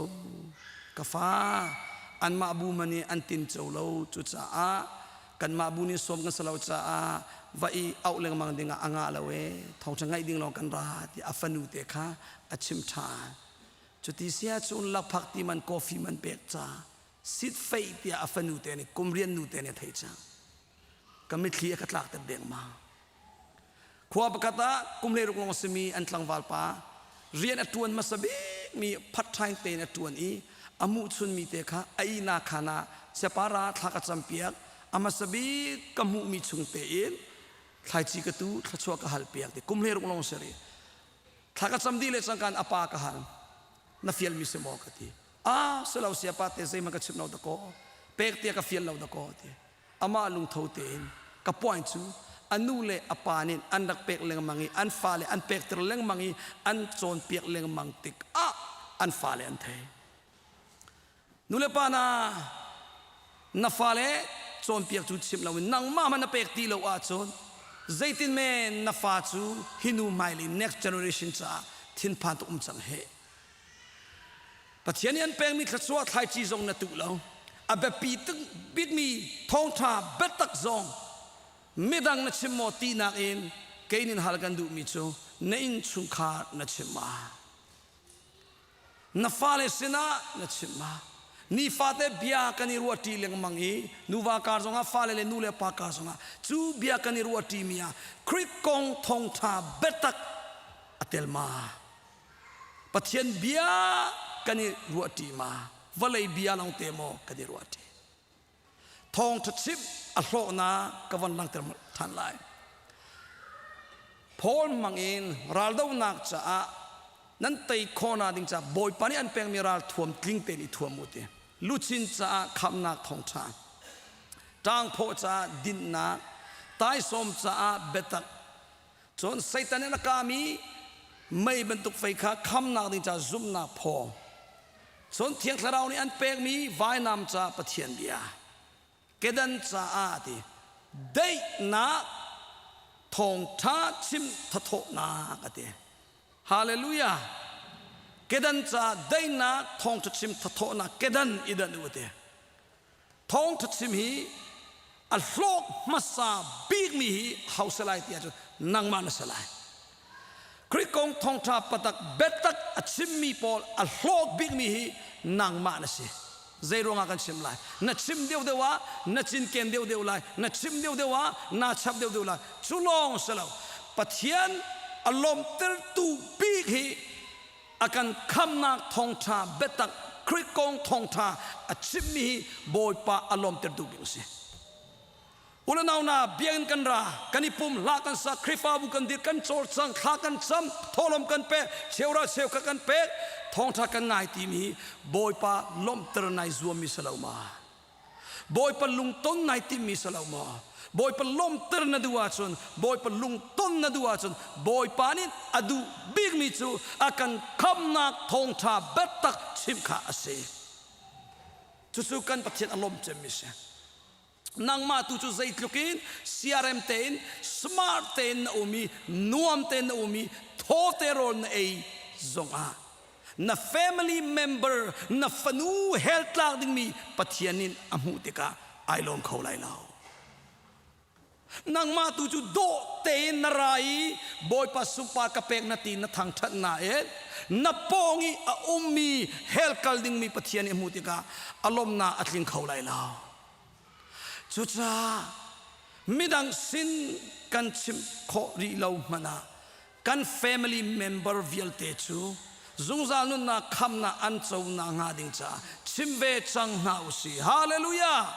ka fa anmah bu man i an tin co lo cucaah kanmah bu nih sawm kan si lo caah va i auh lengmang dingah a ngah lo e thawngṭha ngaih ding lawng kan ra tiah a fanu te kha a chim ṭhan cuti si ahcun lakphak ti man coffee man pek ca sit feih tiah a fanu te nih kum rian nu te nih a theih cang ka mitthli a ka tlak ter dengmang khua pakhat ah kum hleiruk lawng simi an tlangval pa rian a ṭuan hmasa bikmi phat-ṭhaing tein a ṭuan i a hmuhchunmi te kha a ihnak khaan ah siapara thla ka campiak a hmasa bik ka hmuhmi chung tein thlaici ka tu thluachuah ka halpiak ti kum hleiruk lawng si rih thla ka cam dih le cangka in a pa ka hal na fialmi si maw ka ti ah silo siapa te zeihmanh ka chimh lo dakaw pek tiah ka fial lo dakaw ti amah lungtho tein ka point cu a nu le a pa nih an rak pek lengmang i an fale an pekter lengmang i an cawnpiak lengmang tikah an fale an thei nu le pa na na fale cawnpiak cu chim loin nangmah hmanh na pek ti lo ahcun zeitin men na fa cu hi nu hmailei next generation caah thinphan tuk um cang he Pathian nih an pekmi thluachuah thlaici zong na tuh lo. A biapi bikmi thawngṭha biatak zong midang na chim maw tinak in kei nin hal kan duhmi cu na innchungkhar na chim ma? Na fale sinah na chim ma? Nifate bia kan i ruahṭi lengmang i nuva kar zongah fale le nu le pa kar zongah cu bia kan i ruahṭimi ah Khrih kong thawngṭha biatak a tel ma? Pathian bia kan i ruahṭi ma vawlei bia lawngte maw kan i ruahṭi thawngṭha chimh a hlawhnak ka von langhter ṭhan lai Paul hmangin raldohnak caah nan tei khawhnak ding caah Bawipa nih an pekmi ral thuam tling tein i thuam u ti luchin caah khamhnak thawngṭha ṭangphaw caah dinhnak taisawm caah biatak Cun Satan in a kami mei bantuk fei kha khamnak ding caah zumhnak phaw. Cun Thiang Thlarau nih an pekmi vainam caah Pathian bia. Kedan caah ti daihnak thawngṭha chim thathawhnak a ti. Hallelujah. Kedan ca daihnak thawngṭha chim thathawhnak kedan i danh u te. Thawngṭha chim hi a hlawk hmasa bikmi hi ho si lai ti ahcun nangmah na si lai. Khrih kong thawngṭha patak biatak a chimmi pawl a hlawk bikmi hi nangmah na si. Zei ruangah kan chim lai? Na chim deuhdeuh ah na cinken deuhdeuh lai. Na chim deuhdeuh ah naa chap deuhdeuh lai. Cu lawng si lo. Pathian a lawmhtertu bik hi a kan khamnak thawngṭha biatak Khrih kong thawngṭha a chimmi hi Bawipa a lawmhtertu bik a si. Unau na biakinn kan ra, kan i pum, hla kan sa, Khrihfabu kan dir, kan cawlcang, thla kan cam, thawhlawm kan pek, cheura cheukhat kan pek, thawngṭha kan ngai timi Bawipa lawmhter nai zuammi si lo ma? Bawipa lungton nai timmi si lo maw? Bawipa lawmhter na duh ahcun, Bawipa lungton na duh ahcun, Bawipa nih a duh bikmi cu a kan khamnak thawngṭha biatak chimh kha a si. Cucu kan Pathian a lawm cemmi si. Nangmah tu cu zeitluk in siarem tein smart tein na um i nuam tein na um i thaw te rawl na ei zongah na family member na fanu hell tlak dingmi Pathian in a hmuh tikah ai lawm kho lai lo. Nangmah tu cu dawh tein na ra i Bawipa sunpar ka pek na ti na thangṭhat nain na pawng i a ummi hell kal dingmi Pathian i hmuh tikah a lawmnak a tling kho lai lo. Cucaah midang sin kan chimh khawh rih lo hmanh ah kan family member vialte cu zungzal nunnak khamnak an co nakhnga ding caah chim ve cang hna u sih. Hallelujah!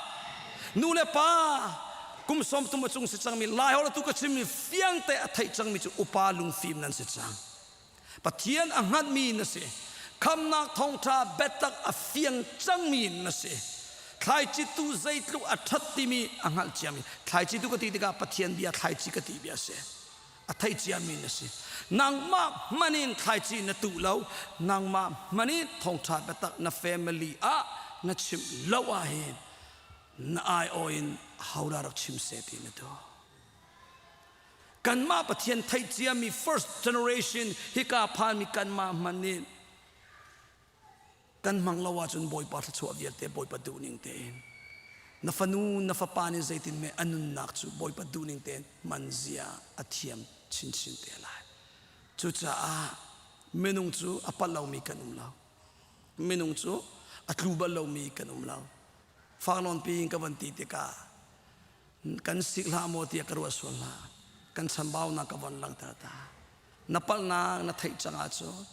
Nu le pa kum 30 a cung si cangmi Laiholh tu ka chimmi fiangte a theih cangmi cu upa lungfim nan si cang. Pathian a hngatmi na si. Khamnak thawngṭha biatak a fiang cangmi na si. Thlaici tu zeitluk a ṭhat timi a hngalh ciami. Thlaici tu ka ti tikah Pathian bia thlaici ka ti bia a si. A thei ciami na si. Nangmah hman in thlaici na tuh lo, nangmah hman in thawngṭha biatak na family ah na chimh lo ahhin na aiawh in ahodah rak chim seh ti na duh. Kanmah Pathian theih ciami first generation hika phanmi kanmah hman nih kan hmang lo ahcun Bawipa thluachuah vialte Bawipa duhning tein na fanu na fapa nih zeitin me a nunnak cu Bawipa duhning tein man zia a thiam chinchin te lai. Cucaah minung cu a palh lomi kan um lo. Minung cu a tlu bal lomi kan um lo. Fak nawn pi in ka van ti tikah kan sik hlah maw tiah ka ruah sual hlah. Kan chambaunak ka von langhter ta. Na palhnak na theih cang ahcun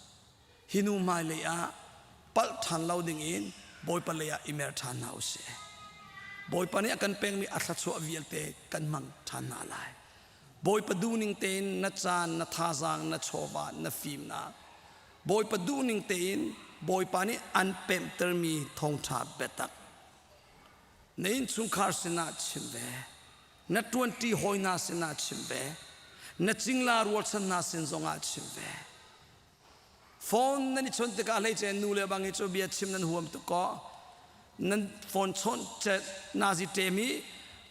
hi nu hmailei ah palh ṭhan lo dingin Bawipa lei ah i mer ṭhan hna usih. Bawipa nih a kan pekmi a thluachuah vialte kan hmang ṭhan hna lai. Bawipa duhning tein na caan, na thazaang, na chawva, na fimnak Bawipa duhning tein Bawipa nih an pemhtermi thawngṭha biatak na innchungkhar sinah chim ve. Na ṭuanṭi hawi hna sinah chim ve. Na cingla rualchan hna sin zongah chim ve. Phone nan i chawnh tikah hleice nu le bang hi cu bia chim nan huam tuk kaw nan phone chawnh chet nazi ṭem hi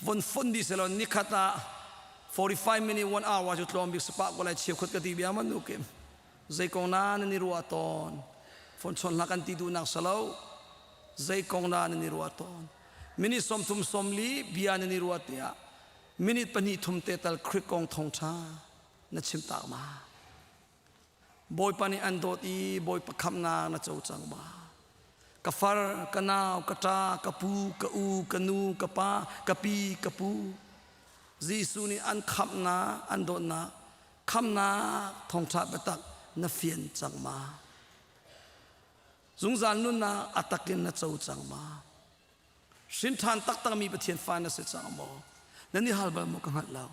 von fon dih selaw nikhat ah 45 minute 1 hour cu tlawm bik sapa ko lai chiakhut ka ti bia man nu kim zei kong na nan i ruah tawn phone chawnh hlah kan ti duhnak salo zei kong na nan i ruah tawn minute 30 40 bia nan i ruah tiah minute pahnih thum te tal Khrih kong thawngṭha na chim tak ma Bawipa nih an dawt i Bawipa khamhnak na co cang ma? Ka far, ka nau, ka ṭa, ka pu, ka u, ka nu, ka pa, ka pi, ka pu. Jesuh nih an khamhnak, an dawtnak, khamhnak thawngṭha biatak na fian cang ma? Zungzal nunnak a takin na co cang ma? Hrin ṭhan taktakmi Pathian fa na si cang maw? Nan i hal bal maw ka hngalh lo.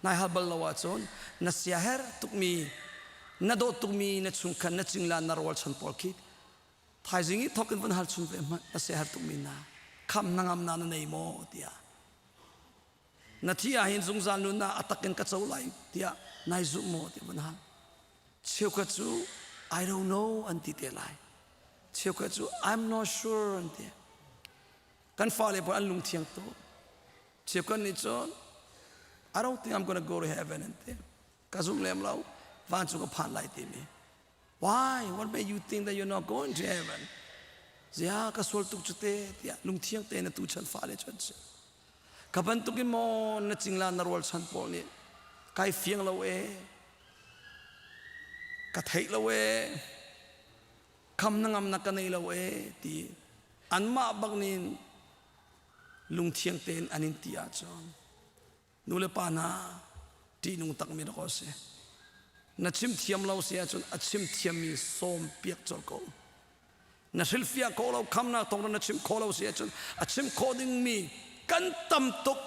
Nai hal bal lo ahcun na siaherh tukmi, na dawt tukmi na chungkhat, na cingla, na rualchan pawl khi thaizing i thawk in vun hal chung ve hmanh na siaherh tukmi na kham hnangam na na nei maw tiah na thi ah hin zungzal nun ah a tak in ka co lai tiah nai zumh maw tiah vun hal. Cheukhat cu I don't know an ti te lai. Cheukhat cu I'm not sure an ti. Kan fale pawl an lungthiang tuk. Cheukhat nih cun I don't think I'm gonna go to heaven an ti. Ka zum lem lo. Vancung ka phan lai timi. Why? What made you think that you're not going to heaven? Zia ka sual tuk cu te tiah lungthiang te na tu chan fale cu an si. Ka bantuk in maw na cingla na rual chan pawl nih kai fiang lo e ka theih lo e kham na ngam na ka nei lo e ti anmah bak nin lungthiang tein an in ti ahcun nu le pa hna ṭihnung takmi rak si. Na chim thiam lo si ahcun a chim thiammi sawm piak colh ko. Na hrilhfiah khawh lo khamnak thawng na chim khawh lo si ahcun a chim khawh dingmi kan tam tuk.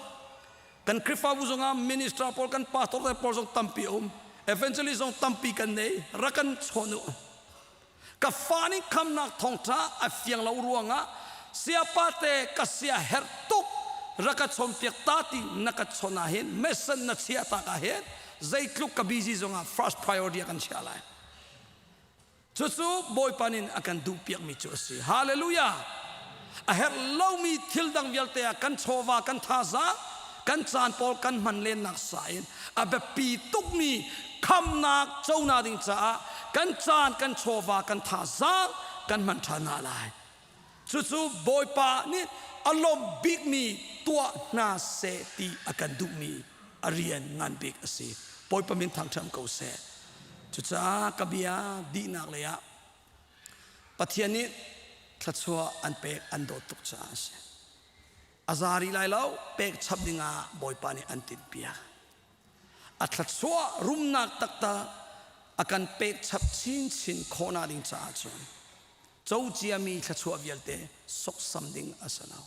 Kan Khrihfabu zongah minister pawl kan pastor te pawl zong tampi um. Evangelist zong tampi kan nei. Rak kan chawn u. Ka fa nih khamnak thawngṭha a fiang lo ruangah siapa te ka sia herh tuk rak ka chawnpiak ta ti na ka chawn ah hin mesan na chia tak ah hin zeitluk ka busy zongah first priority a kan chiah lai. Cucu Bawipa nih a kan duhpiakmi cu a si. Hallelujah! A herh lomi thil dang vialte ah kan chawva, kan thazaang, kan caan pawl kan hman lennak sa in a biapi tukmi khamnak cona ding caah kan caan, kan chawva, kan thazaang kan hman ṭhan hna lai. Cucu Bawipa nih a lawmh bikmi tuah hna seh ti a kan duhmi a rian ngan bik a si. Bawipa min thangṭhat ko seh. Cucaah ka bia dihnak lei ah Pathian nih thluachuah an pek an dawt tuk caah a si. A za rih lai lo, pek chap dingah Bawipa nih an tinhpiak. A thluachuah rumnak taktak a kan pek chap chinchin khawhnak ding caah cun co ciami thluachuah vialte soksam ding a si lo.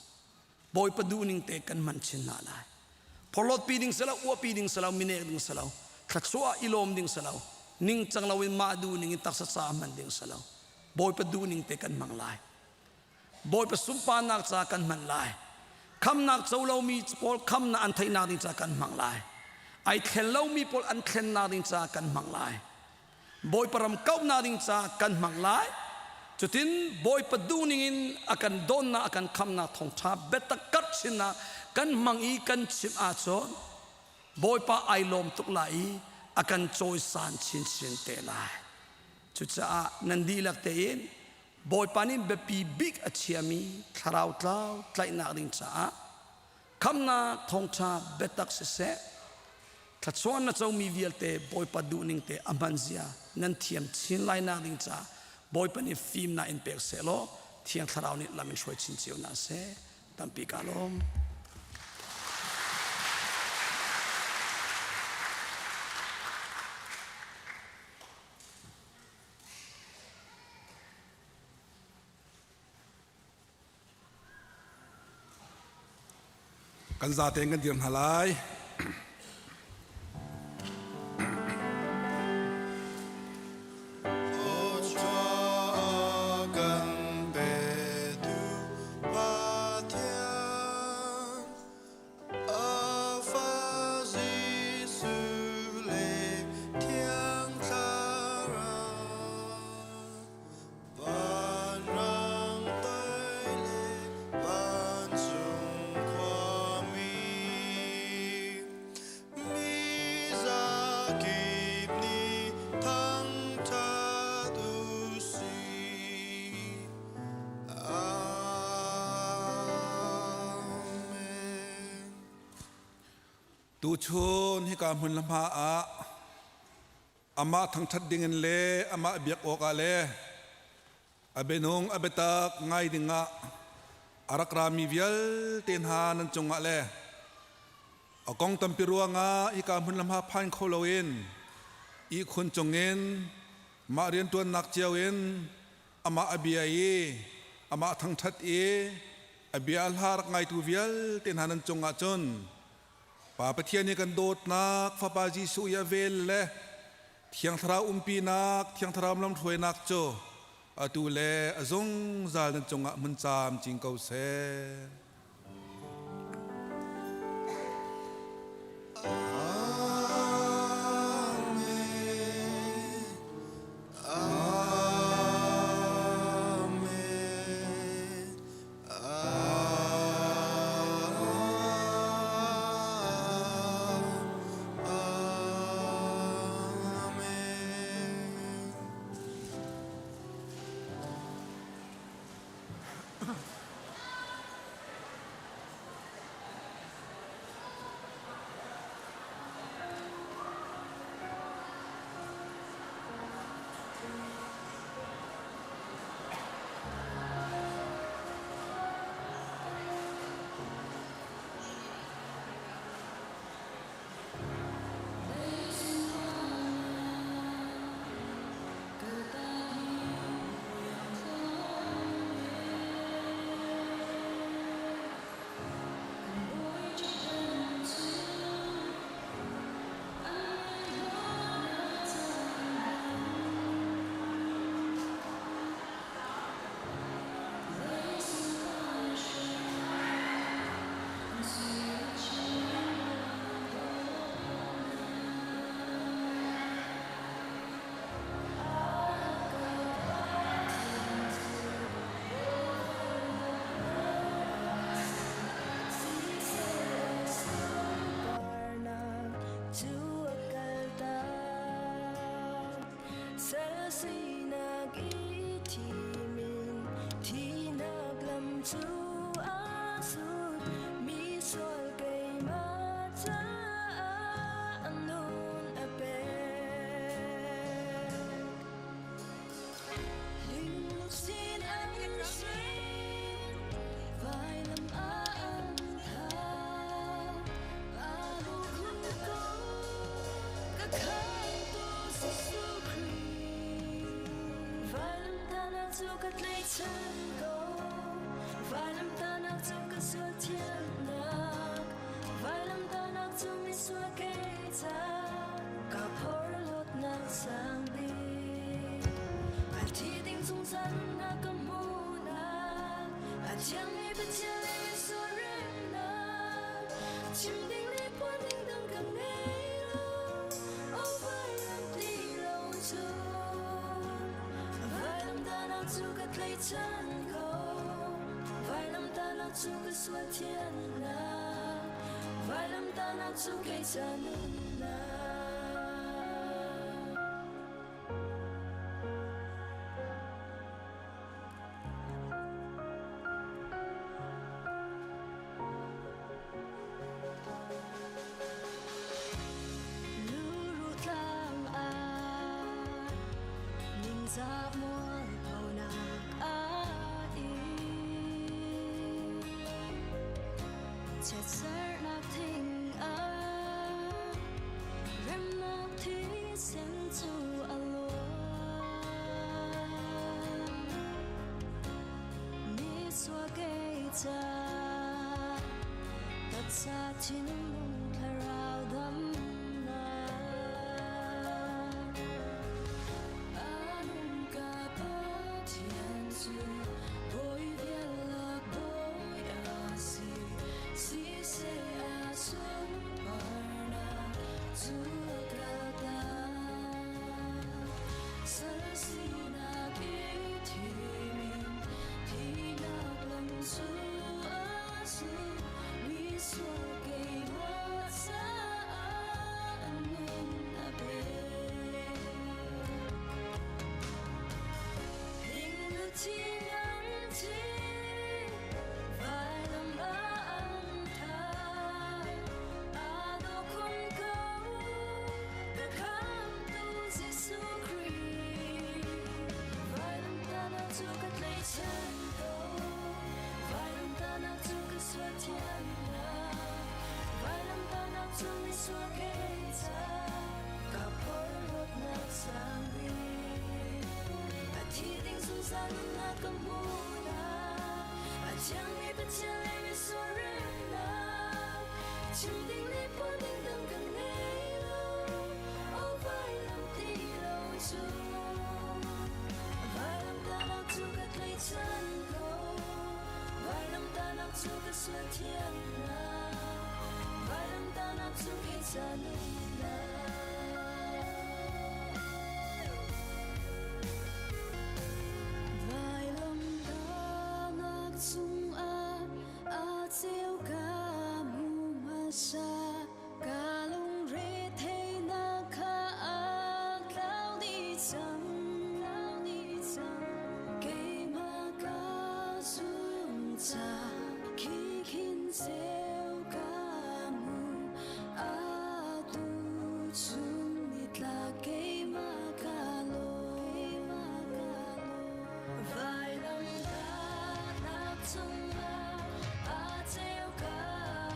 Bawipa duhning te kan hman chin hna lai. Phorhlawtpi ding si lo, uahpi ding si lo, minek ding si lo, thluachuah i lawm ding si lo, ningcang loin mah duhning in taksa ca hman ding si lo. Bawipa duhning te kan hmang lai. Bawipa sunparnak ca kan hman lai. Khamnak co lomi pawl khamnak an theihnak ding ca kan hmang lai. Ai thlen lomi pawl an thlennak ding ca kan hmang lai. Bawipa ram kauhnak ding ca kan hmang lai. Cutin Bawipa duhning in a kan dawnnak a kan khamnak thawngṭha biatak karh chinnak kan hmang i kan chim ahcun Bawipa ai lawm tuk lai i a kan cawisan chinchin te lai. Cucaah nan dihlak tein Bawipa nih biapi bik a chiami thlarau tlau tlaihnak ding caah khamnak thawngṭha biatak siseh thluachuah na comi vialte Bawipa duhning te a hman zia nan thiam chin lai nak ding caah Bawipa nih fimnak in pek seh law Thiang Thlarau nih lam in hruai chin cio na seh tampi ka lawm. Kan zatein kan dir hna lai. Vanrang tai le vancung khuami mi zakip nih thangṭhat u sih. Amen. Tuchun hika hmun le hma ah amah thangṭhat dingin le amah biak awkah le a bianung a biatak ngai dingah a rak rami vialte hna nan cungah le a kong tampi ruangah hika hmun le hma phan kho loin ihkhun cungin mah rianṭuannak cio in amah a bia i amah thangṭhat i a bia hla rak ngaitu vialte hna nan cungah cun Pa Pathian i kan dawtnak, Fapa Jesuh i a vel le Thiang Thlarau umpinak, Thiang Thlarau lamhruainak cu atu le a zungzal nan cungah hmun camcin ko seh. Amen. sinak i thimin thinak lam cu a sut mi sual keimah caah a nun a pek. Lungsin an sin, vailam ah an thah. Aa khun ko, ka khamtu Jesuh Khrih. Vailamtahnak cu ka tlaihchan ko, vailamtahnak cu ka sual thiannak, vailamtahnak cu misual kei ca ka porhlawtnak sang bik. A thi ding zungzal na ka hmuhnak, a thiangmi Pathian le misual remnak, chim ding le phuan ding dang ka ngei lo, oh vailam ti lo cu. Vailamtahnak cu ka tlaihchan ko, vailamtahnak cu ka sual thiannak, vailamtahnak cu kei ca nunnak. Luru tlang ah ningzah mualphonak a in. Chiatsernak thing ah remnak thisen cu a luang. Misual kei ca taksa thinlung thlarau damnak. Anung ka Pathian cu bawi vialak bawi a si, siseh a sunparnak cu a kaltak. Sal sinak i thim in thihnak lam cu a zul, misual keimah caah a nun a pek. Hing an thi, vailam ah an thah. Aa dawh khun ko, ka khamtu Jesuh Khrih. Vailamtahnak cu ka tlaihchan ko, vailamtahnak cu ka sual thiannak, vailamtahnak cu misual kei ca ka porhlawtnak sang bik. A thi ding zungzal nunnak ka hmuhnak, a thiangmi Pathian le misual remnak, chim ding le phuan ding dang ka ngei lo, oh vailam ti lo cu. Vailamtahnak cu ka tlaihchan ko, vailamtahnak cu ka sual thiannak, vailamtahnak cu kei ca nunnak. Vailamtahnak cungah a ceu ka hmu hmasa, ka lungre theihnak kha a tlau dih cang. Keimah ka zum ca khi khin ceu ka hmu, atu chun nitlak keimah ka lawm. Vailamtahnak cungah a ceu ka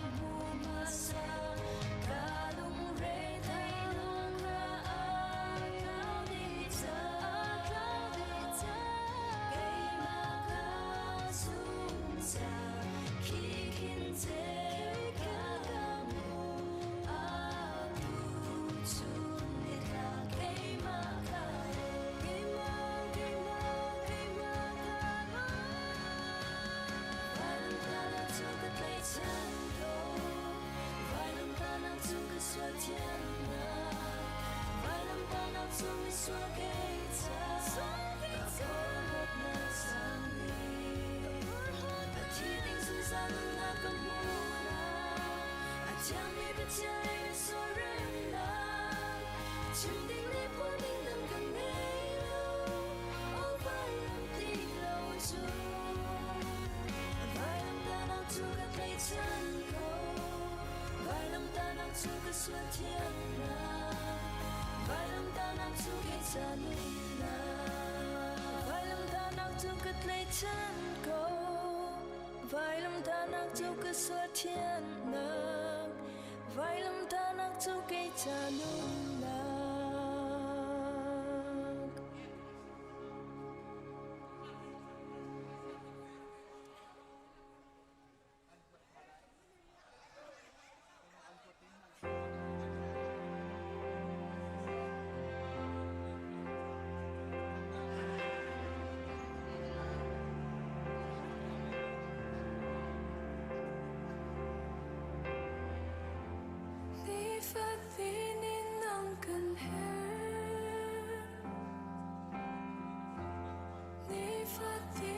hmu hmasa, ka lungre theihnak kha a tlau dih cang. Keimah ka zum ca khi khin ceu ka hmu, atu chun nitlak keimah ka keimah keimah keimah ka Vailamtahnak cu ka tlaihchan ko, vailamtahnak cu ka sual thiannak, vailamtahnak cu misual kei ca ka porhlawtnak sang bik. A thi ding zungzal nunnak ka hmuhnak, a thiangmi Pathian le misual remnak, chim ding le phuan ding dang ka ngei lo. cu Vailamtahnak cu ka tlaihchan ko Vailamtahnak cu ka sual thiannak Vailamtahnak cu kei ca nunnak Vailamtahnak cu ka tlaihchan ko Vailamtahnak cu ka sual thiannak Vailamtahnak cu kei ca nunnak. Nifatin in nang kan herh. Nifatin.